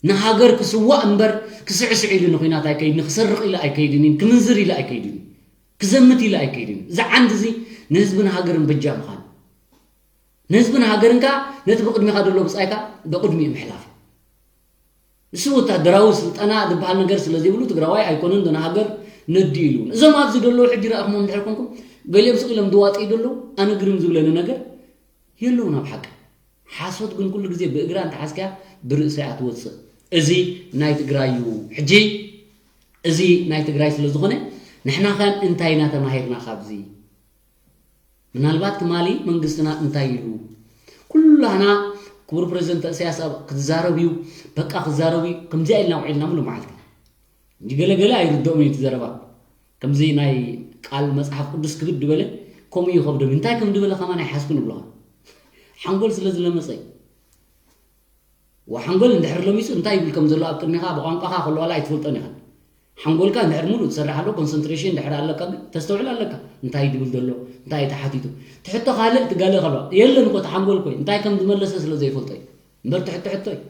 ንሃገር ክስዋእ እምበር ክስዕስዕ ኢሉ ንኩናት ኣይከይድን ክሰርቕ ኢሉ ኣይከይድን ክምንዝር ኢሉ ኣይከይድን ክዘምት ኢሉ ኣይከይድን እዚ ዓንዲ እዚ ንህዝብን ሃገርን በጃ ምዃን ንህዝብን ሃገርን ከዓ ነቲ ብቅድሚካ ዘሎ ብፃይካ ብቅድሚኡ ምሕላፍ እሱ ወታደራዊ ስልጠና ዝበሃል ነገር ስለ ዘይብሉ ትግራዋይ ኣይኮነን ዶ ንሃገር ነድኡ ኢሉ እውን እዞም ኣብዚ ዘለዉ ሕጂ ረኣኹሞም እንድሕር ኮንኩም ገሊኦም ስቕ ኢሎም ዝዋጥዩ ዘለዉ ኣነ ግርም ዝብለኒ ነገር የለውን ኣብ ሓቂ ሓሶት ግን ኩሉ ግዜ ብእግራ እንተሓዝካያ ብርእሳ እያ ትወፅእ እዚ ናይ ትግራይ እዩ ሕጂ እዚ ናይ ትግራይ ስለ ዝኾነ ንሕና ከ እንታይ ኢና ተማሂርና ካብዚ ምናልባት ትማሊ መንግስትና እንታይ ኢሉ ኩላና ክቡር ፕሬዚደንት እሰያስ ኣብ ክትዛረብ እዩ በቃ ክዛረብ እዩ ከምዚኣ ኢልና ውዒልና ሙሉ መዓልቲ እንጂ ገለገለ ኣይርድኦም እዩ እቲ ዘረባ ከምዚ ናይ ቃል መፅሓፍ ቅዱስ ክብድ ዝበለ ከምኡ ይኸብዶም እንታይ ከም ዝበለ ከማን ኣይሓዝኩን ይብልኻ ሓንጎል ስለ ዝለመፀ እዩ ወሓንጎል እንድሕር ለሚሱ እንታይ ይብል ከም ዘሎ ኣብ ቅድሚኻ ብቋንቋኻ ከለዋላ ኣይትፈልጦን ኢኻ ሓንጎልካ እንድሕር ሙሉእ ትሰርሕ ኣሎ ኮንሰንትሬሽን እንድሕር ኣለካ ግን ተስተውዕል ኣለካ እንታይ ድብል ዘሎ እንታይ ተሓቲቱ ትሕቶ ካልእ ትጋልእ ከሎ የለን እኮ ተሓንጎል ኮይ እንታይ ከም ዝመለሰ ስለ ዘይፈልጦ እዩ እምበር ትሕቶ ሕቶ እዩ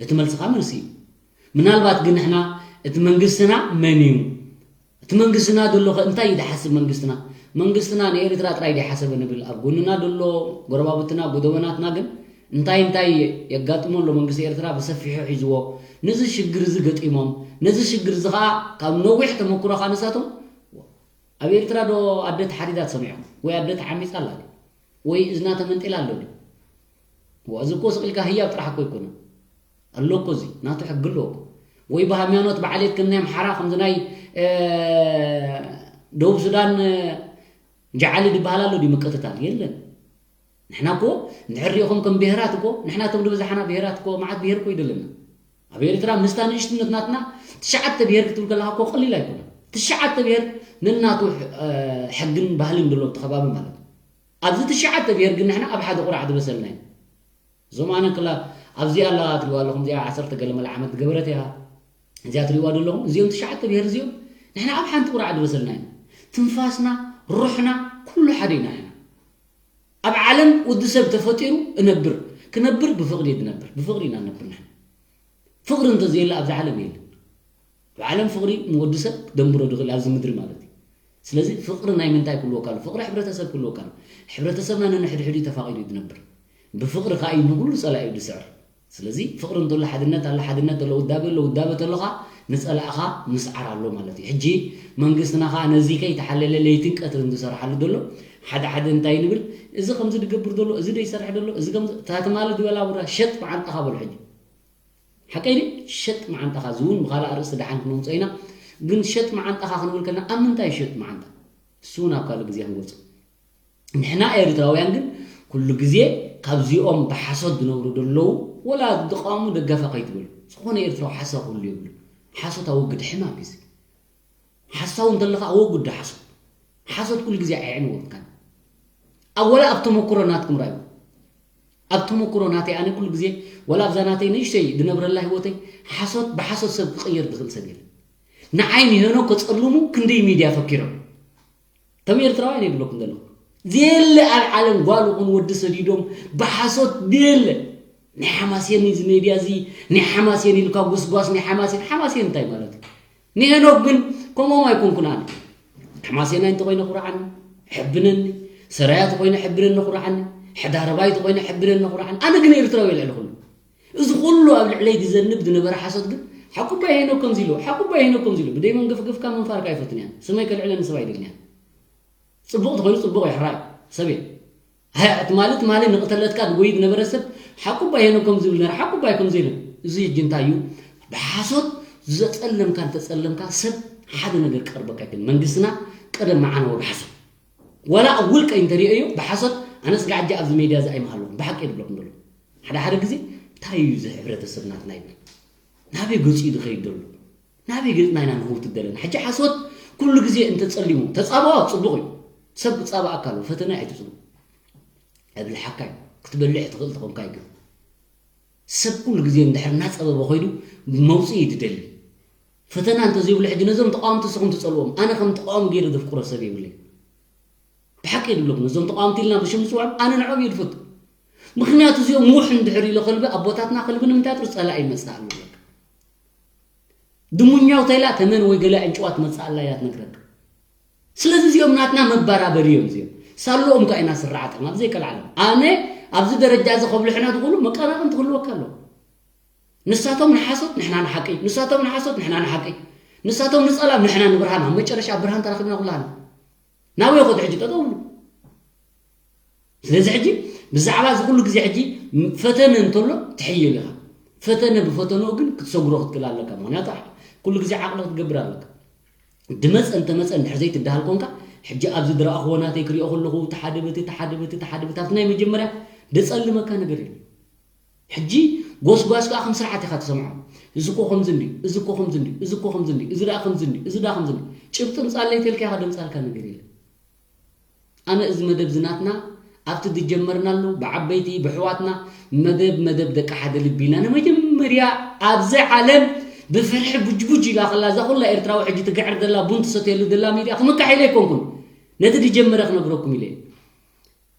እቲ መልስኻ መልሲ እዩ ምናልባት ግን ንሕና እቲ መንግስትና መን እዩ እቲ መንግስትና ዘሎ ከ እንታይ እዩ ዝሓስብ መንግስትና መንግስትና ንኤርትራ ጥራይ ዘይሓሰበ ንብል ኣብ ጎንና ዘሎ ጎረባብትና ጎደበናትና ግን እንታይ እንታይ የጋጥሞ ኣሎ መንግስቲ ኤርትራ ብሰፊሑ ሒዝዎ ነዚ ሽግር እዚ ገጢሞም ነዚ ሽግር እዚ ከዓ ካብ ነዊሕ ተመክሮ ከዓ ንሳቶም ኣብ ኤርትራ ዶ ኣደ ተሓሪዳ ትሰሚዖም ወይ ኣደ ተሓሚፃ ኣላ ወይ እዝና ተመንጢላ ኣሎ እዚ እኮ ስቕ ኢልካ ህያብ ጥራሕ እኮ ይኮነ ኣሎ እኮ፣ እዚ ናቱ ሕጊ ኣለዎ እኮ። ወይ ብሃይማኖት ብዓሌት ከም ናይ ኣምሓራ፣ ከምዚ ናይ ደቡብ ሱዳን ጃዓሊ ዝበሃል ኣሎ ድዩ ምቅትታል? የለን። ንሕና እኮ እንድሕር ሪኢኹም ከም ብሄራት እኮ፣ ንሕና እቶም ዝበዝሓና ብሄራት እኮ፣ መዓት ብሄር እኮ እዩ ዘለና ኣብ ኤርትራ። ምስታ ንእሽትነት ናትና ትሽዓተ ብሄር ክትብል ከለኻ እኮ ቀሊል ኣይኮነን። ትሽዓተ ብሄር ነናቱ ሕግን ባህልን ዘለዎ እቲ ከባቢ ማለት እዩ። ኣብዚ ትሽዓተ ብሄር ግን ንሕና ኣብ ሓደ ቁራዕ ዝበሰልና እዩ። እዞም ኣነ ክላ ኣብዚኣ ኣላ ትሪእዋ ኣለኹም፣ እዚኣ ዓሰርተ ገለ መለ ዓመት ዝገበረት እያ። እዚኣ ትሪእዋ ዘለኹም፣ እዚኦም ትሽዓተ ብሄር እዚኦም ንሕና ኣብ ሓንቲ ቁራዕ ዝበሰልና ኢና። ትንፋስና፣ ሩሕና፣ ኩሉ ሓደ ኢና ንሕና። ኣብ ዓለም ወዲ ሰብ ተፈጢሩ እነብር፣ ክነብር ብፍቕሪ እዩ ዝነብር፣ ብፍቕሪ ኢና ንነብር ንሕና። ፍቕሪ እንተዘየለ ኣብዚ ዓለም የለን። ኣብ ዓለም ፍቕሪ ንወዲ ሰብ ክደንብሮ ዝኽእል ኣብዚ ምድሪ ማለት እዩ። ስለዚ ፍቕሪ ናይ ምንታይ ክህልወካ ኣሎ? ፍቕሪ ሕብረተሰብ ክህልወካ ኣሎ። ሕብረተሰብና ነንሕድሕዱ ተፋቒሩ እዩ ዝነብር። ብፍቕሪ ከኣ እዩ ንኹሉ ጸላኢ እዩ ዝስዕር። ስለዚ ፍቕሪ እንተሎ ሓድነት ኣሎ፣ ሓድነት ኣሎ ውዳበ ኣሎ፣ ውዳበ ተሎ ከኣ ንጸላእኻ ምስዓር ኣሎ ማለት እዩ። ሕጂ መንግስትና ከኣ ነዚ ከይተሓለለ ለይትን ቀትርን ዝሰርሓሉ ዘሎ፣ ሓደ ሓደ እንታይ ንብል፣ እዚ ከምዚ ዝገብር ዘሎ፣ እዚ ደይሰርሕ ዘሎ፣ እዚ ከምዚ፣ እታ ትማሊ ዝበላ ውራ ሸጥ መዓንጣኻ በሉ ሕጂ። ሓቀይ ድዩ? ሸጥ መዓንጣኻ፣ እዚ እውን ብኻልእ ኣርእስቲ ደሓን ክነምፅኦ ኢና። ግን ሸጥ መዓንጣኻ ክንብል ከለና ኣብ ምንታይ ሸጥ መዓንጣ? እሱ እውን ኣብ ካልእ ግዜ ክንገልፆ። ንሕና ኤርትራውያን ግን ኩሉ ግዜ ካብዚኦም ብሓሶት ዝነብሩ ዘለዉ፣ ወላ ዝቃወሙ ደጋፊ ከይትበሉ። ዝኾነ ኤርትራዊ ሓሳብ ክህሉ የብሉን። ሓሶት ኣወግድ፣ ሕማም እዩ እዚ። ሓሳዊ እንተለኻ ኣወግድ ሓሶት። ሓሶት ኩሉ ግዜ ኣየዕንወካን። ኣብ ወላ ኣብ ተመክሮ ናትኩም ራዩ። ኣብ ተመክሮ ናተይ ኣነ ኩሉ ግዜ ወላ ኣብዛ ናተይ ንእሽተይ ዝነብረላ ህይወተይ ሓሶት ብሓሶት ሰብ ክቕየር ዝኽእል ሰብ የለን። ንዓይ ንሄኖክ ከጸልሙ ክንደይ ሚድያ ፈኪሮም። ከም ኤርትራውያን እየ ዝብለኩም ዘለኹ። ዘየለ ኣብ ዓለም ጓል ይኹን ወዲ ሰዲዶም ብሓሶት ዘየለ። ናይ ሓማሴን እዚ ሜድያ እዚ፣ ናይ ሓማሴን ኢልካ ጉስጓስ ናይ ሓማሴን፣ ሓማሴን እንታይ ማለት እዩ? ንሄኖክ ግን ከምኦም ኣይኮንኩን ኣነ። ሓማሴናይ እንተኾይነ ኩርዓኒ፣ ሕብነኒ፣ ሰራያ ተኾይነ ሕብነኒ ኩርዓኒ፣ ሕዳረባይ ተኾይነ ሕብነኒ ኩርዓኒ። ኣነ ግን ኤርትራዊ ልዕሊ ኩሉ። እዚ ኩሉ ኣብ ልዕለይ ዝዘንብ ዝነበረ ሓሶት ግን ሓቁባ ሄኖክ ከምዚ ኢሉ፣ ሓቁባ ሄኖክ ከምዚ ኢሉ፣ ብደይ መንገፍገፍካ ምንፋርካ ኣይፈትን እያ። ስመይ ከልዕለኒ ሰብ ኣይደልን እያ። ጽቡቕ ተኾይኑ ጽቡቕ እዩ፣ ሕራይ ሰብ እየ። ሃ፣ ትማሊ ትማሊ ንቕተለትካ ዝጎይ ዝነበረ ሰብ ሓቁባ ሄኖክ ከምዚ ይብል ነይሩ፣ ሓቁባ እዩ ከምዚ ኢሉ። እዚ ሕጂ እንታይ እዩ? ብሓሶት ዘጸለምካ እንተጸለምካ ሰብ ሓደ ነገር ክቐርበካ ኣይክእልን። መንግስትና ቀደም መዓነወ ብሓሶት። ወላ ኣብ ውልቀይ እንተሪኦዮ ብሓሶት፣ ኣነ ስጋዕ ሕጂ ኣብዚ ሜድያ እዚ ኣይመሃለኹን፣ ብሓቂ እየ ዝብለኩም ዘሎ። ሓደ ሓደ ግዜ እንታይ እዩ እዚ ሕብረተሰብ ናትና ይብል? ናበይ ገጹ እዩ ዝኸይድ ዘሎ? ናበይ ገጽና ኢና ንኸውት ዘለና? ሕጂ ሓሶት ኩሉ ግዜ እንተጸሊሙ፣ ተጻብኦ ጽቡቕ እዩ። ሰብ ክጻብኣካ ኣለዎ፣ ፈተነ ኣይትጽልኡ። ኣብልሓካ እዩ። ክትበልዕ ትኽእል ተኾንካ እዩ ግን። ሰብ ኩሉ ግዜ እንድሕር እናጸበበ ኸይዱ መውጽኢ እዩ ዝደሊ። ፈተና እንተዘይብሉ ሕጂ ነዞም ተቃወምቲ ንስኹም ትጸልዎም። ኣነ ከም ተቃዋሚ ገይረ ዘፍቅሮ ሰብ የብለይ። ብሓቂ እየ ዝብለኩም፣ ነዞም ተቃወምቲ ኢልና ብሽም ንጽውዖም ኣነ ንዕኦም እየ ዝፈቱ። ምኽንያቱ እዚኦም ውሕ እንድሕር ኢሎ ከልቢ ኣቦታትና ከልቢ ንምንታይ ጥሩ ጸላኢ ይመጽእ ኣሎ ይብለካ። ድሙኛው ተይላ ተመን ወይ ገለ ዕንጭዋ ትመጽእ ኣላ እያ ትነግረካ። ስለዚ እዚኦም ናትና መባራበሪ እዮም እዚኦም። ሳለኦም ከኣ ኢና ስራዓት ኢና ብዘይቀልዓለም። ኣነ ኣብዚ ደረጃ እዚ ከብልሑና ዝኽእሉ መቀናቕንቲ ክህልወካ ኣለዎ። ንሳቶም ንሓሶት ንሕና ንሓቂ፣ ንሳቶም ንሓሶት ንሕና ንሓቂ፣ ንሳቶም ንጸላም ንሕና ንብርሃን። ኣብ መጨረሻ ኣብ ብርሃን ተራኺብና ኩላህና። ናበይ ኸዱ ሕጂ ጠጠው ብሉ። ስለዚ ሕጂ ብዛዕባ እዚ ኩሉ ግዜ ሕጂ ፈተነ እንተሎ ትሕይል ኢኻ። ፈተነ ብፈተንኡ ግን ክትሰግሮ ክትክእል ኣለካ። ምኽንያቱ ኩሉ ግዜ ዓቕሊ ክትገብር ኣለካ። ድመፀ እንተመፀ እንድሕር ዘይትደሃል ኮንካ፣ ሕጂ ኣብዚ ዝረኣኽዎ ናተይ ክሪኦ ከለኹ፣ ተሓደበቲ፣ ተሓደበቲ፣ ተሓደበቲ፣ ኣብቲ ናይ መጀመርያ ደፀልመካ ነገር የለን። ሕጂ ጎስጓስ ከኣ ከም ስርዓት ኢኻ ትሰምዖ። እዚ እኮ ከምዚ እንድዩ፣ እዚ እኮ ከምዚ እንድዩ፣ እዚ እኮ ከምዚ እንድዩ፣ እዚ ደኣ ከምዚ እንድዩ፣ እዚ ደኣ ከምዚ እንድዩ። ጭብጢ ምጻለይ ተልካ ኢኻ ደምጻልካ ነገር የለን። ኣነ እዚ መደብ እዚ ናትና ኣብቲ ዝጀመርናሉ ብዓበይቲ ብሕዋትና መደብ መደብ ደቂ ሓደ ልቢ ኢና ንመጀመርያ ኣብዚ ዓለም ብፍርሒ ቡጅቡጅ ኢላ ከላ እዛ ኩላ ኤርትራዊ ሕጂ ትግዕር ዘላ ቡን ትሰትየሉ ዘላ ሚድያ ክምካሕ ኢለ ኣይኮንኩን ነቲ ዝጀመረ ክነግረኩም ኢለ እየ።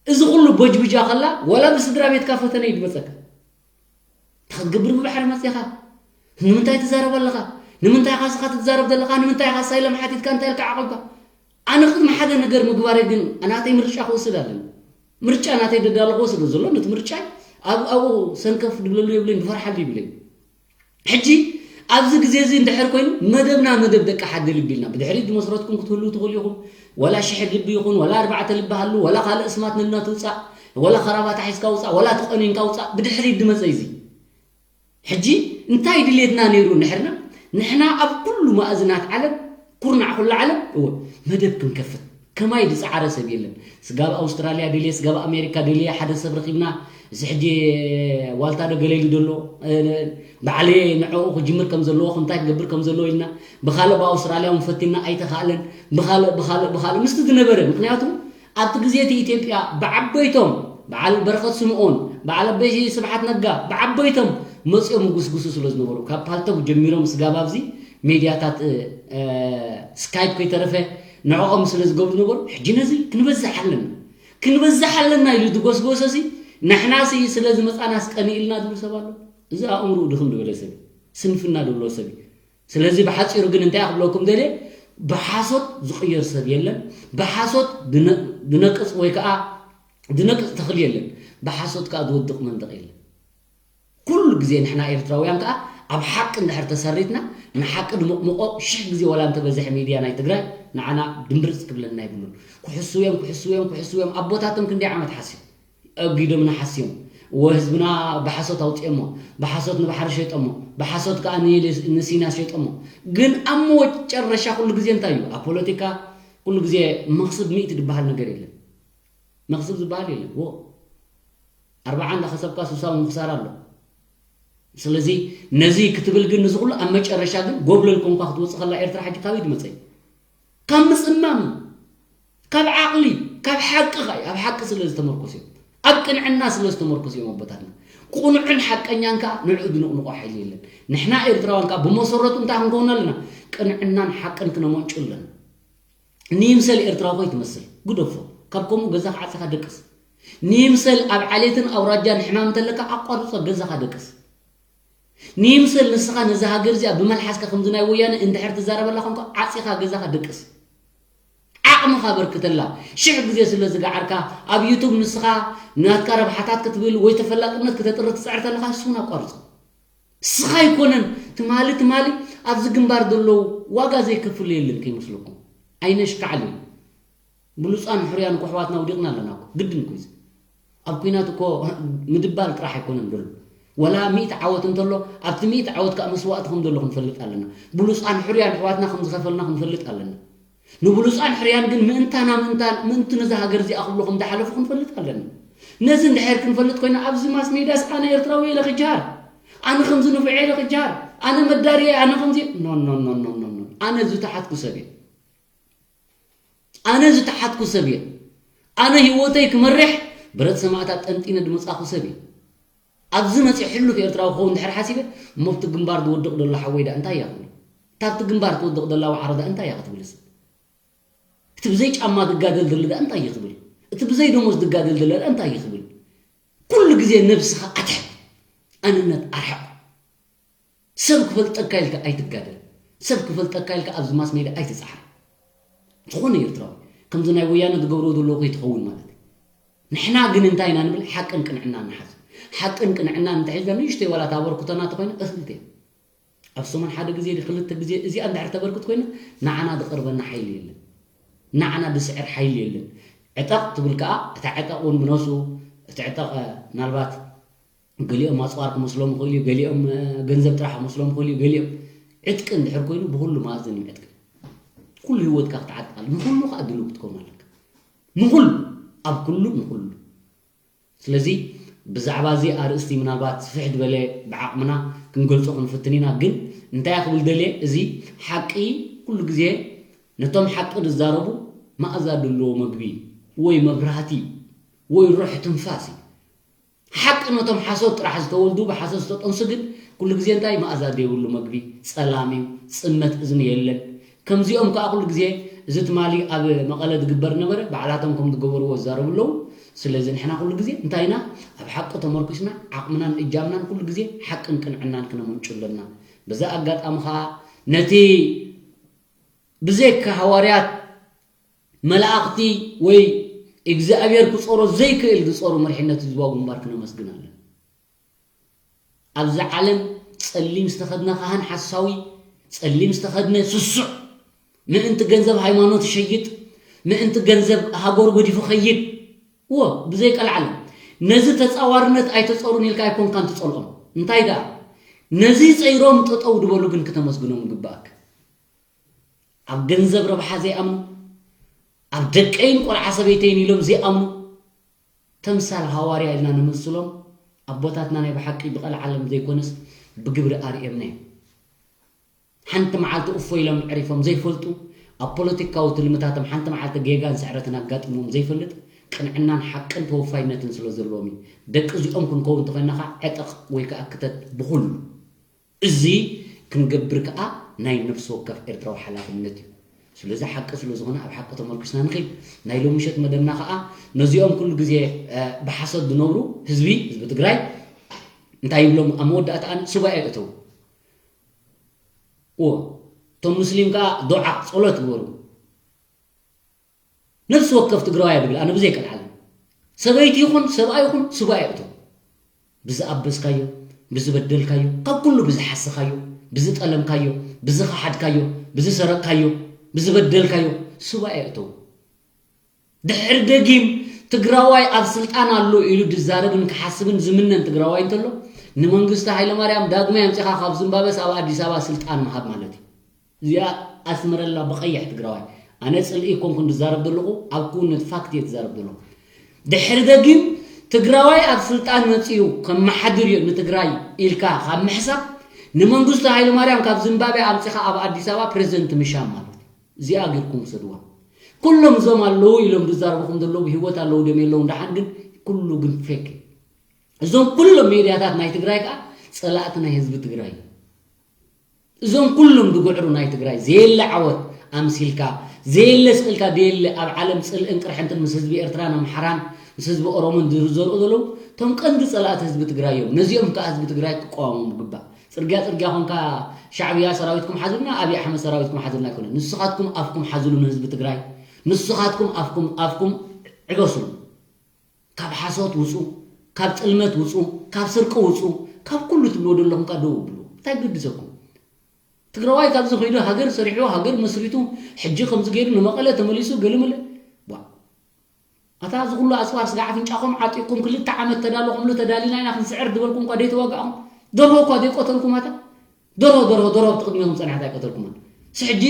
እዚ ኩሉ ቦጅብጃ ከላ ዋላ ብስድራ ቤትካ ፈተነ እዩ ዝመፀካ። እንታይ ክትገብር ብባሕሪ መፂኻ? ንምንታይ ትዛረብ ኣለኻ? ንምንታይ ኢኻ ስኻ ትዛረብ ዘለኻ? ንምንታይ ኢኻ ኣሳይለም ሓቲትካ እንታይ ኢልካ ዓቐብካ? ኣነ ቅድሚ ሓደ ነገር ምግባረይ ግን ናተይ ምርጫ ክወስድ ኣለኒ። ምርጫ ናተይ ደዳሎ ክወስድ ዘሎ ነቲ ምርጫይ ኣብ ኣብኡ ሰንከፍ ድብለሉ የብለይን ድፈርሓሉ ይብለይ። ሕጂ ኣብዚ ግዜ እዚ እንድሕር ኮይኑ መደብና መደብ ደቂ ሓደ ልቢ ኢልና ብድሕሪት ዝመስረትኩም ክትህልው ትኽእሉ ኢኹም። ወላ ሽሕ ልቢ ይኹን ወላ ኣርባዕተ ልቢ ሃሉ ወላ ካልእ ስማት ነና ትውፃእ ወላ ኸራባታ ሒዝካ ውፃእ ወላ ተቐኒንካ ውፃእ ብድሕሪት ድመፀ እዚ ሕጂ እንታይ ድሌትና ነይሩ እንድሕርና ንሕና ኣብ ኩሉ ማእዝናት ዓለም ኩርናዕ ኩሉ ዓለም እወ መደብ ክንከፍት ከማይ ዝፀዓረ ሰብ የለን። ስጋብ ኣውስትራልያ ድልየ ስጋብ ኣሜሪካ ድልየ ሓደ ሰብ ረኪብና እዚ ሕጂ ዋልታ ዶ ገለ ኢሉ ዘሎ ባዕለ ንዕኡ ክጅምር ከም ዘለዎ እንታይ ክገብር ከም ዘለዎ ኢልና ብካልእ ብኣውስትራልያ እውን ፈቲና ኣይተኻእለን። ብካልእ ብካልእ ብካልእ ምስቲ ዝነበረ ምክንያቱ ኣብቲ ግዜ እቲ ኢትዮጵያ ብዓበይቶም በዓል በረኸት ስምኦን በዓል ኣበይ ስብሓት ነጋ ብዓበይቶም መፂኦም ጉስጉሱ ስለ ዝነበሩ ካብ ፓልቶክ ጀሚሮም ስጋብ ኣብዚ ሜድያታት ስካይፕ ከይተረፈ ንዕኦም ስለ ዝገብሩ ዝነበሩ ሕጂ ነዚ ክንበዝሕ ኣለና ክንበዝሕ ኣለና ኢሉ ዝጎስጎሰ ሲ ንሕና ሲ ስለ ዝመፃና ስቀኒ ኢልና ዝብል ሰብ ኣሎ። እዚ ኣእምርኡ ድኽም ዝበለ ሰብ ስንፍና ዘለዎ ሰብ እዩ። ስለዚ ብሓፂሩ ግን እንታይ ክብለኩም ደልየ ብሓሶት ዝቕየር ሰብ የለን። ብሓሶት ድነቅፅ ወይ ከዓ ድነቅፅ ተኽሊ የለን። ብሓሶት ከዓ ዝወድቕ መንደቕ የለን። ኩሉ ግዜ ንሕና ኤርትራውያን ከዓ ኣብ ሓቂ እንድሕር ተሰሪትና ንሓቂ ድሞቕሞቖ ሽሕ ግዜ ዋላ እንተበዝሐ ሚድያ ናይ ትግራይ ንዓና ድምብርፅ ክብለና ይብሉን። ክሕስው እዮም ክሕስው እዮም ክሕስው እዮም ኣቦታቶም ክንደይ ዓመት ሓስዮም ኣጊዶምና ሓስዮም ወህዝብና ብሓሶት ኣውፅኦሞ ብሓሶት ንባሕሪ ሸይጦሞ ብሓሶት ከዓ ንሲና ሸይጦሞ ግን ኣብ መጨረሻ ኩሉ ግዜ እንታይ እዩ ኣብ ፖለቲካ ኩሉ ግዜ መክስብ ሚእቲ ዝበሃል ነገር የለን። መክስብ ዝበሃል የለን ዎ ኣርባዓ እንዳኸሰብካ ሱሳ ምክሳር ኣሎ። ስለዚ ነዚ ክትብል ግን ንዚ ኩሉ ኣብ መጨረሻ ግን ጎብለል ኮንኳ ክትወፅእ ከላ ኤርትራ ሕጂ ካበይ ትመፀ ካብ ምፅማም ካብ ዓቕሊ ካብ ሓቂ ኸ ኣብ ሓቂ ስለ ዝተመርኮስ እዮም ኣብ ቅንዕና ስለ ዝተመርኮስ እዮም ኣቦታትና። ቁኑዕን ሓቀኛን ከዓ ንዕኡ ዝንቕንቆ ሓይሊ የለን። ንሕና ኤርትራውያን ከዓ ብመሰረቱ እንታይ ክንከውን ኣለና? ቅንዕናን ሓቅን ክነመንጩ ኣለና። ንይምሰል ኤርትራዊ ኮይትመስል ግደፎ። ካብ ከምኡ ገዛኻ ዓጺኻ ደቅስ። ንይምሰል ኣብ ዓሌትን ኣውራጃን ሕማም እንተለካ ኣቋርጾ ገዛኻ ደቅስ። ንይምሰል ንስኻ ነዛ ሃገር እዚኣ ብመልሓስካ ከምዚ ናይ ወያነ እንድሕር ትዛረበላ ኮንካ ዓጺኻ ገዛኻ ደቅስ። ዓቕምኻ በርክተላ። ሽሕ ግዜ ስለ ዝገዓርካ ኣብ ዩቱብ ንስኻ ናትካ ረብሓታት ክትብል ወይ ተፈላጥነት ክተጥሪ ትጽዕር ተለኻ ንስውን ኣቋርጾ። ንስኻ ኣይኮነን ትማሊ ትማሊ ኣብዚ ግንባር ዘለዉ ዋጋ ዘይከፍሉ የለን ከይመስለኩም ኣይነሽካዕልን ብሉፃን ሕሩያን እኮ ኣሕዋትና ውዲቕና ኣለና እኮ ግድን እኮ እዚ ኣብ ኩናት እኮ ምድባል ጥራሕ ኣይኮነን ዘሎ ወላ ሚእቲ ዓወት እንተሎ ኣብቲ ሚእቲ ዓወት ከዓ መስዋእቲ ከም ዘሎ ክንፈልጥ ኣለና ብሉፃን ሕሩያን ኣሕዋትና ከም ዝኸፈልና ክንፈልጥ ኣለና ንብሉፃን ሕርያን ግን ምእንታና ምእንታን ምእንቲ ነዛ ሃገር እዚኣ ክብሉ ከም ዝሓለፉ ክንፈልጥ ኣለና። ነዚ እንድሕር ክንፈልጥ ኮይና ኣብዚ ማስ ሜድያስ ኣነ ኤርትራዊ ኢለ ክጀሃር፣ ኣነ ከምዚ ንፉዕ ኢለ ክጀሃር፣ ኣነ መዳርየ፣ ኣነ ከምዚ no no no no no no ኣነ ዝተሓትኩ ሰብ እየ። ኣነ ዝተሓትኩ ሰብ እየ። ኣነ ህይወተይ ክመርሕ ብረት ሰማእታት ጠንጢነ ዝመፃኹ ሰብ እየ። ኣብዚ መፂኡ ሕሉፍ ኤርትራዊ ክኸውን ድሕር ሓሲበ እሞ ኣብቲ ግንባር ዝወድቕ ዘሎ ሓወይ ዳ እንታይ እያ ክብል? እታ ኣብቲ ግንባር ትወድቕ ዘላ ዋዕሮ ዳ እንታይ እያ ክትብልስ? እቲ ብዘይ ጫማ ዝጋደል ዘሎ ዳ እንታይ እዩ ክብል? እቲ ብዘይ ደሞዝ ዝጋደል ዘሎ ዳ እንታይ እዩ ክብል? ኩሉ ግዜ ነብስኻ ኣትሕት፣ ኣንነት ኣርሕቕ። ሰብ ክፈልጠካ ኢልካ ኣይትጋደል። ሰብ ክፈልጠካ ኢልካ ኣብዚ ማስ ሜድያ ኣይትፅዓር። ዝኾነ ኤርትራዊ ከምዚ ናይ ወያነ ዝገብርዎ ዘለዉ ከይትኸውን ማለት እዩ። ንሕና ግን እንታይ ኢና ንብል? ሓቅን ቅንዕናን ንሓዝ። ሓቅን ቅንዕናን እንተሒዝና ንእሽተይ ዋላ ታበርክቶና ተኾይና እኽልቲ እያ። ኣብ ሰሙን ሓደ ግዜ ድዩ ክልተ ግዜ እዚኣ እንድሕር ተበርክት ኮይና ንዓና ዝቐርበና ሓይሊ የለን። ንዓና ዝስዕር ሓይሊ የለን። ዕጠቕ ትብል ከኣ እታ ዕጠቕ እውን ብነብሱ እቲ ዕጠቕ ምናልባት ገሊኦም ኣፅዋር ክመስሎም ይኽእል እዩ፣ ገሊኦም ገንዘብ ጥራሕ ክመስሎም ይኽእል እዩ፣ ገሊኦም ዕጥቂ እንድሕር ኮይኑ ብኹሉ መኣዝን እዩ ዕጥቂ። ኩሉ ህይወትካ ክትዓጥቃሉ፣ ንኹሉ ከዓ ድሉው ክትከውን ኣለካ። ንኹሉ፣ ኣብ ኩሉ ንኹሉ። ስለዚ ብዛዕባ እዚ ኣርእስቲ ምናልባት ስፍሕ ዝበለ ብዓቕምና ክንገልፆ ክንፍትን ኢና። ግን እንታይ ክብል ደልየ፣ እዚ ሓቂ ኩሉ ግዜ ነቶም ሓቂ ዝዛረቡ መኣዛ ዘለዎ መግቢ ወይ መብራህቲ ወይ ሩሕ ትንፋስ እዩ። ሓቂ ነቶም ሓሶት ጥራሕ ዝተወልዱ ብሓሶት ዝተጠንሱ ግን ኩሉ ግዜ እንታይ መኣዛ ዘይብሉ መግቢ ጸላም እዩ፣ ጽመት እዝኒ የለን። ከምዚኦም ከዓ ኩሉ ግዜ እዚ ትማሊ ኣብ መቐለ ዝግበር ነበረ ባዕላቶም ከም ዝገበርዎ ዝዛረቡ ኣለዉ። ስለዚ ንሕና ኩሉ ግዜ እንታይ ኢና ኣብ ሓቂ ተመርኩስና ዓቕምናን እጃምናን ኩሉ ግዜ ሓቅን ቅንዕናን ክነመንጩ ኣለና። በዚ ኣጋጣሚ ከዓ ነቲ ብዘይካ ሃዋርያት መላእኽቲ ወይ እግዚኣብሔር ክጾሮ ዘይክእል ዝጾሩ መሪሕነት ህዝባዊ ግንባር ክነመስግን ኣለና። ኣብዚ ዓለም ጸሊም ዝተኸድነ ካህን ሓሳዊ፣ ጸሊም ዝተኸድነ ስሱዕ፣ ምእንቲ ገንዘብ ሃይማኖት ይሸይጥ፣ ምእንቲ ገንዘብ ሃገሩ ገዲፉ ኸይድ። እዎ፣ ብዘይ ቀልዓለም። ነዚ ተጻዋርነት ኣይተጸሩን ኢልካ ኣይኮንካን ትጸልኦም። እንታይ ደኣ? ነዚ ጸይሮም ጠጠው ዝበሉ ግን ክተመስግኖም ይግባእክ። ኣብ ገንዘብ ረብሓ ዘይኣምኑ፣ ኣብ ደቀይን ቆልዓ ሰበይተይን ኢሎም ዘይኣምኑ፣ ተምሳል ሃዋርያ ኢልና ንመስሎም ኣቦታትና ናይ ብሓቂ ብቐልዓለም ዘይኮነስ ብግብሪ ኣርእየምና እዮም። ሓንቲ መዓልቲ እፎ ኢሎም ዕሪፎም ዘይፈልጡ፣ ኣብ ፖለቲካዊ ትልምታቶም ሓንቲ መዓልቲ ጌጋን ስዕረትን ኣጋጢሞም ዘይፈልጥ፣ ቅንዕናን ሓቅን ተወፋይነትን ስለ ዘለዎም እዩ። ደቂ እዚኦም ክንከውን እንተኾይና ኸዓ ዕጠቕ ወይ ከኣ ክተት ብኹሉ። እዚ ክንገብር ከኣ ናይ ነፍሲ ወከፍ ኤርትራዊ ሓላፍነት እዩ። ስለዚ ሓቂ ስለ ዝኾነ ኣብ ሓቂ ተመርኩስና ንኺድ። ናይ ሎሚ ምሸት መደብና ከኣ ነዚኦም ኩሉ ግዜ፣ እ፣ ብሓሶት ዝነብሩ ህዝቢ፣ ህዝቢ ትግራይ እንታይ ይብሎም ኣብ መወዳእታ ኣን ሱባኤ እተው። እዎ፣ እቶም ሙስሊም ከኣ ዱዓ፣ ጸሎት ግበሩ። ነፍሲ ወከፍ ትግራዋይ ድብል ኣነ ብዘይ ቀልዓለም። ሰበይቲ ይኹን ሰብኣይ ይኹን ሱባኤ እተው። ብዝኣበስካዮ፣ ብዝበደልካዮ፣ ካብ ኩሉ ብዝሓሰኻዮ፣ ብዝጠለምካዮ፣ ብዝኸሓድካዮ፣ ብዝሰረቅካዮ፣ ብዝበደልካዮ ሱባኤ እተው። ድሕሪ ደጊም ትግራዋይ ኣብ ስልጣን ኣሎ ኢሉ ድዛረብን ክሓስብን ዝምነን ትግራዋይ እንተሎ፣ ንመንግስቲ ሃይለማርያም ዳግማይ ኣምጺኻ ካብ ዝምባበስ ኣብ ኣዲስ ኣበባ ስልጣን ምሃብ ማለት እዩ። እዚኣ ኣስምረላ ብቐይሕ ትግራዋይ። ኣነ ጽልኢ ኮንኩ ዝዛረብ ዘለኹ ኣብ ክውነት ፋክት እየ ዝዛረብ ዘለኹ። ድሕሪ ደጊም ትግራዋይ ኣብ ስልጣን መጺኡ ከመሓድር እዩ ንትግራይ ኢልካ ካብ ምሕሳብ ንመንግስቱ ሃይለማርያም ካብ ዝምባብያ ኣምጺኻ ኣብ ኣዲስ ኣበባ ፕሬዚደንት ምሻም ማለት እዩ። እዚኣ ጌርኩም ውሰድዋ። ኩሎም እዞም ኣለዉ ኢሎም ዝዛረቡ ከም ዘለዉ ብህይወት ኣለዉ ድዮም የለዉን ደሓን ግን ኩሉ ግን ፌክ እዩ። እዞም ኩሎም ሜድያታት ናይ ትግራይ ከኣ ጸላእቲ ናይ ህዝቢ ትግራይ እዩ። እዞም ኩሎም ዝጉዕሩ ናይ ትግራይ ዘየለ ዓወት ኣምሲልካ ዘየለ ስቕልካ ዘየለ ኣብ ዓለም ጽልእን ቅርሕንትን ምስ ህዝቢ ኤርትራን ኣምሓራን ምስ ህዝቢ ኦሮሞን ዝዘርኡ ዘለዉ እቶም ቀንዲ ጸላእቲ ህዝቢ ትግራይ እዮም። ነዚኦም ከኣ ህዝቢ ትግራይ ክቃወሞም ይግባእ። ጽርግያ ጽርግያ ኮንካ ሻዕብያ ሰራዊትኩም ሓዙልና ኣብይ ኣሕመድ ሰራዊትኩም ሓዙልና ኣይኮነን። ንስኻትኩም ኣፍኩም ሓዙሉ ንህዝቢ ትግራይ። ንስኻትኩም ኣፍኩም ኣፍኩም ዕገሱሉ። ካብ ሓሶት ውጹ፣ ካብ ጥልመት ውጹ፣ ካብ ስርቂ ውጹ፣ ካብ ኩሉ ትብልዎ ዘለኹም ከኣ ደው ብሉ። እንታይ ግድሰኩም? ትግራዋይ ካብዚ ከይዱ ሃገር ሰሪሑ ሃገር መስሪቱ ሕጂ ከምዚ ገይሩ ንመቐለ ተመሊሱ ገለመለ። ዋ ኣታ እዚ ኩሉ ኣፅዋር ስጋ ኣፍንጫኹም ዓጢቕኩም ክልተ ዓመት ተዳለኹምሉ ተዳሊና ኢና ክንስዕር ዝበልኩም እኳ ደይተዋጋእኹም ደርሆ እኳ ዘይቆተልኩም ኣታ ደርሆ ደርሆ ደርሆ ብትቕድሚኹም ፀኒሓ ኣይቆተልኩምን። እዚ ሕጂ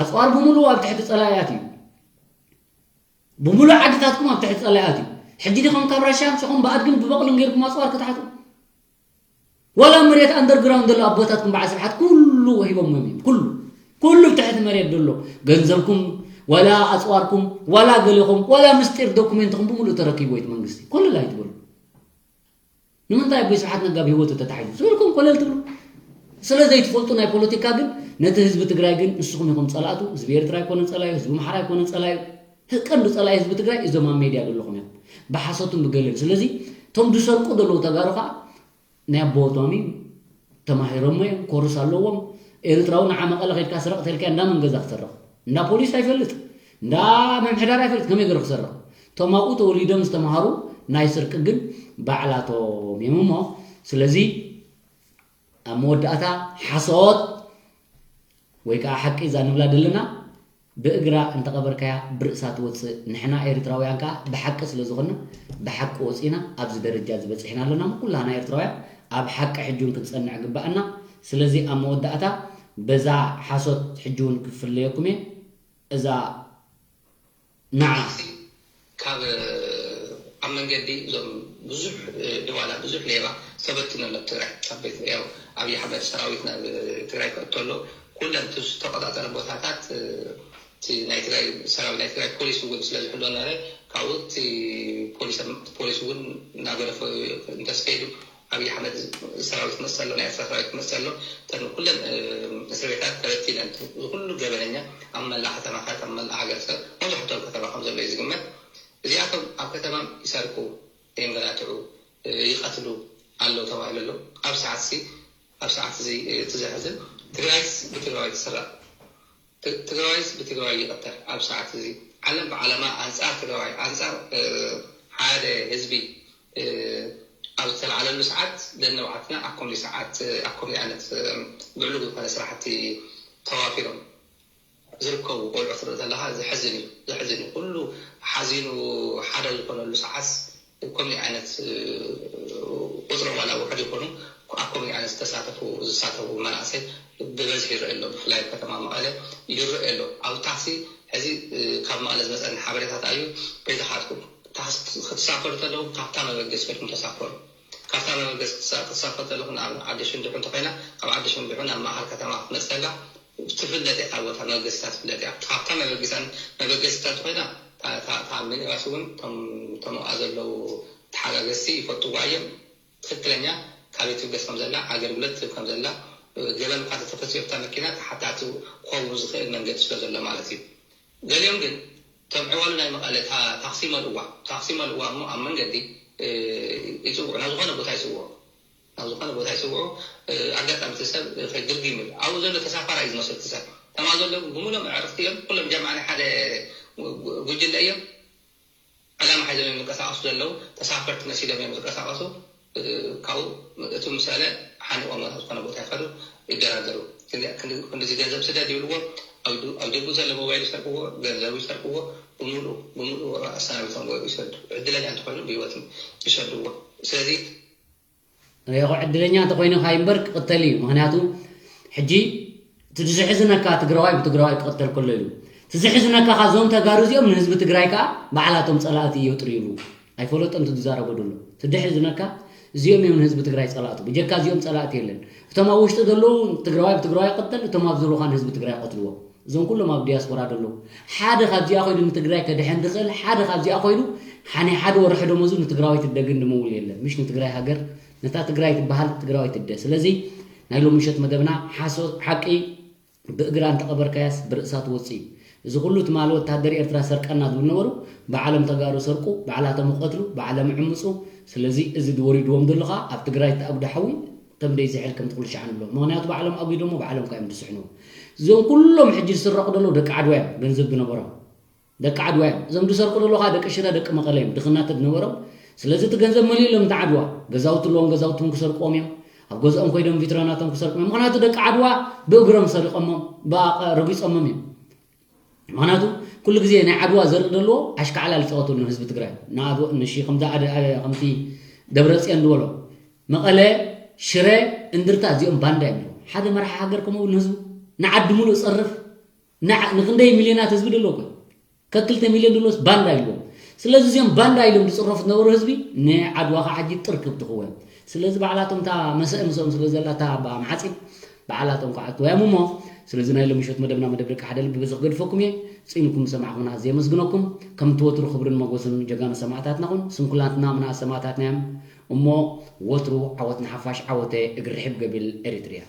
ኣፅዋር ብምሉኡ ኣብ ትሕቲ ፀላእያት እዩ። ብምሉእ ዓድታትኩም ኣብ ትሕቲ ፀላእያት እዩ። ሕጂ ዲኹም ካብ ራሻ ኣምፂኹም ብኣድግን ብበቕልን ገይርኩም ኣፅዋር ክትሓቱ? ዋላ መሬት ኣንደርግራውንድ ዘሎ ኣቦታትኩም በዓል ስብሓት ኩሉ ወሂቦም እዮም። ኩሉ ኩሉ ብትሕቲ መሬት ዘሎ ገንዘብኩም ዋላ ኣፅዋርኩም ዋላ ገሌኹም ዋላ ምስጢር ዶኩሜንትኹም ብምሉእ ተረኪቡ እቲ መንግስቲ ኮለል ኣይትበሉ። ንምንታይ ኣቦይ ስብሓት ነጋ ብህይወቱ ተታሒዙ ዝበልኩም ኮለል ትብሉ? ስለ ዘይትፈልጡ ናይ ፖለቲካ ግን ነቲ ህዝቢ ትግራይ ግን ንስኹም ኢኹም ፀላእቱ። ህዝቢ ኤርትራ ኣይኮነን ፀላዩ፣ ህዝቢ ኣምሓራ ኣይኮነን ፀላዩ። ቀንዲ ፀላኢ ህዝቢ ትግራይ እዞም ኣብ ሜድያ ዘለኹም እዮም። ብሓሶትን ብገለን። ስለዚ እቶም ዝሰርቁ ዘለዉ ተጋሩ ከዓ ናይ ኣቦታቶም እዩ። ተማሂሮሞ እዮም፣ ኮርስ ኣለዎም። ኤርትራዊ ንዓ መቐለ ከይድካ ስረቕ ተልካ እንዳ መን ገዛ ክሰርቕ? እንዳ ፖሊስ ኣይፈልጥ፣ እንዳ ምምሕዳር ኣይፈልጥ፣ ከመይ ገይሩ ክሰርቕ? እቶም ኣብኡ ተወሊዶም ዝተምሃሩ ናይ ስርቂ ግን ባዕላቶም እዮም እሞ፣ ስለዚ ኣብ መወዳእታ ሓሶት ወይ ከዓ ሓቂ እዛ ንብላ ዘለና ብእግራ እንተቐበርካያ ብርእሳ ትወፅእ። ንሕና ኤርትራውያን ከዓ ብሓቂ ስለ ዝኾንና ብሓቂ ወፂና ኣብዚ ደረጃ እዚ በፂሕና ኣለና። ኩላና ኤርትራውያን ኣብ ሓቂ ሕጂ እውን ክንፀንዕ ግባኣና። ስለዚ ኣብ መወዳእታ በዛ ሓሶት ሕጂ እውን ክፍለየኩም እየ። እዛ ንዓ ካብ ኣብ መንገዲ እዞም ብዙሕ ድዋላ ብዙሕ ሌባ ዝተበትነሎም ትግራይ ኣብ ቤት ያው ኣብይ ኣሕመድ ሰራዊት ናብ ትግራይ ከእተሎ ኩለን እቲ ዝተቆፃፀረ ቦታታት እቲ ናይ ትግራይ ሰራዊት ናይ ትግራይ ፖሊስ እውን ስለ ዝሕሎ ነበረ። ካብኡ እቲ ፖሊስ ፖሊስ እውን እናገደፎ እንተስከይዱ ኣብይ ኣሕመድ ሰራዊት ክመፅእ ኣሎ፣ ናይ ኤርትራ ሰራዊት ክመፅእ ኣሎ። እተን ኩለን እስር ቤታት ተበቲነን፣ እዚ ኩሉ ገበነኛ ኣብ መላእ ከተማታት፣ ኣብ መላእ ሃገር ሰብ መብዛሕትኦም ከተማ ከም ዘሎ እዩ ዝግመት። እዚኣቶም ኣብ ከተማ ይሰርቁ፣ የንገላትዑ፣ ይቐትሉ ኣለዉ ተባሂሉ ኣሎ። ኣብ ሰዓት ሲ ኣብ ሰዓት እዚ እቲ ዘሕዝን ትግራይስ ብትግራዋይ ትስረቕ። ትግራዋይስ ብትግራዋይ ይቕተል ኣብ ሰዓት እዚ። ዓለም ብዓለማ ኣንጻር ትግራዋይ፣ ኣንጻር ሓደ ህዝቢ ኣብ ዝተልዓለሉ ሰዓት ደነባዕትና ኣብ ከምዚ ሰዓት ኣብ ከምዚ ዓይነት ብዕሉግ ዝኾነ ስራሕቲ ተዋፊሮም ዝርከቡ ቆልዑ ትርኢ ዘለኻ ዘሕዝን እዩ። ዘሕዝን እዩ። ኩሉ ሓዚኑ ሓደ ዝኾነሉ ሰዓት ከምዚ ዓይነት ቁፅሮም ዋላ ውሑድ ይኾኑ ኣብ ከምኡ ዓይነት ዝተሳተፉ ዝሳተፉ መናእሰይ ብበዝሒ ይረአ ኣሎ። ብፍላይ ኣብ ከተማ መቐለ ይረአ ኣሎ። ኣብ ታክሲ ሕዚ ካብ መቐለ ዝመፀኒ ሓበሬታት እዩ። በይዛኻትኩም ታክሲ ክትሳፈሩ ተለኹም ካብታ መበገሲ ከድኩም ተሳፈሩ። ካብታ መበገሲ ክትሳፈሩ ተለኹም ኣብ ዓዲ ሽንድሑ እንተኮይና ካብ ዓዲ ሽንድሑ ናብ ማእኸል ከተማ ክትመፅእ ከላ ትፍለጥ እያ። ካብ ቦታ መበገሲታ ትፍለጥ እያ። ካብታ መበገሲታ መበገሲታ እንተኮይና እታ ሚኒባስ እውን እቶም ኣብኣ ዘለዉ ተሓጋገዝቲ ይፈልጥዋ እዮም። ትክክለኛ ካበይ ትብገስ ከም ዘላ ኣገልግሎት ትህብ ከም ዘላ ገበን እኳ ተተፈፂኡ ኣብታ መኪና ተሓታቲ ክኸውን ዝኽእል መንገዲ ስለ ዘሎ ማለት እዩ። ገሊኦም ግን እቶም ዕዋሉ ናይ መቐለ ታክሲ ይመልእዋ ታክሲ ይመልእዋ እሞ ኣብ መንገዲ ይፅውዑ ናብ ዝኾነ ቦታ ይፅውዑ ናብ ዝኾነ ቦታ ይፅውዑ ኣጋጣሚ እቲ ሰብ ከይድርጊም ይብል ኣብኡ ዘሎ ተሳፋራይ እዩ ዝመስል እቲ ሰብ ተማ ዘሎ ግን ብምሎም ዕርፍቲ እዮም ኩሎም ጀማዕ ናይ ሓደ ጉጅለ እዮም ዕላማ ሓይዞም እዮም ዝንቀሳቀሱ ዘለዉ ተሳፈርቲ መሲሎም እዮም ዝንቀሳቀሱ ካብኡ እቲ ምሰለ ሓኒቆም ናብ ዝኾነ ቦታ ይኸዱ ይደራደሩ ክንድዚ ገንዘብ ስደድ ይብልዎ ኣብ ጀብኡ ዘሎ ሞባይል ይሰርቅዎ ገንዘቡ ይሰርቅዎ ብምሉኡ ብምሉኡ ኣሰናቢቶም ይሰዱ ዕድለኛ እንተኮይኑ ብሂወት ይሰድዎ ስለዚ ሪኢኹ ዕድለኛ እንተኮይኑ ካይ እምበር ክቅተል እዩ ምክንያቱ ሕጂ እቲ ዝሕዝነካ ትግራዋይ ብትግራዋይ ክቅተል ከሎ እዩ እቲ ዝሕዝነካ ከ እዞም ተጋሩ እዚኦም ንህዝቢ ትግራይ ከኣ ባዕላቶም ፀላእቲ እዮም ጥርይሉ ኣይፈለጦን እቲ ዝዛረቦ ዘሎ እቲ ዝሕዝነካ እዚኦም እዮም ንህዝቢ ትግራይ ፀላእቱ ብጀካ እዚኦም ፀላእቲ የለን እቶም ኣብ ውሽጢ ዘለዉ ትግራዋይ ብትግራዋይ ይቅተል እቶም ኣብ ዘለዉ ከኣ ንህዝቢ ትግራይ ይቀትልዎ እዞም ኩሎም ኣብ ዲያስፖራ ዘለዉ ሓደ ካብዚኣ ኮይዱ ንትግራይ ከድሕን ዝኽእል ሓደ ካብዚኣ ኮይዱ ሓኒ ሓደ ወርሒ ደሞዙ ንትግራዋይ ትደግን ድመውል የለን ምሽ ንትግራይ ሃገር ነታ ትግራይ ትበሃል ትግራዋይ ትደ ስለዚ ናይ ሎሚ ምሸት መደብና ሓሶ ሓቂ ብእግራ እንተቐበርካያስ ብርእሳ ትወፅእ እዩ እዚ ኩሉ ትማሊ ወታደር ኤርትራ ሰርቀና ዝብል ነበሩ ባዕሎም ተጋሩ ሰርቁ ባዕላቶም ይቐትሉ ባዕሎም ይዕምፁ ስለዚ እዚ ድወሪድዎም ዘሎ ከዓ ኣብ ትግራይ ተኣጉዶ ሓዊ ከም ደይ ዝሕል ከም ትኽሉ ሸዓ ንብሎ ምኽንያቱ ባዕሎም ኣጒዶሞ ባዕሎም ከዓ እዮም ዝስሕኑ እዞም ኩሎም ሕጂ ዝስረቑ ዘለዉ ደቂ ዓድዋ እዮም ገንዘብ ዝነበሮም ደቂ ዓድዋ እዮም እዞም ዝሰርቁ ዘለዉ ከዓ ደቂ ሽረ ደቂ መቐለ እዮም ድኽናት ዝነበሮም ስለዚ እቲ ገንዘብ መሊእሎም እቲ ዓድዋ ገዛውቲ ኣለዎም ገዛውትም ክሰርቅዎም እዮም ኣብ ገዝኦም ኮይዶም ቪትሮናቶም ክሰርቅዎም እዮም ምኽንያቱ ደቂ ዓድዋ ብእግሮም ሰሪቆሞም ረጊፆሞም እዮም ምኽንያቱ ኩሉ ግዜ ናይ ዓድዋ ዘርኢ ዘለዎ ኣሽካዕላል ይፃወተሉ ንህዝቢ ትግራይ ንኣድዋ ንሺ ከምዚ ኣደ ኣደ ከምቲ ደብረፅዮን ዝበሎ መቐለ ሽረ እንድርታ እዚኦም ባንዳ እዮም ሓደ መራሒ ሃገር ከምኡ ንህዝቡ ንዓዲ ሙሉእ ፀርፍ ንክንደይ ሚልዮናት ህዝቢ ደሎ እኮ ከክልተ ሚልዮን ደሎስ ባንዳ ይልዎም ስለዚ እዚኦም ባንዳ ኢሎም ዝፅረፉ ዝነበሩ ህዝቢ ንዓድዋ ከዓ ሕጂ ጥርክብ ትኽወን ስለዚ ባዕላቶም እታ መሰአ ምስኦም ስለ ዘላ እታ ማዓፂድ ባዕላቶም ከዓ ኣትወያም እሞ ስለዚ ናይ ሎምሸት መደብና መደብ ደቂ ሓደ ልቢ በዚ ክገድፈኩም እየ ፅኢንኩም ዝሰማዕኹምና ኣዝየ የመስግነኩም ከም ትወትሩ ክብርን መጎስን ጀጋኑ ሰማእታትና ኹን ስንኩላትና ምና ሰማእታትና እዮም እሞ ወትሩ ዓወት ንሓፋሽ ዓወተ እግሪ ርሕብ ገቢል ኤሪትርያ